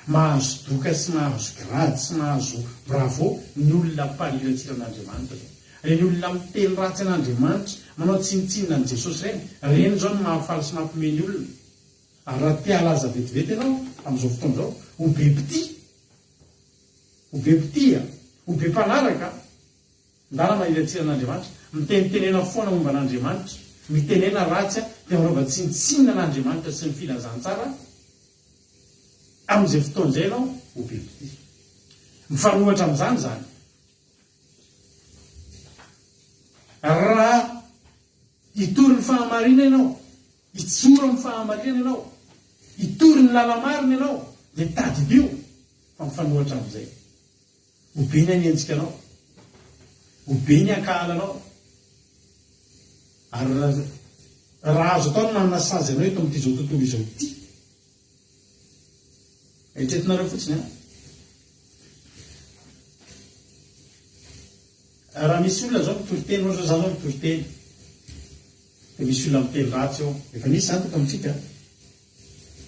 Mahazo doka sy mahazo grady sy mahazo bravo ny olona mpaniratsira an'Andriamanitra izao. Ireny olona miteny ratsy an'Andriamanitra, manao tsinontsinona an'i Jesosy ireny, ireny izao no mahafaly sy mampiomehy ny olona. Ary raha te halaza vetivety ianao amin'izao fotoana izao, ho be mpitia, ho be mpitia, ho be mpanaraka, Ndana mahiratsira an'Andriamanitra, mitenitenena foana momba an'Andriamanitra, mitenena ratsy dia manaova tsinontsinona an'Andriamanitra sy ny filazantsara, amin'izay fotoana izay ianao ho be mpitia. Mifanohitra amin'izany izany. Raha hitory ny fahamarinana ianao, hijoro amin'ny fahamarinana ianao, hitory ny lala-marina ianao, dia tadidio fa mifanohitra amin'izay. Ho be ny hanenjika anao. Ho be ny hankahala anao. Ary raha azo atao ny manasazy anao eto amin'ity izao tontolo izao ity. Eritreretinareo fotsiny an. Raha misy olona zao mitory teny, ohatra zao za zao mitory teny, dia misy olona miteny ratsy eo. Efa nisy izany teto amintsika.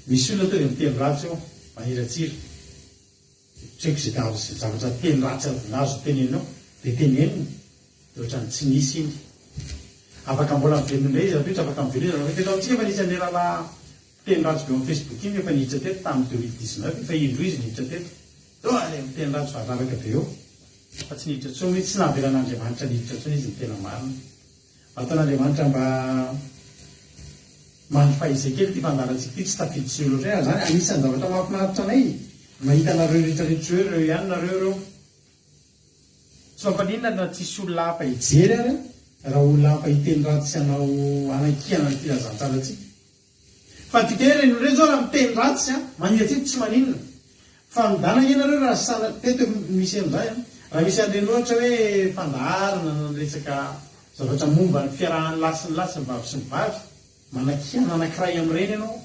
Misy olona tonga dia miteny ratsy eo, maniratsira. Tsy haiko izay tavy izay zavatra teny ratsy azo tenenina eo dia tenenina dia ohatran'ny tsy nisy iny. Afaka mbola miverina indray izy rahampitso afaka miverina izy raha teto amintsika efa nisy an'ilay rahalahy mpiteny ratsy be ao amin'ny Facebook iny efa niditra teto tamin'ny 2019 efa indroa izy niditra teto. Tonga dia miteny ratsy variraraka be eo fa tsy niditra intsony hoe tsy navelan'Andriamanitra niditra intsony izy ny tena marina. Ataon'Andriamanitra mba mandry fahizay kely ity fandaharantsika ity, tsy tafiditra eo loatra ary izany anisan'ny zavatra mahafinaritra anay ny mahita anareo rehetra rehetra eo ireo ihany nareo ireo. Tsy mampaninona na tsisy olona hafa hijery ary an! Raha olona hafa hiteny ratsy sy hanao hanakiana ny filazantsarantsika. Fa ny dikany ireny olona ireny zao raha miteny ratsy an, maniratsira tsy maninona. Fa midana ange nareo raha sanatria, teto efa misy an'izay an, raha misy an'ireny ohatra hoe fandaharana na resaka zavatra momba ny fiarahan'ny lahy sy ny lahy sy ny vavy sy ny vavy, manakiana anankiray amin'ireny ianao,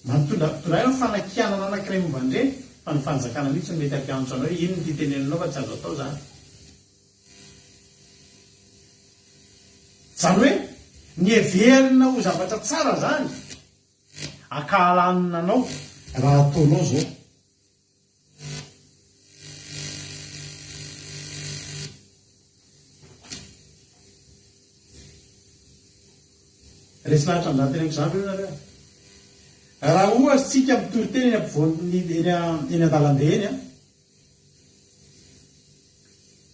Mitondra mitondra ahy fanakianana anankiray momba an'ireny fa ny fanjakana mihitsy no mety hampiantso anao hoe inona ity teneninao fa tsy azo atao izany. Izany hoe ny heverina ho zavatra tsara izany ankahalanina anao raha ataonao izao. Resy lahatra amin'izany teneniko izany ve nareo? Raha ohatra tsika mitory teny eny ampovoan'ny eny eny an-dalambe eny an,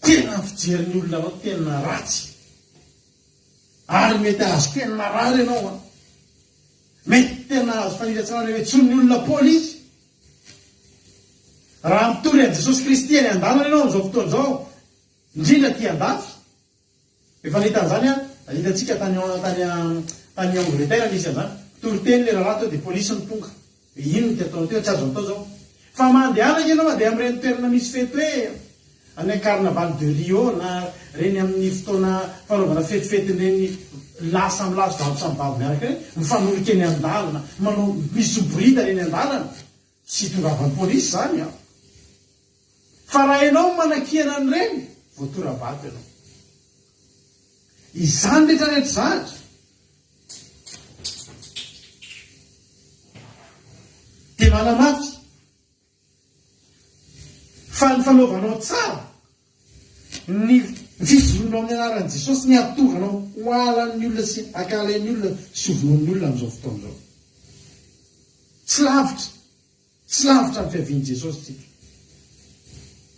tena ny fijerin'ny olona anao tena ratsy. Ary mety hahazo teny marary ianao an. Mety tena hahazo faniratsirana eo intsony ny olona polisy. Raha mitory an'i Jesosy Kristy eny an-dalana ianao amin'izao fotoana izao, indrindra aty an-dafy, efa nahita an'izany aho, hitantsika tany tany tany Angleterre nisy an'izany, mpitory teny ilay rahalahy teo dia polisy no tonga, hoe inona ity ataonao ity fa tsy azo atao izao. Fa mandehana ange ianao mandeha amin'ireny toerana misy fety hoe any carnaval de Rio na ireny amin'ny fotoana fanaovana fetifetin'ireny lahy samy lahy sy vavy samy vavy miaraka ireny, mifanorika eny an-dalana, manao misoborida eny an-dalana. Tsy itongavan'ny polisy izany an! Fa raha ianao no manakiana an'ireny, voatora-bato ianao. Izany rehetra rehetra izany dia manamafy fa ny fanaovanao tsara Ny fijoroanao amin'ny anaran'i Jesosy ny hahatonga anao ho halan'ny olona sy hankahalain'ny olona sy ho vonoin'ny olona amin'izao fotoana izao. Tsy lavitra, tsy lavitra ny fiavian'i Jesosy isika.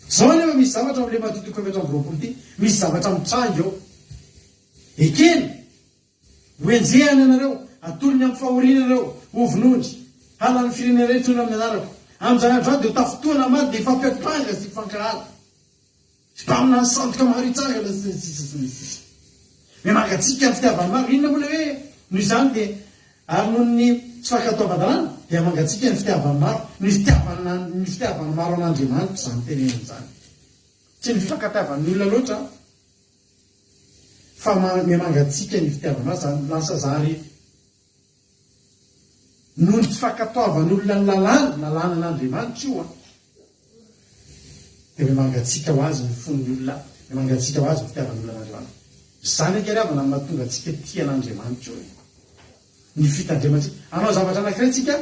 Izao anefa misy zavatra ao amin'ilay Matio toko 24 ity, misy zavatra mitranga eo. Ekena, Hohenjehana ianareo, hatolony amin'ny fahoriana ianareo, hovonoiny, halan'ny firenena rehetra ianareo amin'ny anarako. Amin'izany andro izany dia ho tafintohina maty, dia hifampiampanga sy hifankahala. Sy mpaminany sandoka maro hitsangana, sy ny sisa sy ny sisa. Miha-mangatsiaka ny fitiavan'ny maro. Inona moa ilay hoe noho izany dia ary noho ny tsy fankatoavan-dalàna dia mangatsiaka ny fitiavan'ny maro. Ny fitiavana ny fitiavan'ny maro an'Andriamanitra izany tenenina izany. Tsy ny fifankatiavan'ny olona loatra. Fa miha-mangatsiaka ny fitiavana azy, zany lasa zary noho ny tsy fankatoavan'olona ny lalàna, lalànan'Andriamanitra io an, dia miha-mangatsiaka ho azy ny fon'ny olona, miha-mangatsiaka ho azy ny fitiavan'olona an'Andriamanitra. Izany ange ry havana no mahatonga antsika tia an'Andriamanitra io e. Ny fitandremantsika. Hanao zavatra anankiray tsika,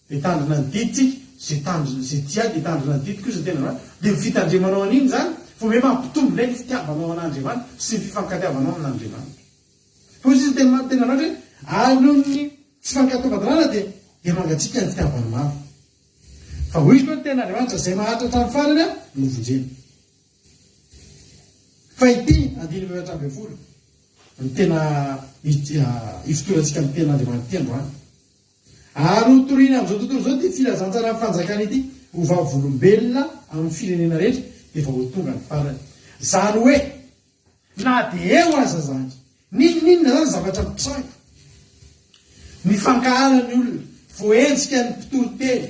Dia hitandrina ny diditsika, izay tandrina, izay tia ahy dia hitandrina ny didiko, hoy izay teny Andriamanitra. Dia ny fitandremanao an'iny izany, vao miha mampitombo indray ny fitiavanao an'Andriamanitra sy ny fifankatiavanao amin'Andriamanitra. Hoy izy ny teny Andriamanitra hoe, ary noho ny tsy fankatoavan-dalàna dia dia mangatsiaka ny fitiavan'ny maro. Fa hoy koa ny tenin'Andriamanitra, izay maharitra hatramin'ny farany no vonjena. Fa ity andininy 14 no tena ifotorantsika ny tenin'Andriamanitra ity androany. Ary ho torina amin'izao tontolo izao ity filazantsaran'ny fanjakana ity ho vavolombelona amin'ny firenena rehetra dia vao ho tonga ny farany. Izany hoe, na dia eo aza izany, n'inon'inona izany zavatra mitranga, mifankahala ny olona, voahenjika ny mpitory teny,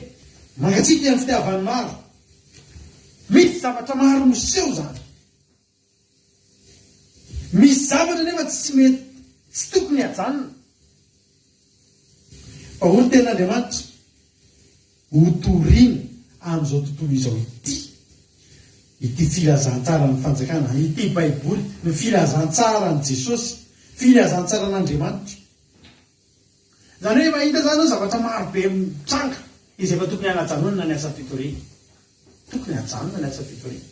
mangatsiaka ny fitiavan'ny maro, misy zavatra maro miseho izany. Misy zavatra anefa tsy mety, tsy tokony hajanona. Fa hoy ny Tenin'Andriamanitra, Hotorina amin'izao tontolo izao ity, ity filazantsaran'ny fanjakana, ity Baiboly, ny filazantsaran'i Jesosy, filazantsaran'Andriamanitra. Izany hoe mahita izany aho zavatra maro be mitranga izay efa tokony hanajanonana ny asa fitoriana. Tokony hajanona ny asa fitoriana.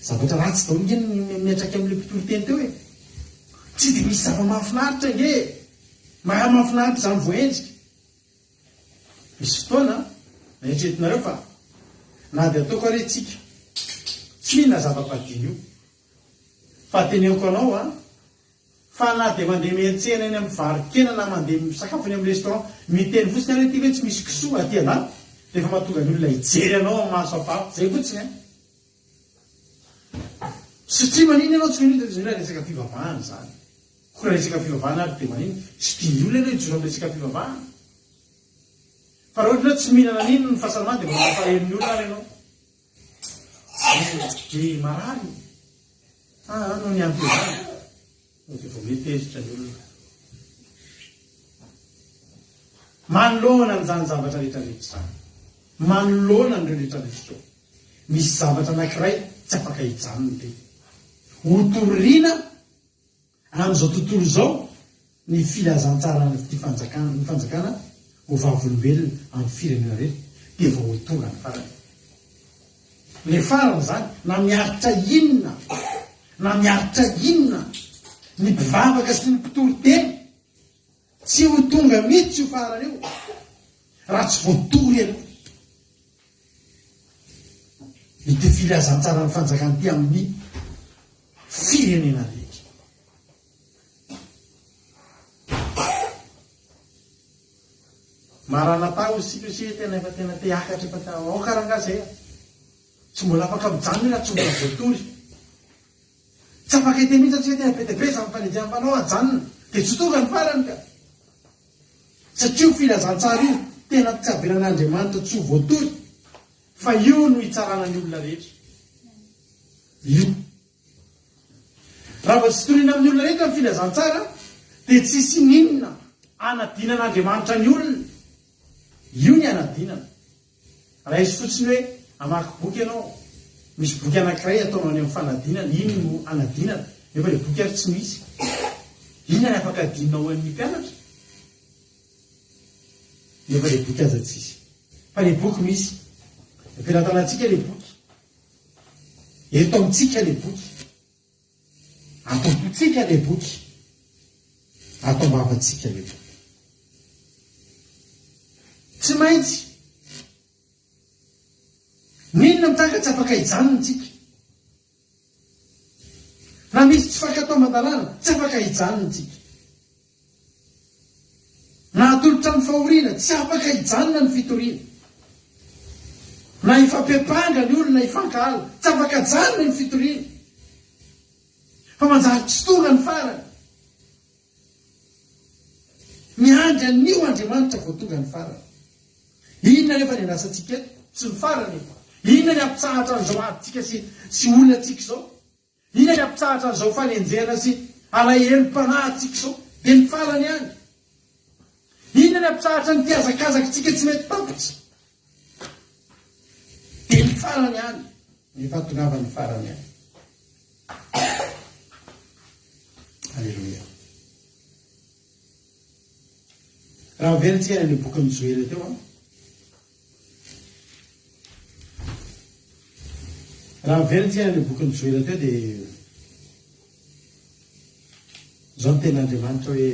Zavatra ratsy daholo nge ny miantraika amin'ilay mpitory teny teo e! Tsy dia misy zava-mahafinaritra nge e! Maha mahafinaritra izany voahenjika. Misy fotoana na eritreretinareo fa na dia ataoko ary tsika tsy mila zava-padino io fa teneniko anao an! Fa na dia mandeha miantsena eny amin'ny varo-kena na mandeha misakafo eny amin'ny restaurant, miteny fotsiny ary hoe ity ve tsy misy kisoa aty an-dafy dia efa mahatonga ny olona hijery anao amin'ny maso hafahafa. Izay fotsiny an! Satria maninona ianao tsy mino dia resaka fivavahana izany. Koa raha resaka fivavahana ary dia maninona? Tsy tian'ny olona ianao hijoro amin'ny resaka fivavahana. Fa raha ohatra hoe tsy mihinana an'iny ny fahasalamana dia mba mampalahelo ny olona ary ianao. Dia marary. Ah, noho ny anton'izany. Dia vao mety tezitra ny olona. Manoloana an'izany zavatra rehetra rehetra izany. Manoloana an'ireo rehetra rehetra ireo. Misy zavatra anankiray tsy afaka hijanona dia. Hotorina amin'izao tontolo izao ny filazantsaran'ity fanjakana, ny fanjakana ho vavolombelona amin'ny firenena rehetra dia vao ho tonga ny farany. Ilay farany izany na miaritra inona na miaritra inona ny mpivavaka sy ny mpitory teny tsy ho tonga mihitsy io farany io raha tsy voatory aloha ity filazantsaran'ny fanjakana ity amin'ny firenena rehetra. Maranatha hoy isika io se tena efa tena te hiakatra efa te aoka rangaha zay a! Tsy mbola afaka mijanona io raha tsy mbola voatory. Tsy afaka hiteny mihitsy antsika tena be dia be izany fanenjehana fa anao ajanona dia tsy tonga ny farany ka! Satria io filazantsara io tena tsy avelan'Andriamanitra tsy ho voatory fa io no hitsarana ny olona rehetra. Io. Raha vao tsy toriana amin'ny olona rehetra ny filazantsara dia tsy hisy n'inona hanadinan'Andriamanitra ny olona. Io ny hanadinana. Raiso fotsiny hoe hamaky boky ianao, misy boky anankiray ataonao any amin'ny fanadinana, iny no hanadinana, nefa ilay boky ary tsy misy. Inona ny afaka adinina ho an'ny mpianatra? Nefa ilay boky aza tsisy. Fa ilay boky misy. Am-pelatanantsika ilay boky. Eto amintsika ilay boky. Ato am-pontsika ilay boky. Ato am-bavantsika ilay boky. Tsy maintsy. N'inona mitranga tsy afaka hijanona isika. Na misy tsy fankatoavan-dalàna, tsy afaka hijanona isika. Na atolotra ny fahoriana, tsy afaka hijanona ny fitoriana. Na hifampiampanga ny olona, hifankahala, tsy afaka ajanona ny fitoriana. Fa manjary tsy tonga ny farany. Miandry an'io Andriamanitra vao tonga ny farany. Inona anefa ny andrasantsika eto? Tsy ny farany e! Inona ny hampitsahatra an'izao adintsika sy sy olantsika izao? Inona ny hampitsahatra an'izao fanenjehana sy alahelom-panahintsika izao? Dia ny farany ihany. Inona ny hampitsahatra an'ity hazakazakitsika tsy mety tapitra? Dia ny farany ihany. Ny fahatongavan'ny farany ihany. Aleloia. Raha miverina tsika any amin'ny bokin'i Joela teo an. Raha miverina tsika any amin'ny bokin'i Joela teo dia izao ny tenin'Andriamanitra hoe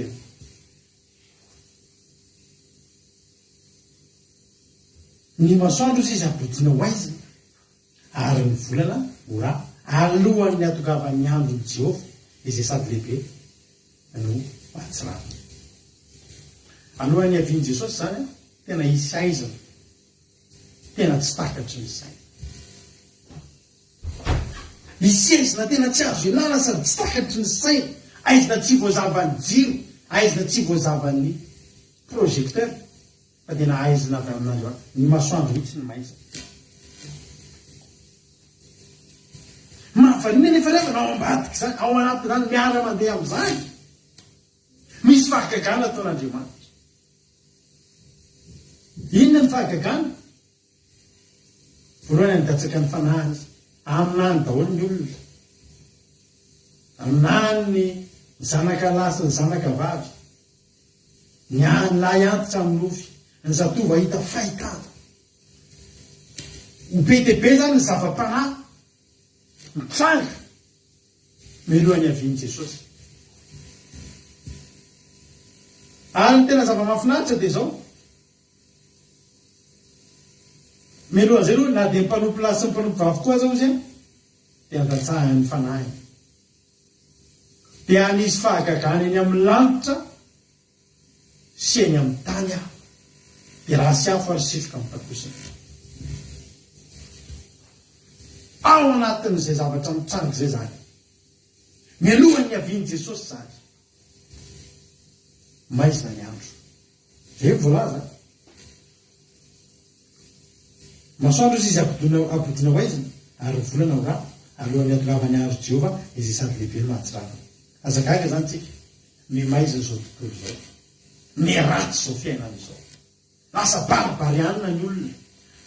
Ny masoandro sisa hampodiana ho aizina, ary ny volana ho ra, alohan'ny hahatongavan'ny andron'i Jehovah, izay sady lehibe no mahatsiravina. Alohan'ny hiavian'i Jesosy izany, tena hisy aizina, tena tsy takatry ny saina. Hisy aizina tena tsy azo ialana sady tsy takatry ny saina, aizina tsy voazavan'ny jiro, aizina tsy voazavan'ny projecteur. Fa tena aizina avy amin'Andriamanitra. Ny masoandro mihitsy no maizina. Mahavariana anefa ry havana, ao ambadik'izany, ao anatin'izany, miara-mandeha amin'izany, misy fahagagana ataon'Andriamanitra. Inona ny fahagagana? Voalohany handatsaka ny fanahiny izy. Haminany daholo ny olona. Haminany ny zanaka lahy sy ny zanaka vavy. Ny any lahy antitra amin'ny nofy. Ny zatovo hahita fahitana. Ho be dia be izany ny zava-panahy mitranga mialohan'ny havian'i Jesosy. Ary ny tena zava-mahafinaritra dia izao. Mialohan'izay aloha, na dia ny mpanompo lahy sy ny mpanompo vavy koa aza hozy dia andatsahan'ny fanahiny. Dia hanisy fahagagana eny amin'ny lanitra sy eny amin'ny tany aho. Dia rà sy afo ary sifotra mitakosina. Ao anatin'izay zavatra mitranga izay izany. Mialohan'ny niavian'i Jesosy izany. Maizina ny andro. Izay no voalaza. Masoandro izy izy abodona abodina ho aizina, ary ny volana ho ra, alohan'ny hatongavan'ny andro Jehovah izay sady lehibe no mahatsiravina. Aza gaga izany tsika, miha-maizina izao tontolo izao. Miha-ratsy izao fiainana izao. Lasa baribarianina ny olona.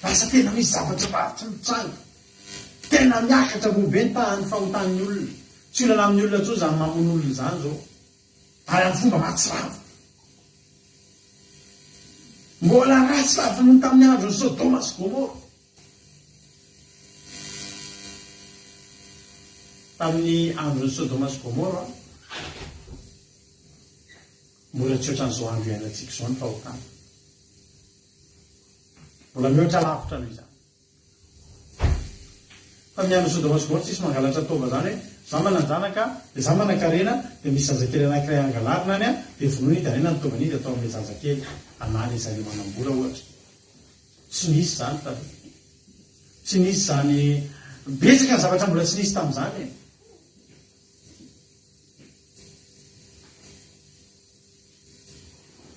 Lasa tena misy zavatra ratsy mitranga. Tena miakatra ambony be ny tahan'ny fahotan'ny olona. Tsy olana amin'ny olona intsony izany mamono olona izany izao. Ary amin'ny fomba mahatsiravina. Mbola ratsy lavitra noho ny tamin'ny andron'i Sodoma sy Gomora. Tamin'ny andron'i Sodoma sy Gomora, mbola tsy ohatran'izao andro iainantsika izao ny fahotana. Mbola mihoatra lavitra noho izany. Fa miandry Sodoma sy Gomora tsisy mangalatra taova zany hoe za manan-janaka de za manan-karena de misy zazakely anakiray angalarina any de vonoina i de alaina ny taovany iny de atao amle zazakely anala izay manam-bola ohatra. Tsy nisy zany taloha. Tsy nisy zany betsaka ny zavatra mbola tsy nisy tamin'izany e.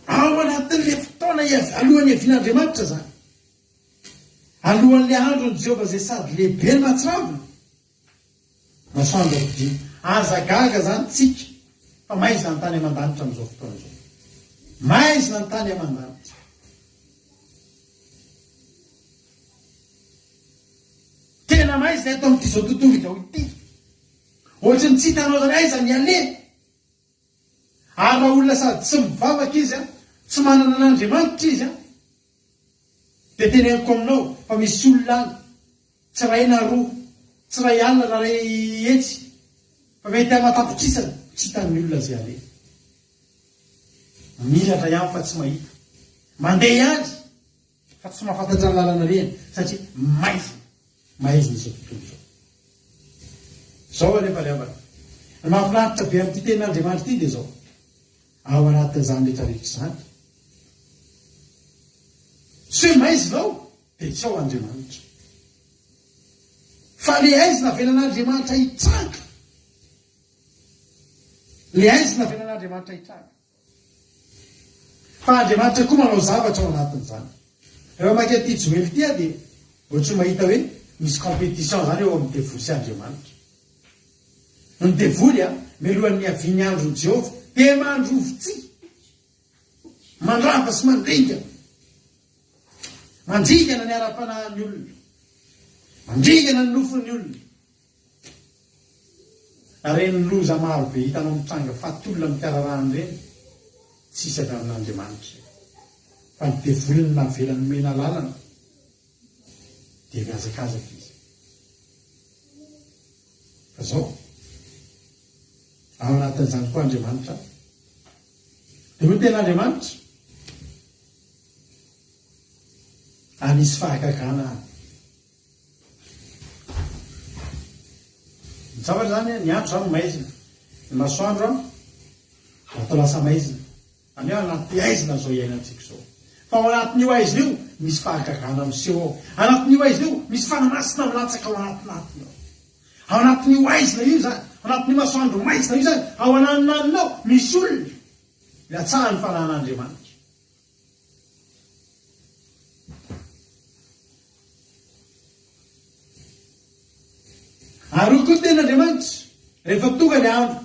Ao anatin'le fotoana alohan'ny hiavian'Andriamanitra zany. Alohan'ilay andron'i Jehovah izay sady lehibe no mahatsiravina, masoandro ampodiana. Aza gaga izany tsika fa maizina ny tany aman-danitra amin'izao fotoana izao. Maizina ny tany aman-danitra. Tena maizina eto amin'ity izao tontolo izao ity. Ohatry ny tsy hitanao izany aiza ny aleha. Ary raha olona sady tsy mivavaka izy, tsy manana an'Andriamanitra izy, Dia teneniko aminao fa misy olona any, tsy iray na roa, tsy iray alina na iray hetsy, fa mety aman-tapitrisany, tsy hitan'ny olona izay aleha. Mamiratra ihany fa tsy mahita. Mandeha ihany fa tsy mahafantatra ny lalana alehany satria maizina, maizina izao tontolo izao. Izao anefa ry havana, ny mahafinaritra be amin'ity tenin'Andriamanitra ity dia izao, Ao anatin'izany rehetra rehetra izany, tsy hoe maizina ao dia tsy ao Andriamanitra. Fa le aizina avelan'Andriamanitra hitranga, le aizina avelan'Andriamanitra hitranga. Fa Andriamanitra koa manao zavatra ao anatin'izany. Rehefa mamaky an'ity Joely ity aho dia ohatry ny mahita hoe misy compétition izany eo amin'ny devoly sy Andriamanitra. Ny devoly, mialohan'ny niavian'ny andron'i Jehovah, dia mandrovi-tsihy, mandrava sy mandringana. Mandringana ny ara-panahin'ny olona. Mandringana ny nofon'ny olona. Ireny loza maro be hitanao mitranga faty olona mikararahana ireny, tsisy avy amin'Andriamanitra. Fa ny devoly no navela nomena lalana, dia mihazakazaka izy. Fa zao, ao anatin'izany koa Andriamanitra, dia hoy ny tenin'Andriamanitra, Hanisy fahagagana any. Ny zavatra izany, ny andro izany maizina, ny masoandro atao lasa maizina. Izany hoe anaty haizina izao iainantsika izao. Fa ao anatin'io haizina io, misy fahagagana miseho ao. Anatin'io haizina io, misy fanahy masina milatsaka ao anatinatiny ao. Ao anatin'io haizina io izany, ao anatin'io masoandro maizina io izany, ao ananinaniny ao, misy olona ilatsahan'ny fanahin'Andriamanitra. Ary hoy koa ny tenin'Andriamanitra, Rehefa tonga ny andro,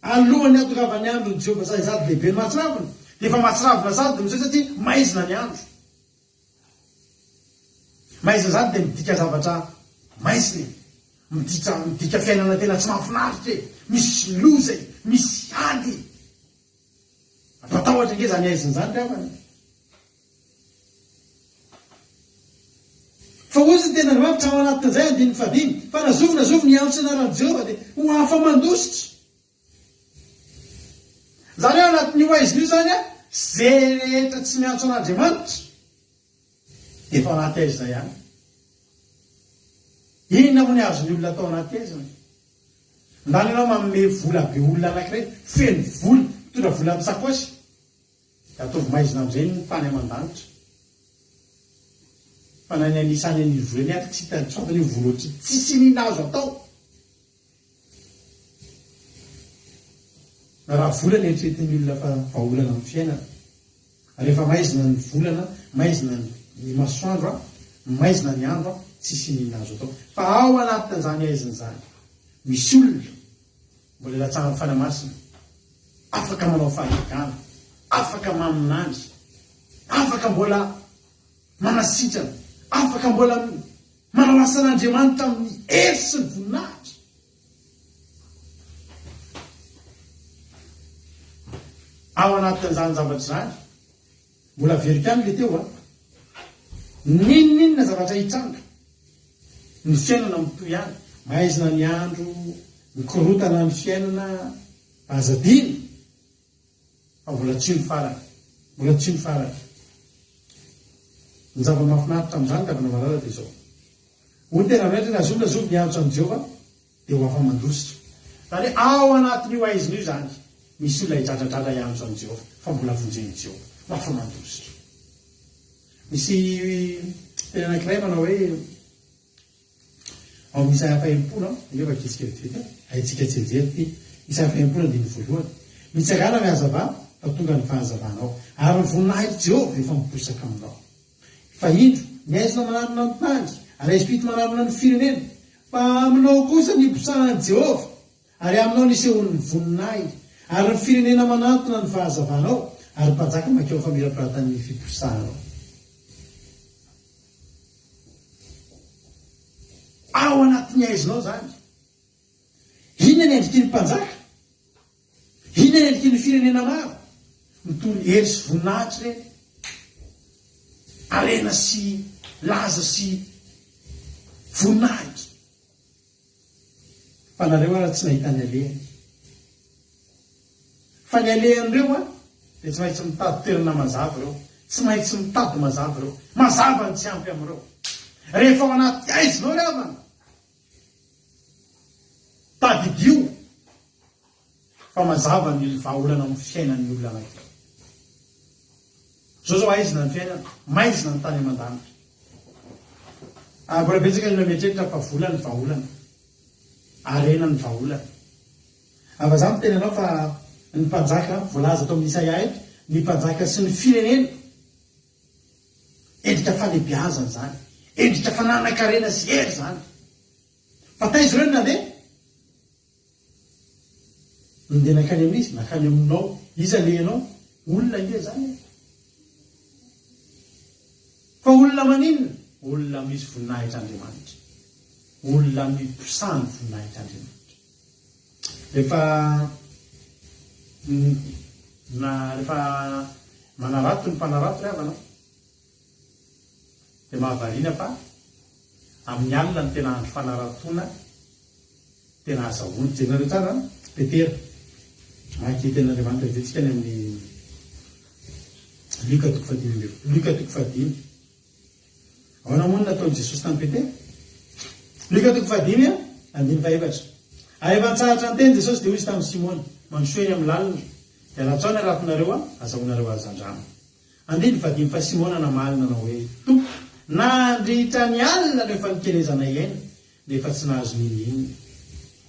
alohan'ny hahatongavan'ny andron'i Jehovah sady sady lehibe no mahatsiravina, dia efa mahatsiravina sady miseho satria maizina ny andro. Maizina izany dia midika zavatra maizina e, midika, midika fiainana tena tsy mahafinaritra e, misy loza e, misy ady e. Mampatahotra ange izany haizina izany ry havana e. Fa hoy izy ny tenin'Andriamanitra ao anatin'izay andininy fahadimy, Fa na zovy na zovy niantso ny anaran'i Jehovah dia ho afa-mandositra. Izany hoe ao anatin'io haizina io izany, izay rehetra tsy miantso an'Andriamanitra dia efa ao anaty haizina ihany. Inona moa ny azon'ny olona atao anaty haizina? Ndany ianao manome vola be olona anankiray, feno vola, mitondra vola amin'ny sakaosy, dia ataovy maizina amin'izay ny tany aman-danitra. Fa na ny anisany an'io vola iny ary tsy hitany, tsy fantany io vola ohatry, tsisy inona azo atao. Raha vola no eritreretin'ny olona fa vahaolana amin'ny fiainana. Rehefa maizina ny volana, maizina ny masoandro, maizina ny andro, tsisy ininona azo atao. Fa ao anatin'izany haizina izany, misy olona mbola ilatsahan'ny Fanahy Masina, afaka manao fahagagana, afaka maminany, afaka mbola manasitrana, afaka mbola manao asan'Andriamanitra amin'ny hery sy ny voninahitra. Ao anatin'izany zavatra izany, mbola averiko ihany ilay teo an, n'inon'inona zavatra hitranga, ny fiainana mitohy ihany, maizina ny andro, mikorotana ny fiainana, aza adino fa mbola tsy io ny farany, mbola tsy io ny farany. Ny zava-mahafinaritra amin'izany ry havana malala dia izao, hoy ny tenin'Andriamanitra, na zovy na zovy miantso an'i Jehovah, dia ho afa-mandositra. Izany hoe ao anatin'io haizina io izany, misy olona hidradradradra hiantso an'i Jehovah, fa mbola vonjen'i Jehovah. Ho afa-mandositra. Misy teny anankiray manao hoe, ao amin'ny Isaia faha-60, aleo vakintsika vetivety, haintsika tsianjery ity. Isaia faha-60 andininy voalohany. Mitsangàna mihazavà, fa tonga ny fahazavanao, ary ny voninahitr'i Jehovah efa miposaka aminao. Fa indro, ny haizina manarona ny tany, ary haizim-pito manarona ny firenena, fa aminao kosa ny hiposahan'i Jehovah, ary aminao ny hisehoan'ny voninahiny, ary ny firenena manantona ny fahazavanao, ary ny mpanjaka mankeo amin'ny famirapiratan'ny fiposahanao. Ao anatin'ny haizina ao izany. Inona ny endriky ny mpanjaka? Inona ny endriky ny firenena maro? Mitory hery sy voninahitra ireny. Harena sy laza sy voninahitra. Fa nareo ara tsy nahita ny alehany. Fa ny alehan'ireo an, dia tsy maintsy mitady toerana mazava ireo. Tsy maintsy mitady mazava ireo. Mazava ny tsy ampy amin'ireo. Rehefa ao anaty haizina ao ry havana, Tadidio fa mazava ny vahaolana amin'ny fiainan'ny olona anankiray. Izao izao haizina ny fiainana, maizina ny tany aman-danitra. Ary mbola betsaka ny olona mieritreritra fa vola ny vahaolana, harena ny vahaolana. Ary za miteny anao fa ny mpanjaka, voalaza ato amin'ny Isaia eto, ny mpanjaka sy ny firenena, Endrika fahalehibeazana izany. Endrika fananan-karena sy hery izany. Fa taiza ireo no nandeha? Nandeha nankany amin'iza? Nankany aminao. Iza le ianao? Olona ange izany e. Fa olona maninona? Olona misy voninahitr'Andriamanitra. Olona miposahan'ny voninahitr'Andriamanitra. Rehefa na rehefa manarato ny mpanarato ry havana dia mahavariana fa amin'ny alina no tena andro fanaratoana tena azahoana. Jerenareo tsara an, Petera, mamaky tenin'Andriamanitra vetivety isika any amin'ny Lioka toko fahadimy ambin'ny folo, Lioka toko fahadimy. Ahoana moa no nataon'i Jesosy tamin'i Petera? Lioka toko fahadimy andininy fahefatra. Ary rehefa nitsahatra niteny Jesosy dia hoy Izy tamin'i Simona, Mandrosoa eny amin'ny lalina, dia alatsao ny haratonareo azahoanareo hazandrano. Andininy fahadimy Fa Simona namaly nanao hoe, Tompo, nandritra ny alina no efa nikelezanay aina, nefa tsy nahazo n'inon'inona.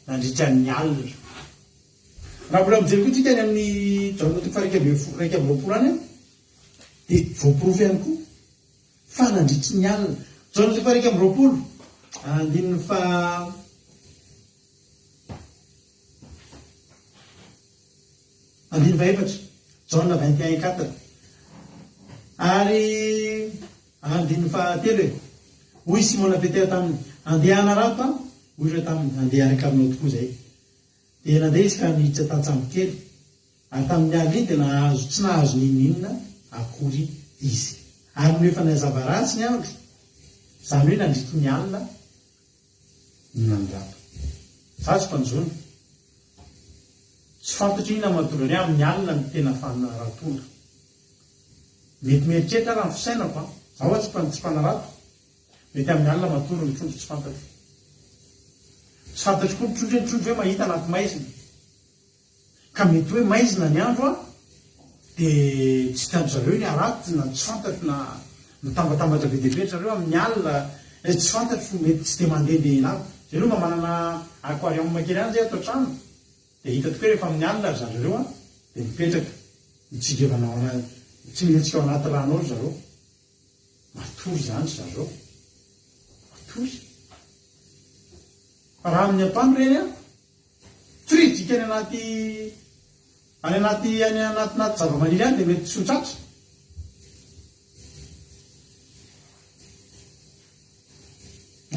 Nandritra ny alina. Raha mbola mijery koa tsika any amin'ny Jaona toko faha 21 any, Dia voaporofo ihany koa fa nandritry ny alina. Jaona toko faha-21, andininy faha. Andininy fahefatra, Jaona 21 quatre. Ary andininy fahatelo e. Hoy Simona Petera taminy, Andeha hanarato aho. Hoy ireo taminy, Andeha hiaraka aminao tokoa izahay. Dia nandeha izy ka niditra tantsambo kely. Ary tamin'ny alina iny dia nahazo tsy nahazo n'inon'inona akory izy. Ary nony efa nihazava ratsy ny andro, izany hoe nandritry ny alina, no nandrato. Izaho tsy mpanjono. Tsy fantatro inona mahatonga ny hoe amin'ny alina no tena fanaratoana. Mety mieritreritra aho raha ny fisainako an. Izaho ho'a tsy mpanarato. Mety amin'ny alina matory ny trondro tsy fantatro. Tsy fantatro koa ny trondro hoe ny trondro ve mahita anaty maizina. Ka mety hoe maizina ny andro an, dia tsy hitan-dry zareo ny harato na tsy fantatro na mitambatambatra be dia be ry zareo amin'ny alina, eh tsy fantatro, mety tsy dia mandehandeha lava. Zay aloha mba manana aquarium kely ihany zay ato an-trano. Dia hita tokoa rehefa amin'ny alina ry zareo ireo dia mipetraka, mitsingevana ao anaty, tsy mihetsika ao anaty rano ao ry zareo. Matory izany ry zareo. Matory. Fa raha amin'ny atoandro ireny an, tridrika any anaty any anaty any anaty zavamaniry any dia mety tsy ho tratra.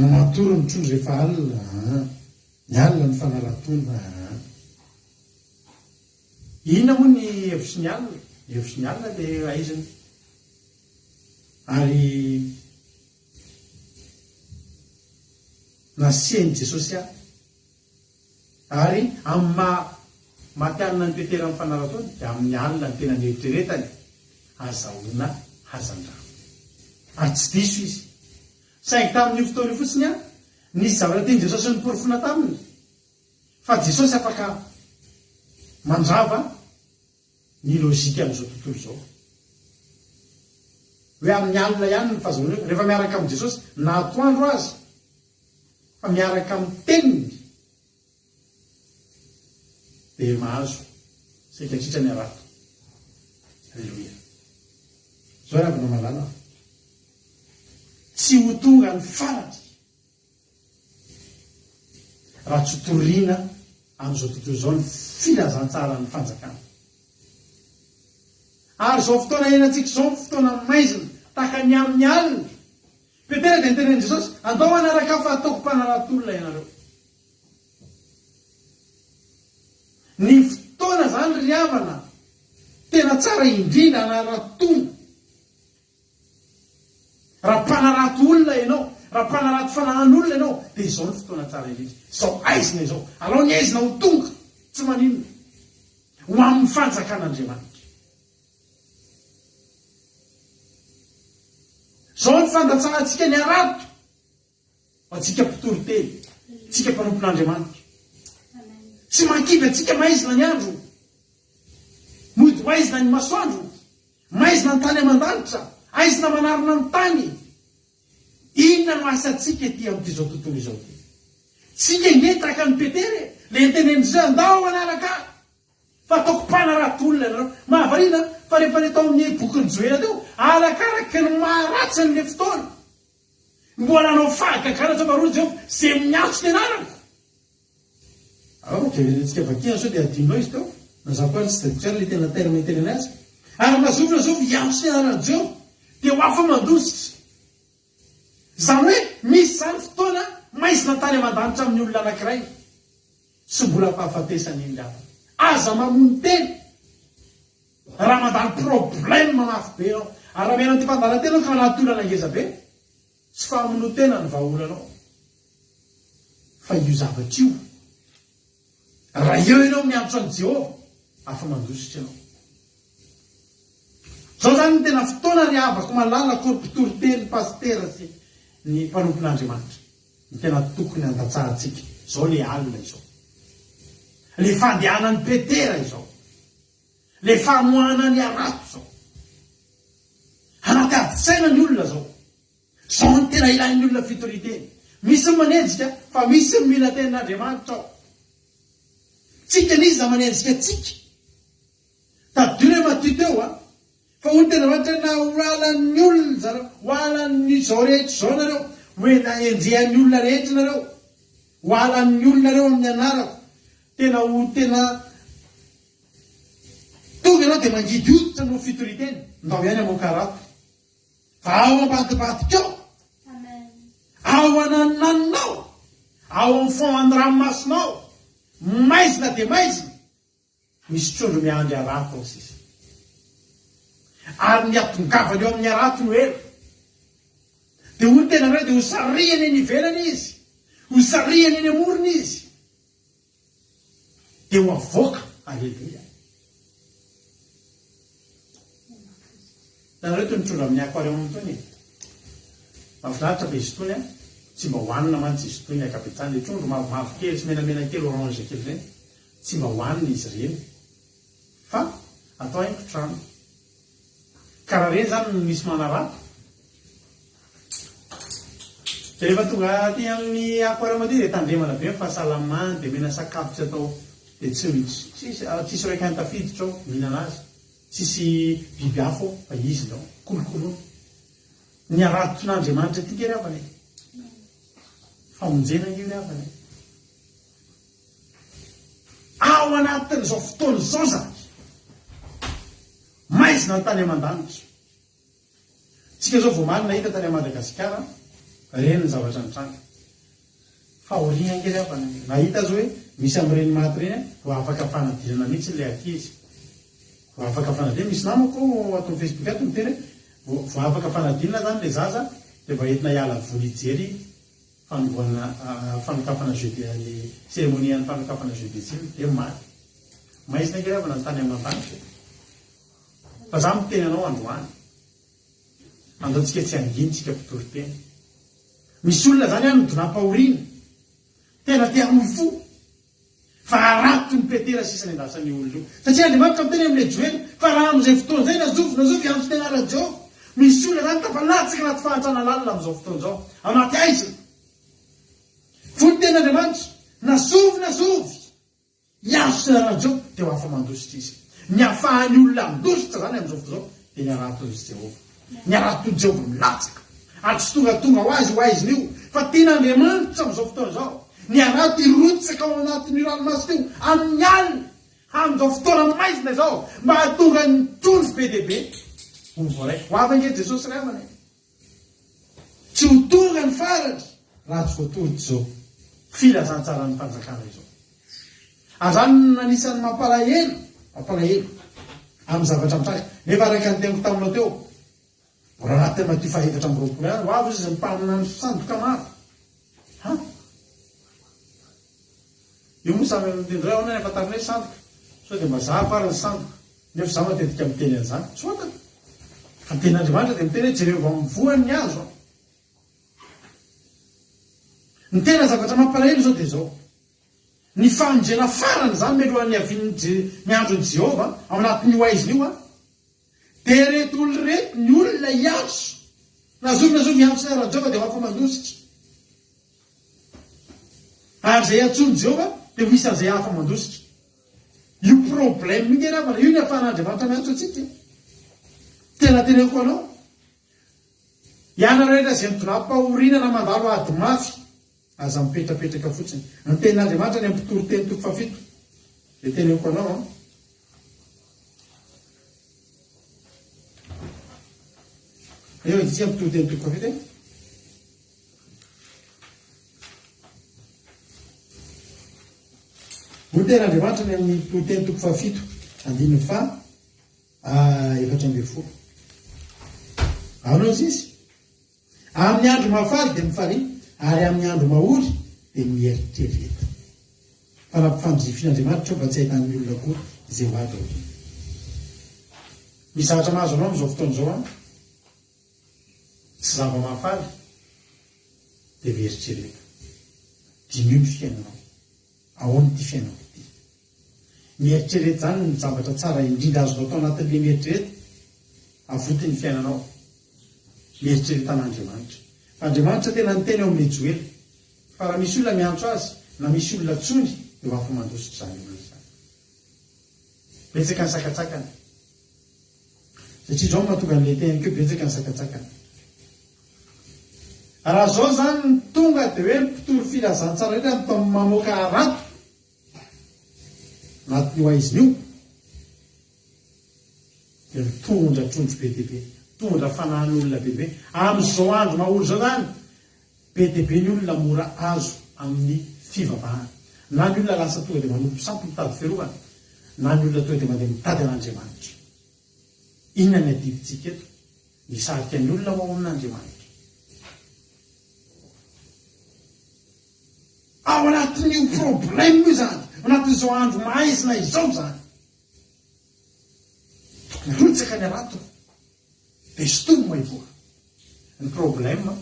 Matory ny trondro rehefa alina an. Ny alina no fanaratoana an. Inona moa ny hevitry ny alina? Ny hevitry ny alina dia aizina. Ary nasian'i Jesosy ahy. Ary amin'ny maha matihanina an'i Petera amin'ny fanaratoana dia amin'ny alina no tena nieritreretany hazahoana hazandrano. Ary tsy diso izy. Saingy tamin'io fotoana io fotsiny an, nisy zavatra tian'i Jesosy noporofoina taminy fa Jesosy afaka mandrava ny logique-n'izao tontolo izao. Hoe amin'ny alina ihany ny fahazahoana hoe rehefa miaraka amin'i Jesosy, na atoandro aza, fa miaraka amin'ny teniny dia mahazo saika tritra ny harato. Aleloia. Izao ry havana malala, tsy ho tonga ny farany raha tsy torina amin'izao tontolo izao ny filazantsaran'ny fanjakana. Ary izao fotoana iainantsika izao ny fotoana maizina, tahaka ny amin'ny alina. Petera dia niteny an'i Jesosy, Andao hanaraka ahy fa hataoko mpanarato olona ianareo. Ny fotoana izany ry havana tena tsara indrindra hanaratoana. Raha mpanarato olona ianao, raha mpanarato fanahan'olona ianao, dia izao no fotoana tsara indrindra. Izao aizina izao. Alao ny aizina ho tonga, tsy maninona, ho amin'ny fanjakan'Andriamanitra. Izao ny fandatsahantsika ny harato ho antsika mpitory teny, antsika mpanompon'Andriamanitra. Tsy mahakivy antsika maizina ny andro, mody maizina ny masoandro, maizina ny tany aman-danitra, aizina manarona ny tany. Inona no asantsika ety amin'ity izao tontolo izao ity? Tsika ange tahaka an'i Petera e, le nitenenin'i Jesoa, andao hanaraka ahy. Fa ataoko mpanarato olona ianareo. Mahavariana fa rehefa le tao amin'ny bokin'i Joela teo, arakaraky ny maharatsy an'le fotoana, mbola hanao fahagagana tsy ampaharoa Jehovah, ze miantso ny anarako. Ao, jerentsika vakiana sao dia adinonao izy teo, na za koa ary tsy tadidiko tsara le tena terme itenenany azy. Ary na zovy na zovy hiantso ny anaran'i Jehovah, dia ho afa-mandositra. Izany hoe misy izany fotoana maizina tany aman-danitra amin'ny olona anankiray. Tsy mbola fahafatesana iny angamba. Aza mamono tena raha mandalo problème mafy be ianao. Ary raha miaina an'ity fandaharan-tena ianao ka anaty olana ngeza be, tsy famonoan-tena no vahaolanao. Fa io zavatra io, raha eo ianao miantso an'i Jehovah, afa-mandositra ianao. Izao izany no tena fotoana ry havako malala akory mpitory teny, pasitera sy ny mpanompon'Andriamanitra. Ny tena tokony handatsahantsika izao le alina izao. Le fandehanan'i Petera izao. Le famoahana ny harato izao. Anaty adi-tsaina ny olona izao. Izao no tena ilain'ny olona fitorian-teny. Misy ny manenjika fa misy ny mila tenin'Andriamanitra ao. Tsika n'iza manenjika antsika. Tadidio re Matio teo a! Fa hoy ny tenin'Andriamanitra hoe na ho halan'ny olona zareo, ho halan'ny izao rehetra izao nareo, ho enjehan'ny olona rehetra nareo, ho halan'ny olona nareo amin'ny anarako. Tena ho tena tonga ianao dia mangidy hoditra noho fitorian-teny. Ndao ihany hamoaka harato. Fa ao ambadibadika ao, ao ananonanona ao, ao amin'ny fond an'ny ranomasina ao, maizina dia maizina, Misy trondro miandry harato ao sisa. Ary ny hatongavany eo amin'ny harato no ela. Dia hoy ny tenanareo, dia hosarihany eny ivelany izy, hosarihany eny amorony izy, dia ho avoaka. Aleloia. Hitanareo itony trondro amin'ny aquarium itony e? Mahafinaritra fa izy itony an, tsy mba hohanina mantsy izy itony ankabetsahany. Ilay trondro mavomavo kely sy menamena kely, orange kely ireny. Tsy mba hohanina izy ireny fa atao haingo trano. Ka raha ireny izany no misy manarato dia rehefa tonga aty amin'ny aquarium aty dia tandremana be ny fahasalamany dia omena sakafo tsy atao. Dia tsy tsisy tsisy requin tafiditra ao mihinana azy, tsisy biby hafa ao fa izy no ao. Kolokoloina. Ny haraton'Andriamanitra ity nge ry havana e. Famonjena nge io ry havana e. Ao anatin'izao fotoana izao izany, maizina ny tany aman-danitra. Tsika zao vao omaly nahita tany Madagasikara reny ny zavatra nitranga. Fahoriana ange ry havana e. Nahita aza hoe misy amin'ireny maty ireny vao afaka fanadinana mihitsy ilay ankizy. Vao afaka fanadinana, misy namako ato amin'ny Facebook ato miteny hoe vao afaka fanadinana zany ilay zaza dia vao entina hiala voly hijery fanombohana fanokafana jeu de ny cérémonie an'ny fanokafana jeu de tsilo dia maty. Maizina ange ry havana ny tany aman-danitra e. Fa za miteny anao androany. Andao tsika tsy hangina tsika mpitory teny. Misy olona zany any midonam-pahoriana. Tena te hamoy fo. Fa haraton'i Petera sisa ny andrasan'io olona io. Satria Andriamanitra miteny amin'ilay Joela fa raha amin'izay fotoana izay na zovy na zovy hiantso tena ara Jehovah. Misy olona zany tafalatsaka anaty fahantrana lalina amin'izao fotoana izao. Anaty haizina. Fony teny Andriamanitra, na zovy na zovy. Hiazo sy Rajo dia ho afa-mandositra izy. Ny ahafahan'ny olona handositra izany amin'izao fotoana izao dia ny haraton'i Jehovah. Ny haraton'i Jehovah milatsaka. Ary tsy tongatonga ho azy io haizina io, fa tian'Andriamanitra amin'izao fotoana izao ny harato hirotsaka ao anatin'io ranomasina io amin'ny alina, amin'izao fotoana maizina izao, mba hahatonga ny trondro be dia be ho voaray. Ho avy ange Jesosy ry havana e! Tsy ho tonga ny farany raha tsy voatory izao filazantsaran'ny fanjakana izao. Ary izany no anisan'ny mampalahelo, mampalahelo amin'ny zavatra mitranga. Nefa araka ny teniko taminao teo, mbola anatin'ny Matio faha 24 ihany, ho avy izy ny mpaminany sandoka maro. Ha? Io moa samy miteny indray ahoana ny ahafantarana hoe sandoka? Sao dia mba zahako ary ny sandoka? Nefa izaho matetika miteny an'izany. Tsy fantany. Fa ny tenin'Andriamanitra dia miteny hoe jereo avy amin'ny voany ny hazo an. Ny tena zavatra mampalahelo izao dia izao. Ny famonjena farany izany mialohan'ny hiavian'ny ny andron'i Jehovah ao anatin'io haizina io an, dia ireto olona ireto ny olona hiantso. Na zovy na zovy hiantso ny anaran'i Jehovah dia ho afa-mandositra. Ary izay antsoin'i Jehovah dia ho isan'izay hafa mandositra. Io problème io nge namana, io ny ahafahan'Andriamanitra miantso antsika e. Tena teneniko anao. Ianareo rehetra izay midonam-pahoriana na mandalo ady mafy, aza mipetrapetraka fotsiny. Ny tenin'Andriamanitra any amin'ny mpitoriteny toko fahafito dia teneniko anao an. Eo isika mpitoriteny toko fahafito e. Hoy ny tenin'Andriamanitra any amin'ny Toriteny toko fahafito, andininy faha 14. Ahoana hozy izy? Amin'ny andro mahafaly dia mifalia, ary amin'ny andro mahory dia mieritrereta. Fa nampifandrifin'Andriamanitra mba tsy hahitan'ny olona koa izay ho avy aoriana. Misy zavatra mahazo anao amin'izao fotoana izao an? Tsy zava-mahafaly dia mieritrereta. Diniho ny fiainanao. Ahoana ity fiainako ity? Mieritrereta izany ny zavatra tsara indrindra azonao atao anatin'ilay mieritrereta. Avoty ny fiainanao. Mieritrereta an'Andriamanitra. Fa Andriamanitra tena niteny ao amin'i Joela fa raha misy olona miantso azy na misy olona antsoiny dia ho afa-mandositra izany olona izany. Betsaka ny sakantsakana. Satria izao no mahatonga an'ilay teniko hoe betsaka ny sakantsakana. Raha izao izany no tonga dia hoe ny mpitory filazantsara rehetra no mamoaka harato anatin'io haizina io, dia mitondra trondro be dia be, mitondra fanahin'olona be dia be. Amin'izao andro mahory izao izany, Be dia be ny olona mora azo amin'ny fivavahana. Na ny olona lasa tonga dia manompo sampy mitady fiarovana, na ny olona tonga dia mandeha mitady an'Andriamanitra. Inona ny adidintsika eto? Ny hisarika ny olona ho ao amin'Andriamanitra. Ao anatin'io problème io izany, ao anatin'izao andro maizina izao izany, tokony hirotsaka ny aratony. Dia sintomy maivoa. Ny problème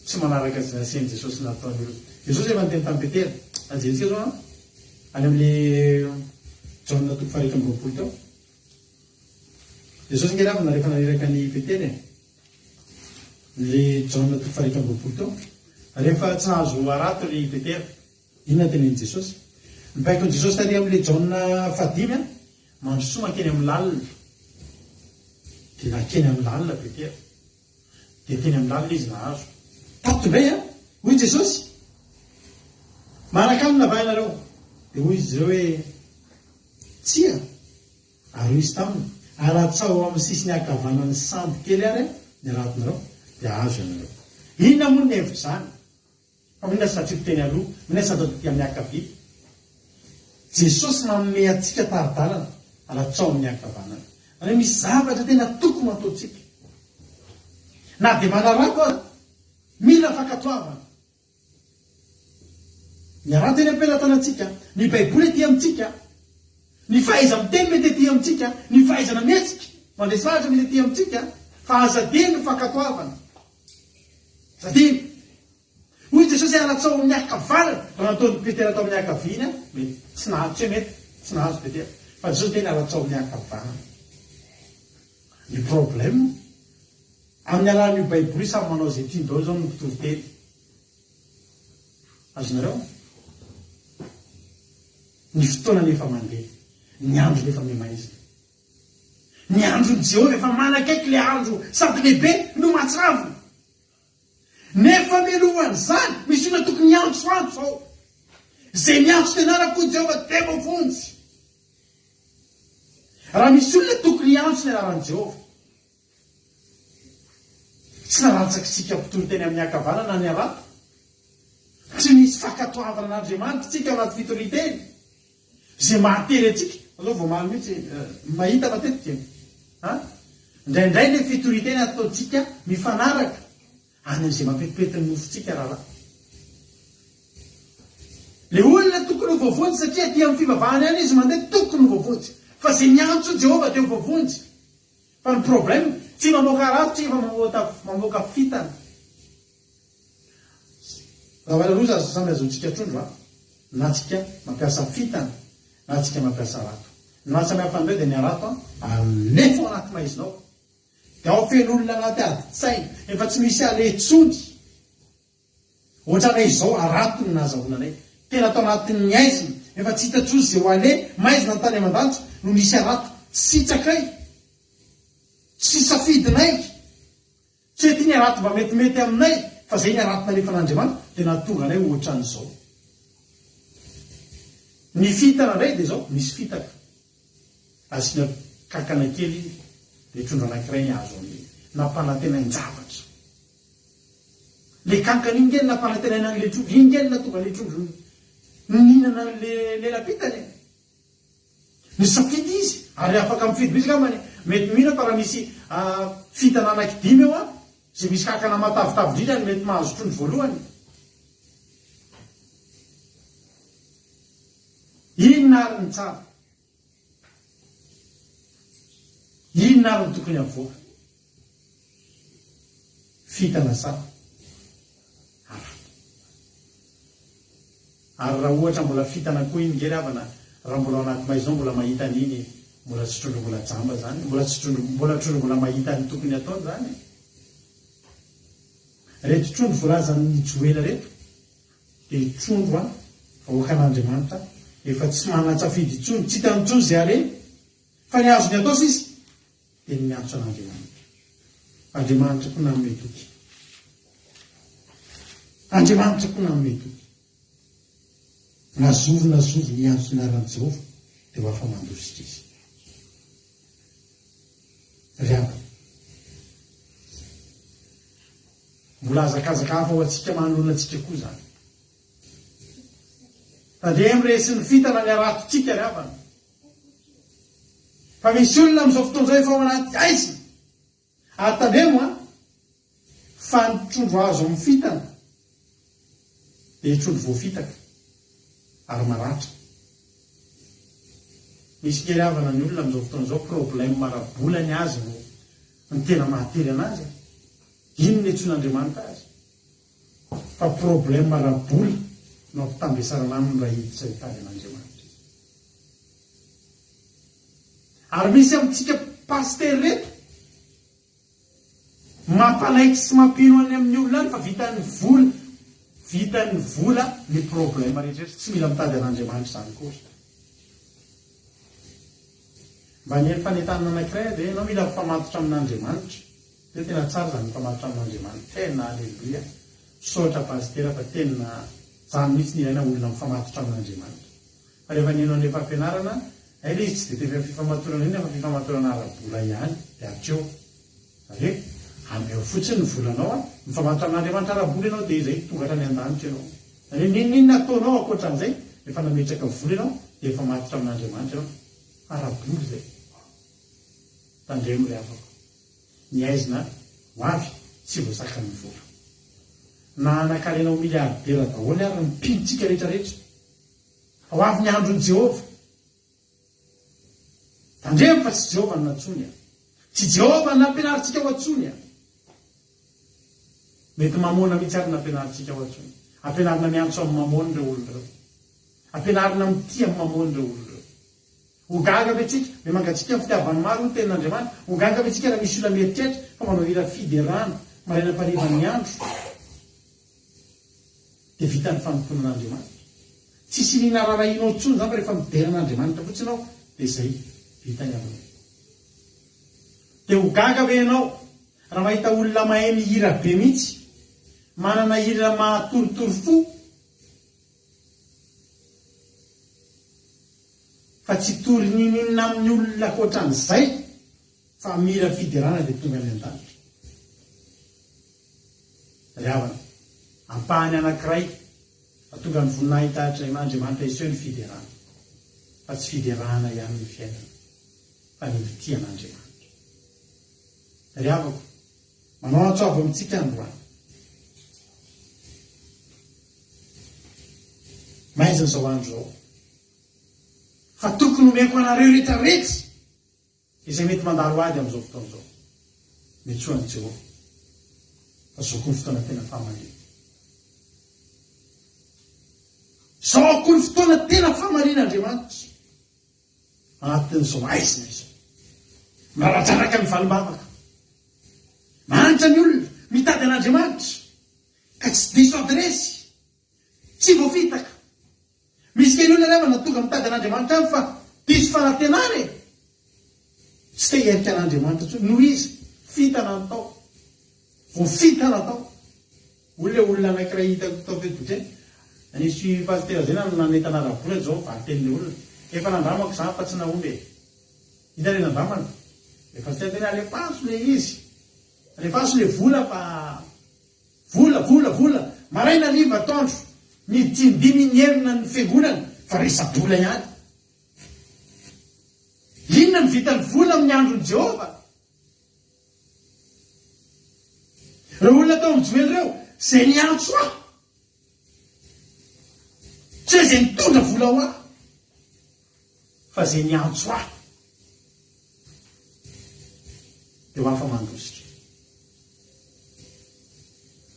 tsy manaraka izay nasian'i Jesosy nataony olona. Jesosy efa niteny tamin'i Petera, raha jerentsika zao an, any amin'le Jaona toko faha 21 teo. Jesosy nge ravina rehefa naniraka an'i Petera e. Le Jaona toko faha 21 teo. Rehefa tsy nahazo harato ry Petera. Inona no tenenin'i Jesosy? Ny baikon'i Jesosy tary amin'ilay Jaona fahadimy an, mandrosoa mankeny amin'ny lalina. Dia nankeny amin'ny lalina Petera. Dia teny amin'ny lalina izy nahazo. Tato indray an, hoy Jesosy, Manan-kanina va ianareo? Dia hoy izy ireo hoe, Tsia. Ary hoy izy taminy, Alatsaho ao amin'ny sisiny ankavanan'ny sambo kely ary ny haratonareo, dia hahazo ianareo. Inona moa ny hevitr'izany? Fa maninona tsy natsipy teny aloha? Maninona tsy natao taty amin'ny ankavia? Jesosy manome antsika tari-dalana, alatsaho amin'ny ankavanana. Izany hoe misy zavatra tena tokony ho ataontsika. Na dia manarato aza, mila fankatoavana. Ny harato eny am-pelatanantsika, ny Baiboly ety amintsika, ny fahaiza-miteny mety ety amintsika, ny fahaizana mihetsika, mandresy lahatra mety ety amintsika, fa aza adino ny fankatoavana. Aza adino. Hoy Jesosy hoe alatsao amin'ny ankavanana. Raha nataon'i Petera tao amin'ny ankaviany, mety tsy nahazo, tsy hoe mety, tsy nahazo Petera. Fa Jesosy niteny alatsao amin'ny ankavanana. Ny problème, amin'ny alalan'io Baiboly io samy manao izay tiany daholo izao ny mpitory teny. Azonareo? Ny fotoana nefa mandeha, ny andro nefa mihamaizina. Ny andron'i Jehovah efa manakaiky ilay andro sady lehibe no mahatsiravina. Nefa mialohan'izany, misy olona tokony hiantsoantso ao. Izay miantso ny anarako, hoy Jehovah, dia voavonjy. Raha misy olona tokony hiantso ny anaran'i Jehovah, tsy nalatsak'isika mpitory teny amin'ny ankavanana ny harato. Tsy nisy fankatoavana an'Andriamanitra isika ao anaty fitorian-teny. Izay mahatery antsika, aleo voamaly mihitsy, mahita matetika e. An? Indraindray ilay fitorian-teny ataontsika mifanaraka any amin'izay mampetipety ny nofontsika rahalahy. Ilay olona tokony ho voavonjy satria aty amin'ny fivavahana ihany izy mandeha tokony ho voavonjy. Fa izay miantso Jehovah dia ho voavonjy. Fa ny problème, tsy mamoaka harato tsika fa mamoaka fitana. Zavatra roa aza samy azotsika trondro a! Na tsika mampiasa fitana na tsika mampiasa harato. Ny maha samy hafa an'ireo dia ny harato a alefa ao anaty maizina ao. Dia ao feno olona anaty adin-tsaina efa tsy misy aleha intsony. Ohatranay izao harato no nahazahoana anay. Tena tao anatin'ny haizina efa tsy hita intsony izay ho aleha, maizina ny tany aman-danitra no nisy harato. Sitrakay. Tsy safidinay. Tsy hoe ity ny harato mba metimety aminay fa zay ny harato nalefan'Andriamanitra dia nahatonga anay ho ohatran'izao. Ny fitana indray dia izao, misy fitaka. Asiana kankana kely iny dia trondro anankiray ny azo amin'iny. Nampanantenain-javatra. Ilay kankana iny nge no nampanantenaina an'ilay trondro, iny nge no nahatonga an'ilay trondro nihinana an'ilay lela-pitana e. Nisafidy izy ary afaka mifidy mihitsy angambany. Mety mino aho fa raha misy fintana anaky dimy eo an, izay misy kankana matavitavy indrindra no mety mahazo trondro voalohany. Inona ary ny tsara? Inona ary no tokony havoaka? Fintana sa harato? Ary raha ohatra mbola fitana koa iny nge ry havana, raha mbola ao anaty maison mbola mahita an'iny mbola tsy trondro mbola jamba zany, mbola tsy trondro mbola trondro mbola mahita ny tokony ataony zany e. Reto trondro voalazan'i Joela reto dia trondro an, vahoakan'Andriamanitra efa tsy manan-tsafidy intsony, tsy hitany intsony izay hareny fa ny azony atao sisa dia ny miantso an'Andriamanitra. Andriamanitra koa nanome toky. Andriamanitra koa nanome toky. Na zovy na zovy niantso ny anaran'i Jehovah, dia ho afa-mandositra izy. Ry havana, mbola hazakazaka hafa ho antsika manoloana antsika koa izany. Tandremo resin'ny fitana ny haratontsika, ry havana. Fa misy olona amin'izao fotoana izao efa ao anaty haizina. Ary tandremo an, fa ny trondro azo amin'ny fitana dia trondro voafitaka ary maratra. Misy kely havana ny olona amin'izao fotoana izao problème ara-bola ny azy no no tena mahatery anazy e. Inona no iantsoan'Andriamanitra azy? Fa problème ara-bola no ampitambesarana aminy raha hiditra hitady an'Andriamanitra izy. Ary misy amintsika pasitera ireto mampanaiky sy mampino any amin'ny olona any fa vitan'ny vola. Vitan'ny vola ny problème rehetra rehetra, tsy mila mitady an'Andriamanitra izany akory. Mba niely fanentanana anankiray aho dia hoe ianao mila mifamatotra amin'Andriamanitra. Dia tena tsara izany mifamatotra amin'Andriamanitra. Tena Aleloia. Misaotra Pasitera fa tena izany mihitsy no ilaina olona mifamatotra amin'Andriamanitra. Fa rehefa nihaino an'ilay fampianarana, hay ilay izy tsy dia tena fifamatorana inona fa fifamatorana ara-bola ihany dia hatreo. Izany hoe ameo fotsiny ny volanao an, mifamatotra amin'Andriamanitra ara-bola ianao dia izay, tonga hatrany an-danitra ianao. Izany hoe n'inon'inona ataonao ankoatran'izay, rehefa nametraka vola ianao dia mifamatotra amin'Andriamanitra ianao. Ara-bola izay. Tandremo ry havako. Ny aizina ho avy tsy voasakan'ny vola. Na hanan-karena ho miliaridera daholo ary ny mpinontsika rehetra rehetra. Ho avy ny andron'i Jehovah. Tandremo fa tsy Jehovah no nantsoiny an. Tsy Jehovah no nampianarintsika ho antsoiny an. Mety Mamôna mihitsy ary no nampianarintsika ho antsoiny. Ampianarina miantso amin'i Mamôna ireo olona ireo. Ampianarina mitia amin'i Mamôna ireo olona ireo. Ho gaga ve tsika? Miha mangatsiaka ny fitiavan'ny maro hoy ny tenin'Andriamanitra. Ho gaga ve tsika raha misy olona mieritreritra fa manao hira fiderana maraina am-parivan'ny andro? Dia vita ny fanompoana an'Andriamanitra. Tsisy iniana rarahianao intsony izany fa rehefa midera an'Andriamanitra fotsiny ianao dia izay, vita ny aminao. Dia ho gaga ve ianao raha mahita olona mahay mihira be mihitsy, manana hira mahatorotoro fo, fa tsy hitory n'inon'inona amin'ny olona ankoatran'izay fa mihira fiderana dia tonga any an-danitra? Ry havana, ampahany anankiray mahatonga ny voninahitr' Andriamanitra hiseho ny fiderana, fa tsy fiderana ihany ny fiainana, fa ny mitia an'Andriamanitra. Ry havako, manao antso avo amintsika androany. Maizina izao andro izao, fa tokony homeko anareo rehetra rehetra Izay mety mandalo ady amin'izao fotoana izao, miantsoa an'i Jehovah, fa izao koa ny fotoana tena fahamariana. Izao koa ny fotoana tena fahamarian'Andriamanitra, anatin'izao haizina izao. Miraradraraka ny valim-bavaka. Mahantra ny olona, mitady an'Andriamanitra, ka tsy diso adiresy, tsy voafitaka. Misy kely olona angamba na tonga mitady an'Andriamanitra any fa diso fanantenana e! Tsy te hihaika an'Andriamanitra intsony noho izy fintana ny tao. Voafintana tao. Hoy ilay olona anankiray hitako tao Facebook izay, nisy pasitera izay nanentana ara-bola izao valin-tenin'ilay olona. Efa nandramako izany fa tsy nahomby e! Inona ilay nandramana? Ilay pasitera niteny hoe alefaso ilay izy, alefaso ilay vola fa. Vola, vola, vola, maraina hariva atoandro, midimby miherina ny fiangonana fa resa-bola ihany. Inona no vitan'ny vola amin'ny andron'i Jehovah? Ireo olona tao amin'ny Joely ireo, izay niantso ahy, tsy hoe izay nitondra vola ho ahy, fa izay niantso ahy. Dia ho afa-mandositra.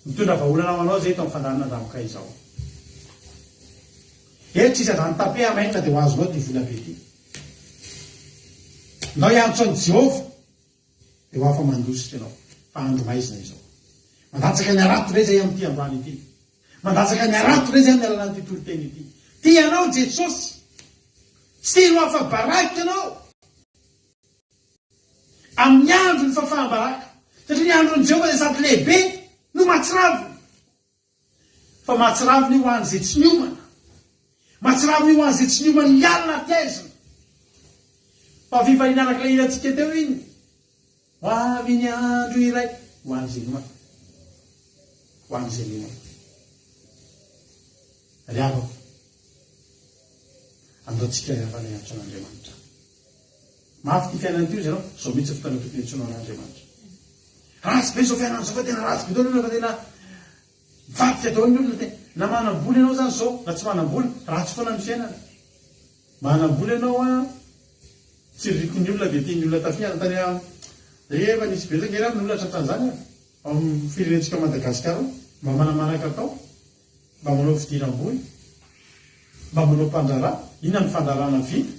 Mitondra vahaolana ho anao izay eto amin'ny fandaharana Andramoka izao. Eto tsisy an'izany tape amen dia ho azonao ity vola be ity. Ndao hiantso an'i Jehovah dia ho afa-mandositra ianao fa andro maizina izao. Mandatsaka ny harato indray izay amin'ity androany ity. Mandatsaka ny harato indray izay amin'ny alalan'ity toriteny ity. Tia anao Jesosy. Tsy tiany ho afa-baraka ianao. Amin'ny andron'ny fahafaham-baraka. Satria ny andron'i Jehovah dia sady lehibe no mahatsiravina. Fa mahatsiravina io ho an'izay tsy niomana. Mahatsiravina io ho an'izay tsy niomana hiala anaty haizina. Fa fifaliana araka ilay hirantsika teo iny. Ho avy ny andro iray ho an'izay niomana. Ho an'izay niomana. Ry havako, andao tsika ry havana hiantso an'Andriamanitra. Mafy ity fiainana ity hozy ianao, izao mihitsy ny fotoana tokony hiantsoanao an'Andriamanitra. Ratsy be izao fiainana izao fa tena ratsy be daholo ny olona fa tena mivadika daholo ny olona te na manam-bola ianao izany izao na tsy manam-bola, ratsy foana ny fiainana. Manam-bola ianao an, tsiriritin'ny olona dia tian'ny olona tafihana. Tany am, efa nisy betsaka nge ny olona tratran'izany an, ao amin'ny firenentsika Madagasikara ao, mba manamanaka atao, mba manao fidiram-bola, mba manao mpandraharaha, inona ny fandraharahana vita?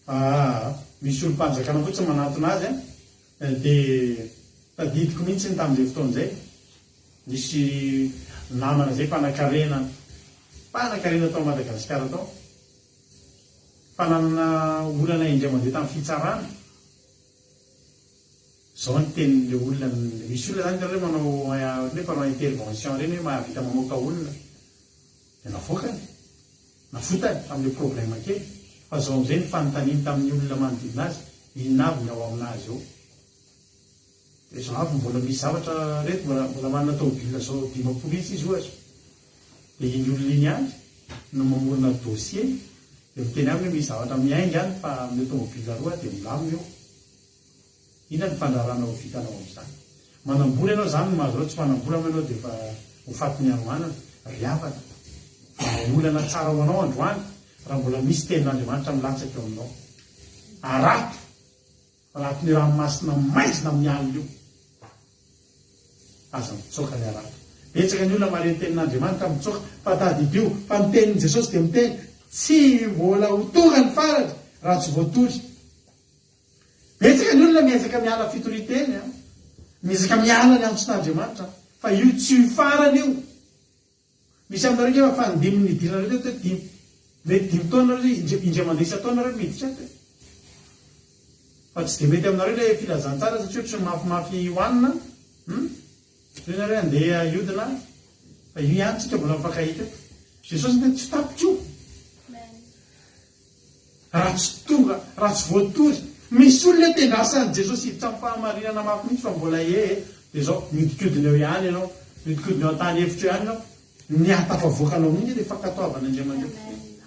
Aa misy olom-panjakana fotsiny manantona azy an, dia tadidiko mihitsy iny tamin'izay fotoana izay. Nisy namana izay mpanakarena, mpanakarena tao Madagasikara tao, fa nanana olana indray mandeha tamin'ny fitsarana. Izao ny tenin'ilay olona, misy olona izany hitanareo manao ohatran'ny hoe mpanao intervention ireny hoe mahavita mamoaka olona. Dia navoakany, navotany tamin'ilay problème kely. Fa izao amin'izay ny fanontaniany tamin'ny olona manodidina azy, inona avy ny ao aminazy ao. Dia izao avy mbola misy zavatra reto, mbola mbola manana tômôbila zao 50 hetsy izy ohatra. Dia iny olona iny ihany no mamorona dossier, dia miteny aminy hoe misy zavatra miainga any fa amin'io tômôbila roa dia milamina io. Inona ny fandraharahana ho vitanao amin'izany? Manam-bola ianao izany no mahazo anao, tsy manam-bola moa ianao dia efa ho fatin'ny hanoanana. Ry havana, vahaolana tsara ho anao androany raha mbola misy tenin'Andriamanitra milatsaka eo aminao. Arato Anatin'io ranomasina maizina amin'ny alina io. Aza mitsoaka ny harato. Betsaka ny olona mahare ny tenin'Andriamanitra mitsoaka, fa tadidio fa ny tenin'i Jesosy dia miteny, tsy mbola ho tonga ny farany raha tsy voatory. Betsaka ny olona miezaka miala fitorian-teny, miezaka miala ny antson'Andriamanitra, fa io tsy io farany io. Misy aminareo nge efa fanindimy nidiranareo teto hoe dimy mety dimy taona nareo zay indray mandeha isan-taona nareo miditra eto e. Fa tsy dia mety aminareo ilay filazantsara satria ohatry ny mafimafy hohanina hum. Zay nareo handeha hiodina fa io ihany tsika mbola mifankahita eto. Jesosy niteny tsy tapitra io. Raha tsy tonga, raha tsy voatory. Misy olona eto endrasan'i Jesosy hiditra amin'ny fahamarinana mafy mihitsy fa mbola ee dia izao miodikodina eo ihany ianao, miodikodina eo an-tany efitra eo ihany ianao, ny hahatafavoaka anao mihitsy dia fankatoavan'Andriamanitra.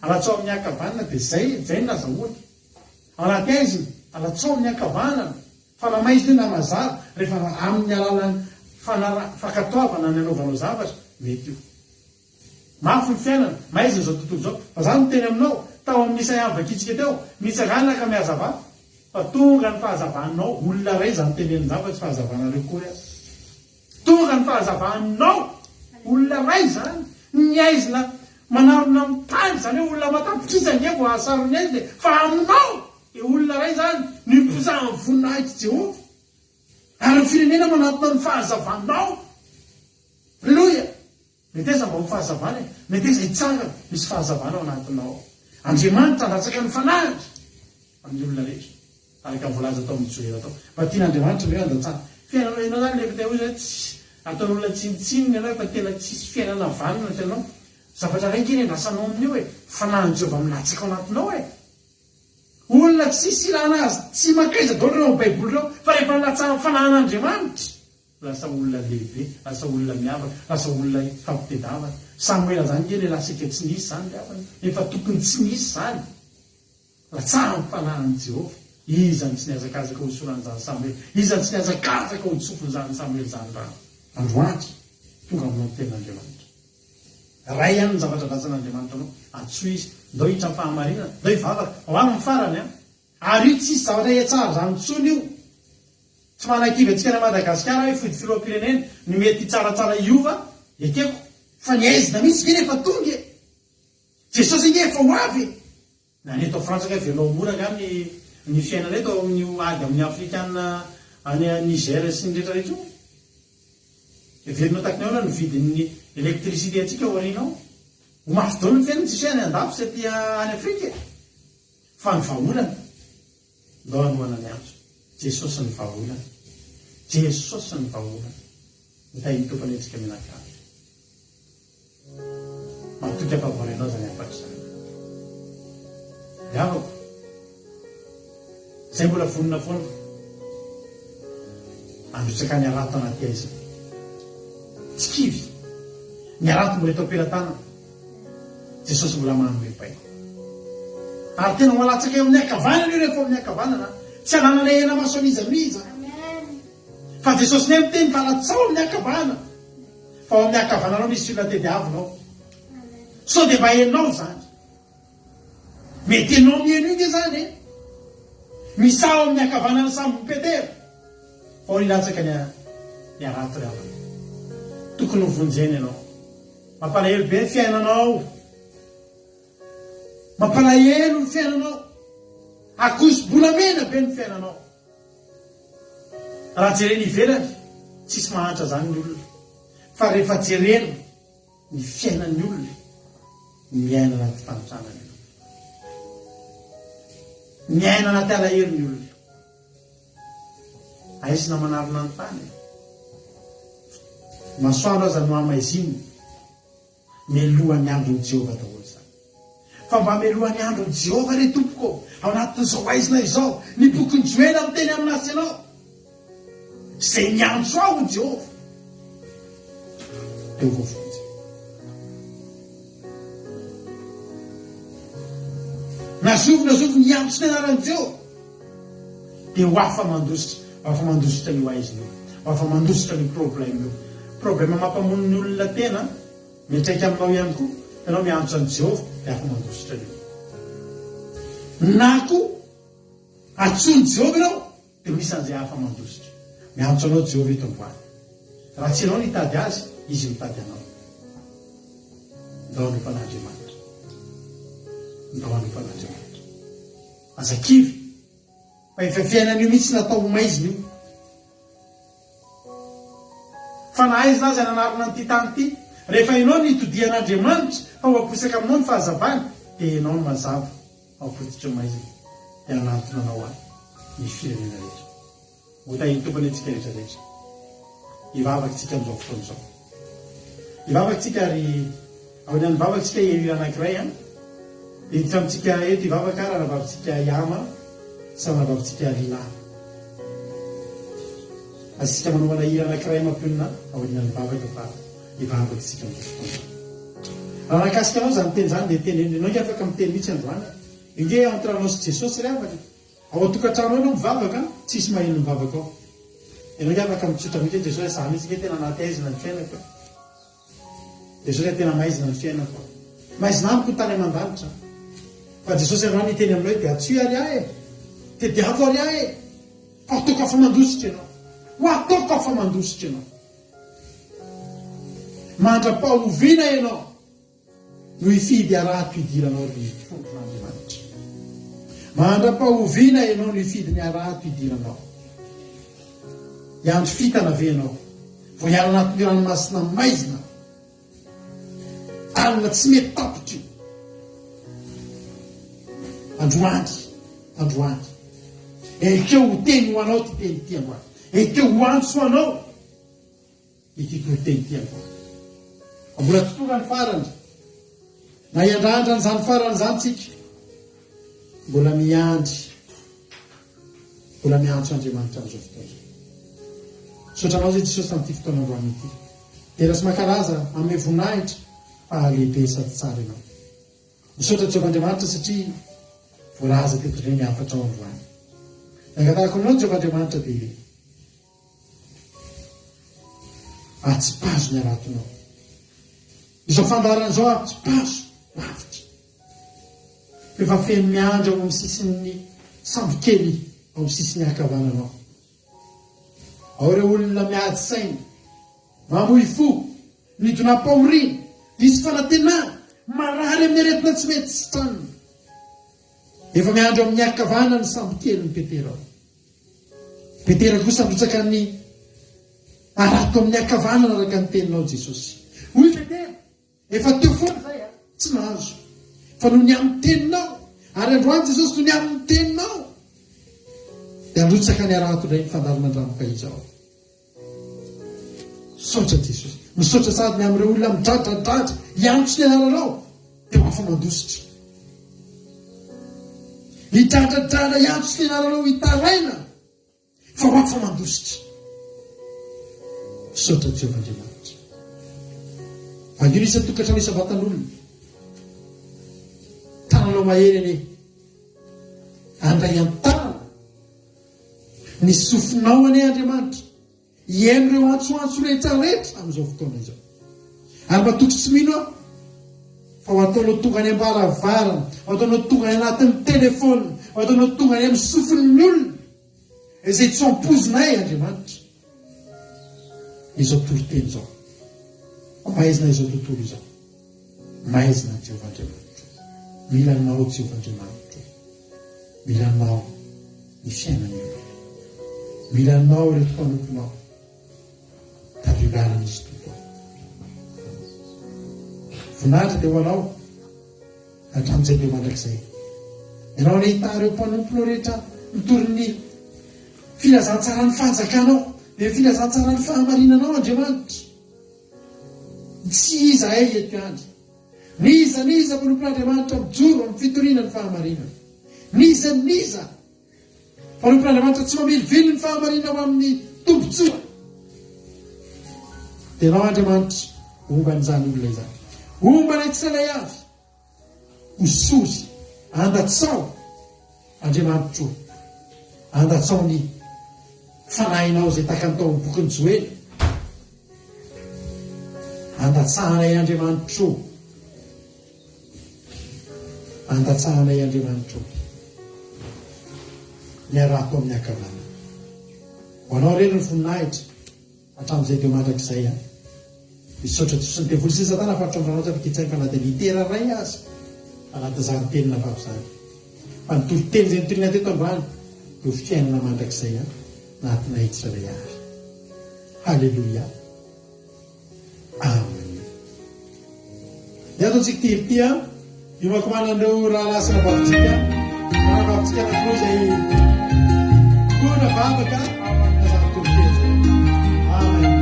Alatsao amin'ny ankavanana dia izay, izay no nazahoany. Ao anaty aizina, alatsao amin'ny ankavanana, fa na maizina io na mazava, rehefa amin'ny alalan'ny fanara, fankatoavana ny anaovanao zavatra, mety io. Mafy ny fiainana, maizina izao tontolo izao. Fa za miteny aminao, tao amin'ny Isaia vakitsika teo, mitsangàna ka mihazavà, fa tonga ny fahazavanao, olona iray izany tenenina izany fa tsy fahazavanareo akory aza. Tonga ny fahazavanao, olona iray izany, ny aizina manarona amin'ny tany, izany hoe olona aman-tapitrisa ange vao hahasaron'ny aizina e, fa aminao dia olona iray izany no iposahan'ny voninahitr'i Jehovah. Ary ny firenena manatona ny fahazavanao. Aleloia! Meteza mba ho fahazavana e! Meteza hitsangana, misy fahazavana ao anatinao ao. Andriamanitra handatsaka ny Fanahiny amin'ny olona rehetra, araka ny voalaza tao amin'ny Joela tao. Mba tian'Andriamanitra ny hoe handatsahana fiainana. Ianao izany ilay hoy hoe tsy ataon'olona tsinontsinona ianao efa tena tsisy fiainana vanona ny fiainanao. Zavatra iray ange ny andrasanao amin'io e! Fanahin'i Jehovah milatsaka ao anatinao e! Olona tsisy ilana azy, tsy mankaiza daholo ireo amin'ny Baiboly ireo, fa rehefa nilatsahan'ny Fanahin'Andriamanitra, Lasa olona lehibe, lasa olona miavaka, lasa olona ifampitedavana. Samoela zany nge lehilahy saika tsy nisy zany ry havana, efa tokony tsy nisy zany. Latsahan'ny fanahin'i Jehovah. Iza no tsy nihazakazaka hosoran'izany Samoela? Iza no tsy nihazakazaka hotsofin'izany Samoela izany rano? Androany, tonga aminao ny tenin'Andriamanitra. Ray ihany ny zavatra andrasan'Andriamanitra anao. Antsoy Izy. Ndao hiditra amin'ny fahamarinana. Ndao hivavaka. Ho avy ny farany an. Ary io tsisy zavatra hiatsara zany intsony io. Tsy manakivy antsika any Madagasikara hoe hifidy filoham-pirenena, ny mety hitsaratsara hiova, ekeko. Fa ny aizina mihitsy ve rehefa tonga e? Jesosy ange efa ho avy e! Na ny eto Frantsa kay velao mora angaha ny ny fiainana eto amin'io ady amin'ny Afrikana any Niger sy ny rehetra rehetra io? Heverinao taky ny ahoana ny vidin'ny électricité antsika aoriana ao? Ho mafy daholo ny fiainana tsisy hoe any andafy sy aty any Afrika e! Fa ny vahaolana, ndao hanohana ny antso. Jesosy ny vahaolana. Jesosy ny vahaolana. Ho tahin'ny Tompo anie tsika mianakavy. Matoky aho fa voarainao izany hafatra izany. Ry havako, izay mbola vonona foana handrotsaka ny harato anaty aizina. Tsy kivy. Ny harato mbola eto am-pelatanana. Jesosy mbola manome baiko. Ary tena ho alatsaka eo amin'ny ankavanana io rehefa ao amin'ny ankavanana. Tsy ananana hena maso an'iza n'iza. Fa Jesosy indray miteny fa alatsao amin'ny ankavanana. Fa ao amin'ny ankavananao misy olona tediavinao. Sao dia mba enao izany. Mety enao mihaino io nge izany e. Misaha ao amin'ny ankavanan'ny sambon'i Petera. Fa ao nilatsaka ny ny harato ry havana. Tokony ho vonjena ianao. Mampalahelo be ny fiainanao. Mampalahelo ny fiainanao. Akoso-bolamena be ny fiainanao. Raha jerena ivelany, tsisy mahantra zany ny olona. Fa rehefa jerena ny fiainan'ny olona, miaina anaty fahantrana ny olona. Miaina anaty alahelo ny olona. Aizina manarona ny tany e. Masoandro aza no hamaizinina. Mialohan'ny andron'i Jehovah daholo izany. Fa mba mialohan'ny andron'i Jehovah re tompoko ô, ao anatin'izao aizina izao, ny bokin'i Joela miteny aminà sy ianao, Izay miantso ahy ho Jehovah, dia ho voavonjy. Na zovy na zovy miantso ny anaran'i Jehovah, dia ho afa-mandositra, ho afa-mandositra an'io aizina io, ho afa-mandositra an'io problème io. Problème mampamono ny olona tena, miantraika aminao ihany koa, ianao miantso an'i Jehovah, dia afa-mandositra an'io. Na koa, antsoin'i Jehovah ianao, dia misy an'izay afa-mandositra. Miantso anao Jehovah eto androany. Raha tsy ianao no hitady Azy, Izy mitady anao. Ndao hanompo an'Andriamanitra. Ndao hanompo an'Andriamanitra. Aza kivy fa efa fiainana io mihitsy natao ho maizina io. Fa na aiza aza nanarona an'ity tany ity, rehefa ianao no itodihan'Andriamanitra fa ho aposaka aminao ny fahazavany, dia ianao no mazava ao am-pototry ny maizina, dia hanantona anao any ny firenena rehetra. Ho tahin'ny Tompo anie tsika rehetra rehetra. Hivavaka tsika amin'izao fotoana izao. Hivavaka tsika ary aorian'ny vavaka tsika hihira anankiray an. Hiditra amintsika eto hivavaka ary rahavavintsika Yama sy ranavavintsika Lina. Azontsika manomana hira anankiray mampionona aorian'ny vavaka fa hivavaka tsika amin'izao fotoana izao. Raha nahakasika anao izany teny izany dia teneno. Ianao ange afaka miteny mihitsy androany e. Io ange entre anao sy Jesosy ry havana e. Ao an-tokantrano ao ianao mivavaka an, tsisy maheno ny vavakao. Ianao nge afaka mitsotra mihitsy hoe Jesosy a, za mihitsy nge tena anaty aizina ny fiainako e. Jesosy a, tena maizina ny fiainako a. Maizina amiko ny tany aman-danitra. Fa Jesosy androany hiteny aminao hoe dia antsoy ary ahy e. Tediavo ary ahy e. Fa ataoko afa-mandositra ianao. Ho ataoko afa-mandositra ianao. Mandra-pahoviana ianao. No hifidy harato hidiranao ry Tompon'Andriamanitra. Mandra-pahoviana ianao no hifidy ny harato hidiranao? Hiandry fitana ve ianao vao hiala anatin'io ranomasina maizina alina tsy mety tapitra io? Androany, androany. Ekeo ho teny ho anao ity teny ity androany. Ekeo ho antso ho anao. Ity toriteny ity androany. Fa mbola tsy tonga ny farany. Na hiandrandra an'izany farany izany tsika. Mbola miandry. Mbola miantso Andriamanitra amin'izao fotoana izao. Misaotra anao izay Jesosy tamin'ity fotoana androany ity. Dera sy mankalaza, hanome voninahitra fa lehibe sady tsara ianao. Misaotra Jehovah Andriamanitra satria voalaza teto indray ny hafatrao androany. Ny angatahako aminao Jehovah Andriamanitra dia Atsipazo ny haratonao. Izao fandaharana izao atsipazo lavitra. Efa feno miandry ao amin'ny sisin'ny sambokely ao amin'ny sisin'ny ankavananao. Ao ireo olona miady saina, mamoy fo, midonam-pahoriana, diso fanantenana, marary amin'ny aretina tsy mety sitranina. Efa miandry ao amin'ny ankavanan'ny sambokelin'i Petera ao. Petera kosa nirotsaka ny harato amin'ny ankavanana araka ny teninao Jesosy. Hoy Petera, Efa teo foana izay a, tsy nahazo. Fa noho ny amin'ny teninao, ary androany Jesosy noho ny amin'ny teninao, dia handrotsaka ny harato indray ny fandalana an-dranoka izao. Misaotra Jesosy. Misaotra sady ny amin'ireo olona midradradradra hiantso ny anaranao dia ho afa-mandositra. Hidradradradra hiantso ny anaranao hitaraina fa ho afa-mandositra. Misaotra Jehovah Andriamanitra. Vangino isan-tokantrano isam-batan'olona. Tananao mahery anie. Andray an-tanana. Ny sofinao anie Andriamanitra hihaino ireo antsoantso rehetra rehetra amin'izao fotoana izao. Ary matoky sy mino aho fa ho ataonao tonga any am-baravarana, ho ataonao tonga any anatin'ny telefaonina, ho ataonao tonga any amin'ny sofin'ny olona izay tsy ampoizinay Andriamanitra izao toriteny izao. Maizina izao tontolo izao. Maizina Jehovah Andriamanitro. Mila Anao Jehovah Andriamanitro. Mila Anao ny fiainan'ny olona. Mila Anao ireto mpanomponao. Tadidio lalana izy Tompo. Voninahitra dia ho Anao hatramin'izay dia ho mandrakizay. Ianao anie hitaha ireo mpanomponao rehetra mitory ny filazantsaran'ny fanjakanao, dia ny filazantsaran'ny fahamarinanao Andriamanitra. Tsy izahay eto ihany. N'iza n'iza mpanompon'Andriamanitra mijoro amin'ny fitoriana ny fahamarinana. N'iza n'iza mpanompon'Andriamanitra tsy mamilivily ny fahamarinana ho amin'ny tombontsoa. Dia ianao Andriamanitra homba an'izany olona izany. Homba anay tsirairay avy. Hosory, andatsao, Andriamanitro o, andatsao ny Fanahinao izay takany tao amin'ny bokin'i Joela. Andatsahanay Andriamanitro o, andatsahanay Andriamanitro o, ny harato amin'ny ankavanana. Ho Anao irery ny voninahitra. Hatramin'izay dia ho mandrakizay an. Misaotra Jesosy ny devoly sy ny satana fa hatramin'ny ranao tsy afaka hitsainy fa na dia litera iray aza anatin'izany teny navavy izany. Fa ny toriteny izay notorina teto androany dia ho fiainana mandrakizay an anatinay tsirairay avy. Haleloia. Amen. Ny ataontsika ity ity an, iomakomana an'ireo rahalahy sy rahavavintsika, rahavavintsika anankiroa izay mitondra vavaka azany toriteny izay. Amen.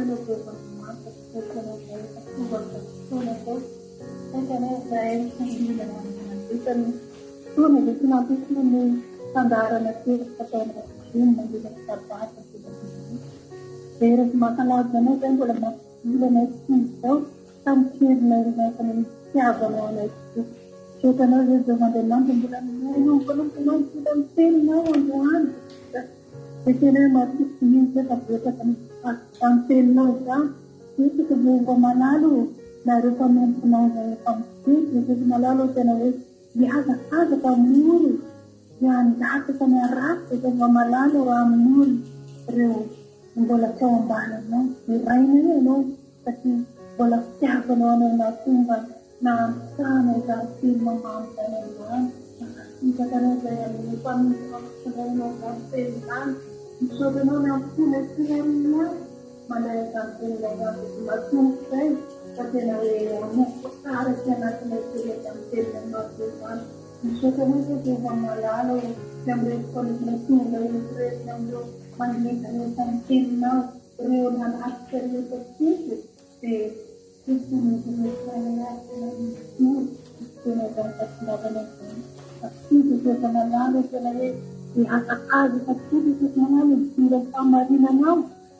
Anao Jehovah Andriamanitra, misaotra Anao izahay efa tonga amin'izao fotoana izao. Misaotra Anao izahay nandrindra nandritra ny fotoana izay tsy nampisy ny fandaharana teto tao anaty Zoom nandritra ny Sabata Jehovah Andriamanitra. Dera sy mankalaza Anao izahay mbola mampivola anay toy izao tamin'ny herinao miaraka amin'ny fitiavanao anay tokoa. Misaotra Anao izahay Jehovah Andriamanitra mbola mihaino ny mpanomponao mbola miteny Anao androany. Dia tena hoe matoky mihitsy aho fa betsaka ny izany teninao izany, betsaka Jehovah malala ô, na ireo mpanomponao izay efa mitety Jesosy malala ô, tena hoe mihazakazaka hamory ny handatsaka ny haratsy Jehovah malala ô, hamory ireo mbola tsy ao ambaninao, deraina ianao satria mbola fitiavanao anao nahatonga Nahampitahana izany teny mamamy izany androany. Mankasitraka anao izay amin'ny mpanomponao nampitondra izany teny izany. Misaotra anao ny am-ponay tsirairay avy mandray an'izany teninao izany dia matoky izay fa tena hoe hanomboka tsara aty anatinay kely izany teninao mahasoa izany. Misaotra anao izay Jehovah malala ô, ny amin'ireto mpanomponao tonga eto ireto, ny amin'ireo mandinika rehetra ny teninao, ireo nanatrika rehetra teto dia Tompony ireo tsirairay avy tena mijoro tena izany fahasoavana izany. Fa tsy Jesosy malala tena hoe mihazakazaka tokoa Jesosy malala mijoro amin'ny fahamarinanao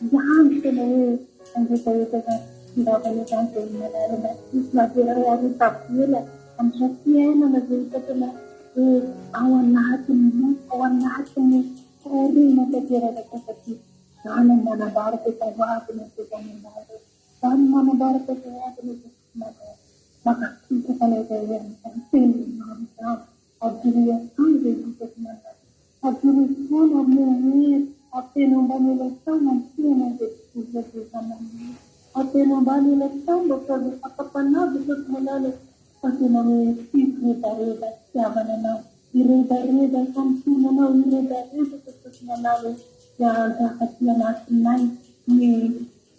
ihany tena hoe mangetaheta izany fahasoavana izany dia malala mba tsy hisy naverao ary ho tavela amin'izao fiainana izay hita tena hoe ao anatin'ny nofo, ao anatin'ny fahoriana tanteraka koa satria izany no manambara fa efa ho avy ny Andriamanitra. Izany no manambara fa efa ho avy ilay Jesosy manao mankasitraka anay izay amin'izany teny mamy izany. Ajory hatrany izay Jesosy manao. Ajory foana ary omeo hery ary tena ambany elatrano ny fiainana izay olona izay efa manome. Ary tena ambany elatrano mba tsy azon'ny fakam-panahy Jesosy malala fa tena hoe tiako redareda fitiavana anao. Hiredareda ny fanompoana anao, hiredareda Jesosy malala ô. Dia hanjaka aty anatinay ny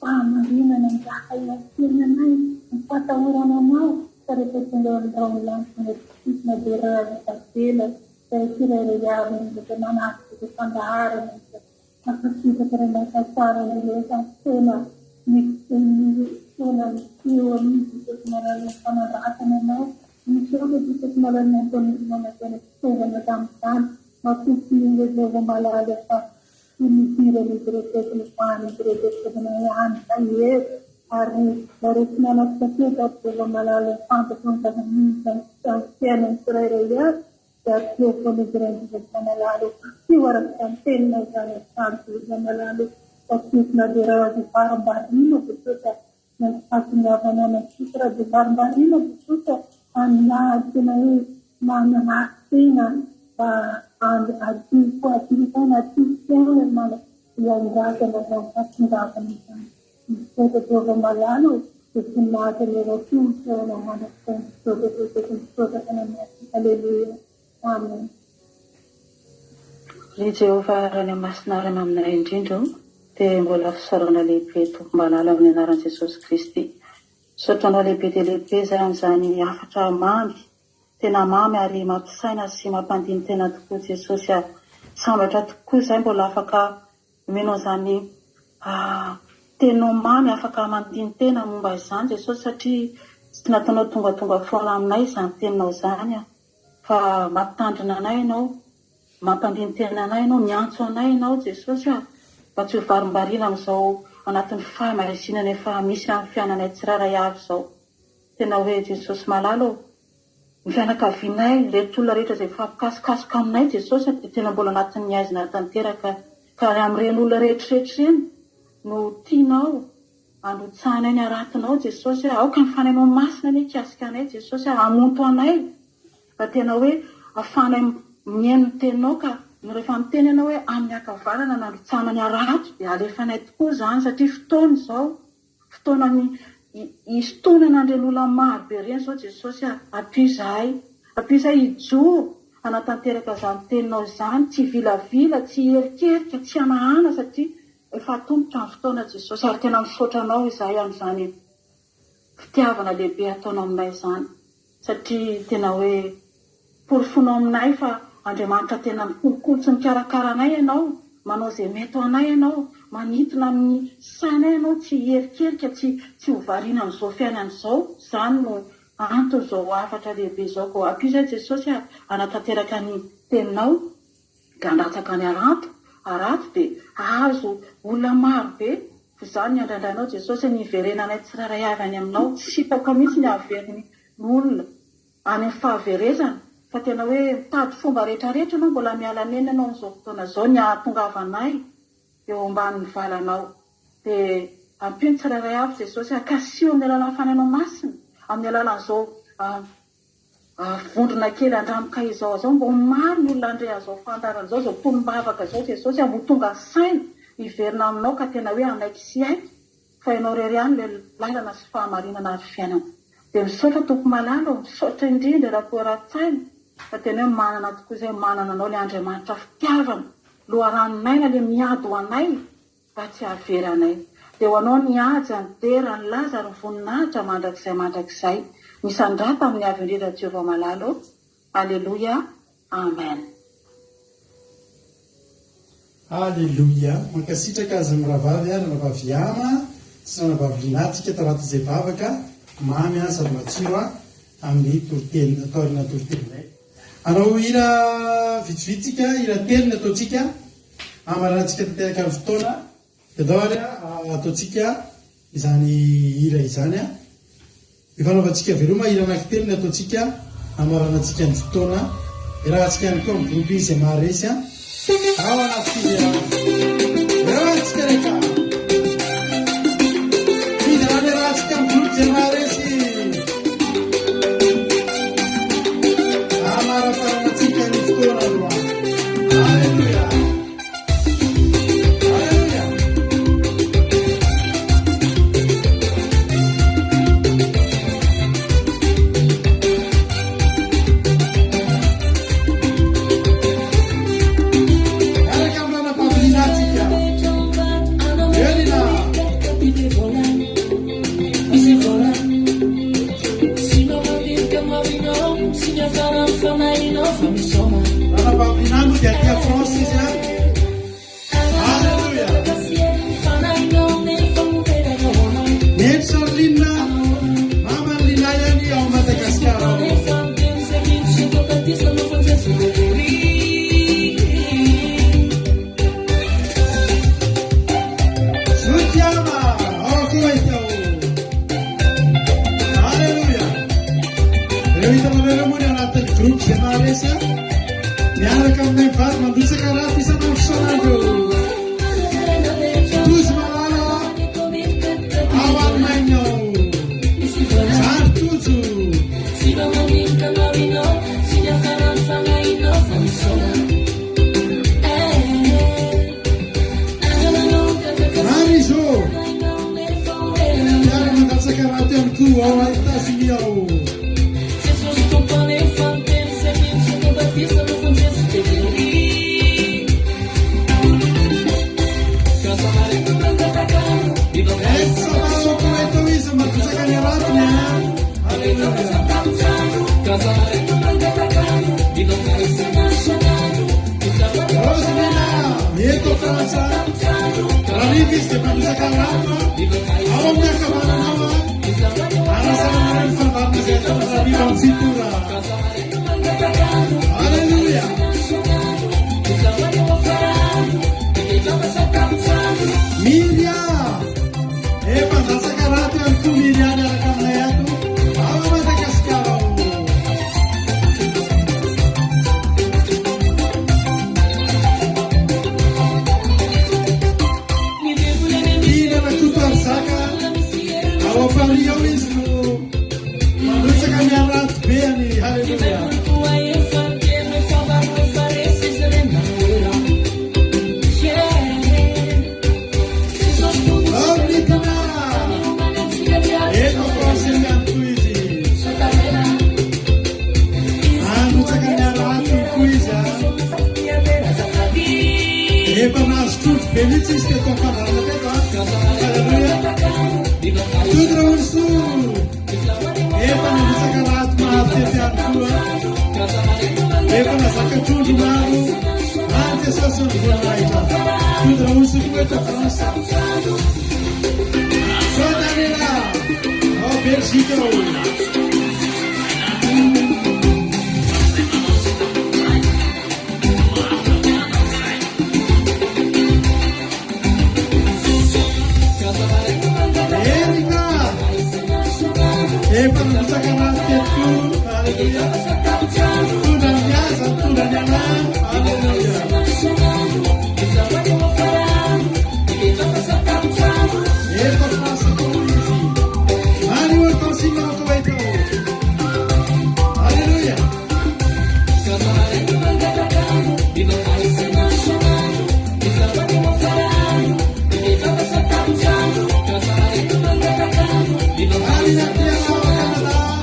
Fahamarinana miaraka eo amin'ny fiainanay, ny fahatahorana Anao, fa rehefa tonga eo amin'ny rahon'ny lanitra ny antokom-pisina dia raha tavela izay tsirairay avy rehefa manatrika izay fandaharana izay mankasitraka ireo mahatsara ireo efa fotoana ny fotoana miseho amin'ny Jesosy malala ny fanandratana Anao. Misaotra Jesosy malala ny antoninao nataonay fitaovana tamin'izany. Matoky ny Jehovah malala fa Tsy nidiran'izy ireo teto ny fahan'izy ireo teto tokony hiantra hery ary nareo tsy nanatrika teto ary Jehovah malala fantatro ny zava-misy amin'ny fiainan'ny tsirairay avy dia atoro foana izy ireo Jehovah malala o takio araka izany teninao izany hatrany Jehovah malala o fa tsy misy na dia iray aza varimbariana Jesosy a ny fahatongavana any antsika raha dia varimbariana Jesosy a aniady tena hoe manaratsy tena mba hadio hadio saina hadio fiainana mana hiandrasana izany fahatongavana izany. Misaotra Jehovah malala ô, dia voninahitra ny Anao Tompo eo anao mandrakizay misaotra Jesosy misaotra Fanahy Masina Aleloia Amen. Ry Jehovah Ray Masina Ray maminay indrindra o, dia mbola fisaorana lehibe Tompo malala amin'ny anaran'i Jesosy Kristy. Misaotra anao lehibe dia lehibe izay amin'izany hafatra mamy, tena mamy ary mampisaina sy mampandini-tena tokoa Jesosy a. Sambatra tokoa izahay mbola afaka mino an'izany teninao mamy afaka mandini-tena momba izany Jesosy satria tsy nataonao tongatonga foana aminay izany teninao izany a. Fa mampitandrina anay ianao, mampandini-tena anay ianao, miantso anay ianao Jesosy a, mba tsy ho varimbariana amin'izao anatin'ny fahamaizinana efa misy amin'ny fiainanay tsirairay avy izao. Tena hoe Jesosy malala ô, ny fianakavianay, ireto olona rehetra izay mifampikasokasoka aminay Jesosy a, dia tena mbola anatin'ny haizina tanteraka. Ka amin'ireny olona rehetra rehetra ireny no tianao Androtsahanay ny haratonao Jesosy a! Aoka ny Fanahinao Masina anie hikasika anay Jesosy a! Hamonto anay mba tena hoe afahanay mihaino ny teninao ka ny rehefa miteny ianao hoe amin'ny ankavanana no androtsahana ny harato dia alefanay tokoa izany satria fotoana izao fotoana ny hisintonana an'ireny olona maro be ireny izao Jesosy a! Ampio izahay ampio izahay hijoro hanatanteraka izany teninao izany tsy hivilavila tsy hiherikerika tsy hanahana satria Efa atomotra ny fotoana Jesosy ary tena misaotra Anao izahay amin'izany fitiavana lehibe ataonao aminay izany satria tena hoe porofonao aminay fa Andriamanitra tena mikolokolo sy mikarakara anay Ianao, manao izay mety ho anay Ianao, manintona amin'ny sainay Ianao tsy hierikerika, tsy tsy ho variana amin'izao fiainana izao. Izany no anton'izao hafatra lehibe izao. Koa ampio izahay Jesosy hanatanteraka ny teninao. Dia handatsaka any Aranto, harato dia hahazo olona maro be, fa izany ny andrandrainao Jesosy ny hiverenanay tsirairay avy any aminao, tsy sitako mihitsy ny hahaveriny ny olona any amin'ny fahaverezana, fa tena hoe mitady fomba rehetra rehetra ianao, mbola miala nenina ianao amin'izao fotoana izao ny hahatongavanay eo ambanin'ny valanao, dia ampio ny tsirairay avy Jesosy, kasiho amin'ny alalan'ny Fanahinao Masina, amin'ny alalan'izao Vondrona kely andramoka izao izao mba ho maro ny olona handre an'izao fandaharana izao, izao tolom-bavaka izao Jesosy a, mba ho tonga saina hiverina aminao ka tena hoe hanaiky sy hiaiky fa ianao irery ihany ilay lalana sy fahamarinana ary fiainana. Dia misaotra Tompo malala ô, misaotra indrindra Rakotoratsaina fa tena hoe manana tokoa izay manana anao ilay Andriamanitra fitiavana, loharanon'aina ilay miady ho anay. Mba tsy hahavery anay. Dia ho anao ny haja, ny dera, ny laza ary ny voninahitra mandrakizay mandrakizay. Misandrata amin'ny Avo Indrindra Jehovah Malala ô. Aleloia. Amen. Aleloia. Mankasitraka azy mirahavavy a, ranabavy Yama sy ranabavy Lina tsika tao anatin'izay vavaka mamy a sady matsiro a amin'ny toriteny taoriana toriteninay. Hanao hira vitsivitsy tsika, hira telo ny ataontsika. Hamaranantsika tanteraka ny fotoana dia andao ary ataontsika izany hira izany. Ifanaovantsika veloma hira anankitelo ny ataontsika hamaranantsika ny fotoana. Iarahantsika ihany koa amin'ny groupe izay maharesy ao anaty fiderana. Eo antsika rehetra. Fiderana iarahantsika amin'ny groupe izay maharesy. Hamaraparanantsika ny fotoana androany. Aleloia! Aleloia! Miaraka amin'ny ranabavy Lina tsika. Eo Lina. Ranabavy Lina moa dia aty France izy an. Alléluia. Neny Charline, maman'i Lina ihany ao Madagasikara ao. Zoky ama ao Koweït ao. Alléluia. Ireo hitanareo ireo moa ny anatin'ny groupe izay maharesy a. Miaraka aminay mivady mandrotsaka rap isan'andro isan'andro. Tojo malala ao Allemagne ao. Zary Tojo. Marizo, mpiara-mandatsaka rato ihany koa ao Etazonia ao. Eto Sao Paulo eto izy mandrotsaka ny ratony a. Alléluia. Rosemena, eto Frantsa, Rariva izy dia mpanosaka rano ao amin'ny ankavananao Anasananareo ny fandaharana izay ataon'i Rariva amin'ny fito ora. Alléluia. Miria, eh mpandatsaka rato ihany koa Miria miaraka aminay ato ao Madagasikara ao. Tiana Rakotoarizaka, ao Paris ao izy no mandrotsaka ny harato be any. Haleloia. Aoritina! Eto France ihany koa izy. Handrotsaka ny harato koa izy a. Efa nahazo trondro be mihitsy izy teto am-pandaharana teto a. Haleloia. Tody Raolosoa. Efa nandrotsaka rato maro teto ihany koa. Efa nazaka trondro maro. Any Jesosy ny voninahitra. Tody Raolosoa koa. koa eto France. Soa Daniela ao Belgique ao. Erika efa nandrotsaka anazy teto koa. Aleloia. Mitondra ny aza, mitondra ny anà. Aleloia. Eto France koa izy. Mario Alfonsino ao Koweït ao. Aleloia. Marina Tiana ao Canada. Ary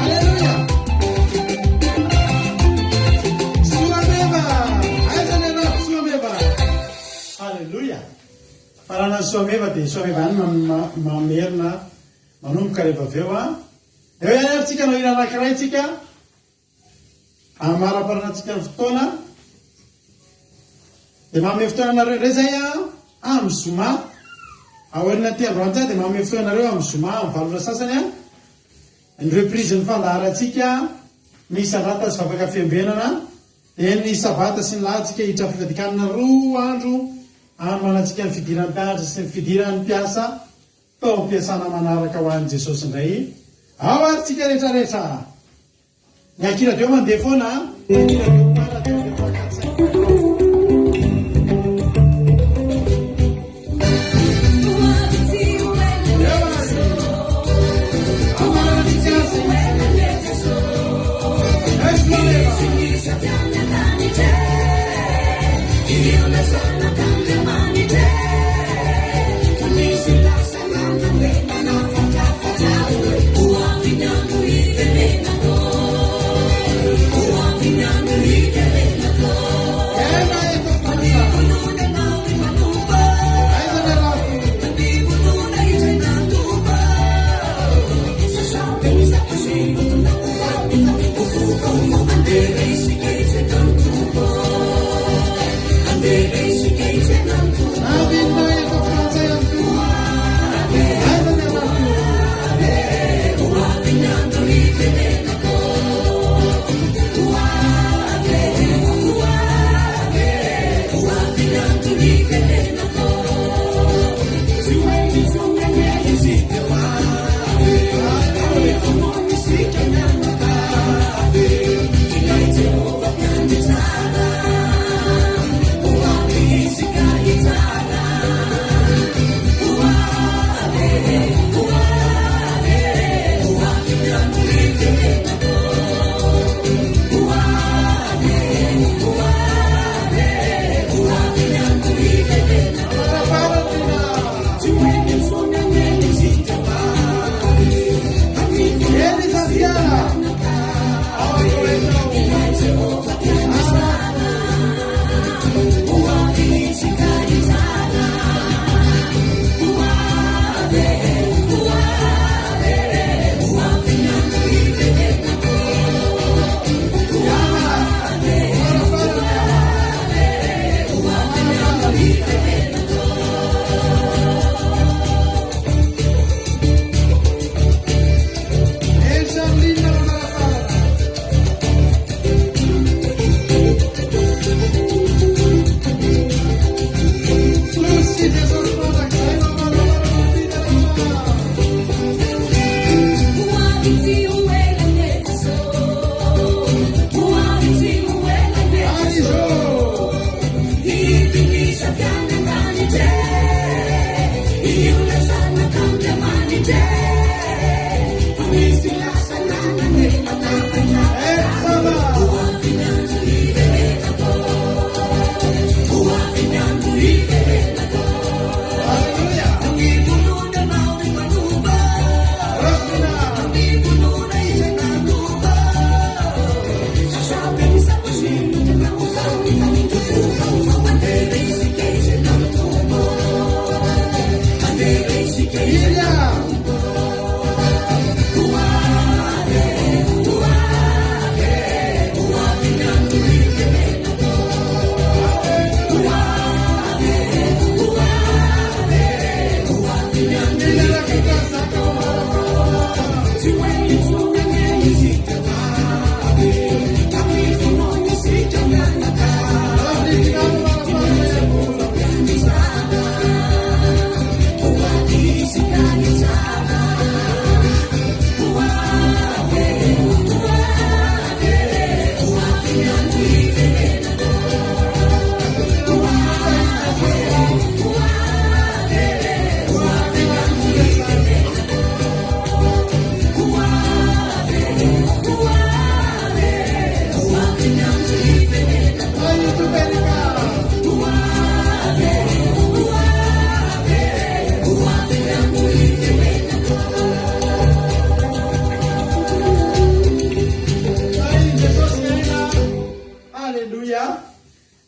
Aleloia. Soameva. Aiza ny anao Soameva? Aleloia. Farana ny Soameva dia Soameva ihany mamerina manomboka rehefa avy eo a. Eo ihany ary tsika hanao hira anankiray tsika. Amaraparanantsika ny fotoana. Dia manome fotoana anareo indray izay a amin'ny zoma. Aorian'ity androany ity dia manome fotoana anareo amin'ny zoma amin'ny 8 ora sasany a. Ny reprise ny fandaharantsika misy sabata sy vavaka fiambenana. Dia ny sabata sy ny lahaditsika hiditra fifadikanana 2 andro hanomanantsika ny fidiran'ny mpianatra sy ny fidiran'ny mpiasa tao am-piasana manaraka ho an'i Jesosy indray. Ao ary tsika rehetra rehetra. Ny aky radio mandeha foana a. Ny aky radio para dia fakan-tsaina. Eo ary. Amarantsika azy. Aiza Eva?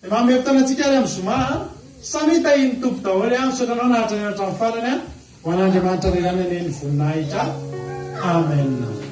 Dia manome fotoana antsika ary amin'ny zoma an! Samia tahian'ny Tompo daholo an! Misaotra anao naharitra nihaino hatramin'ny farany an! Ho an'Andriamanitra irery ihany anie ny voninahitra. Amen.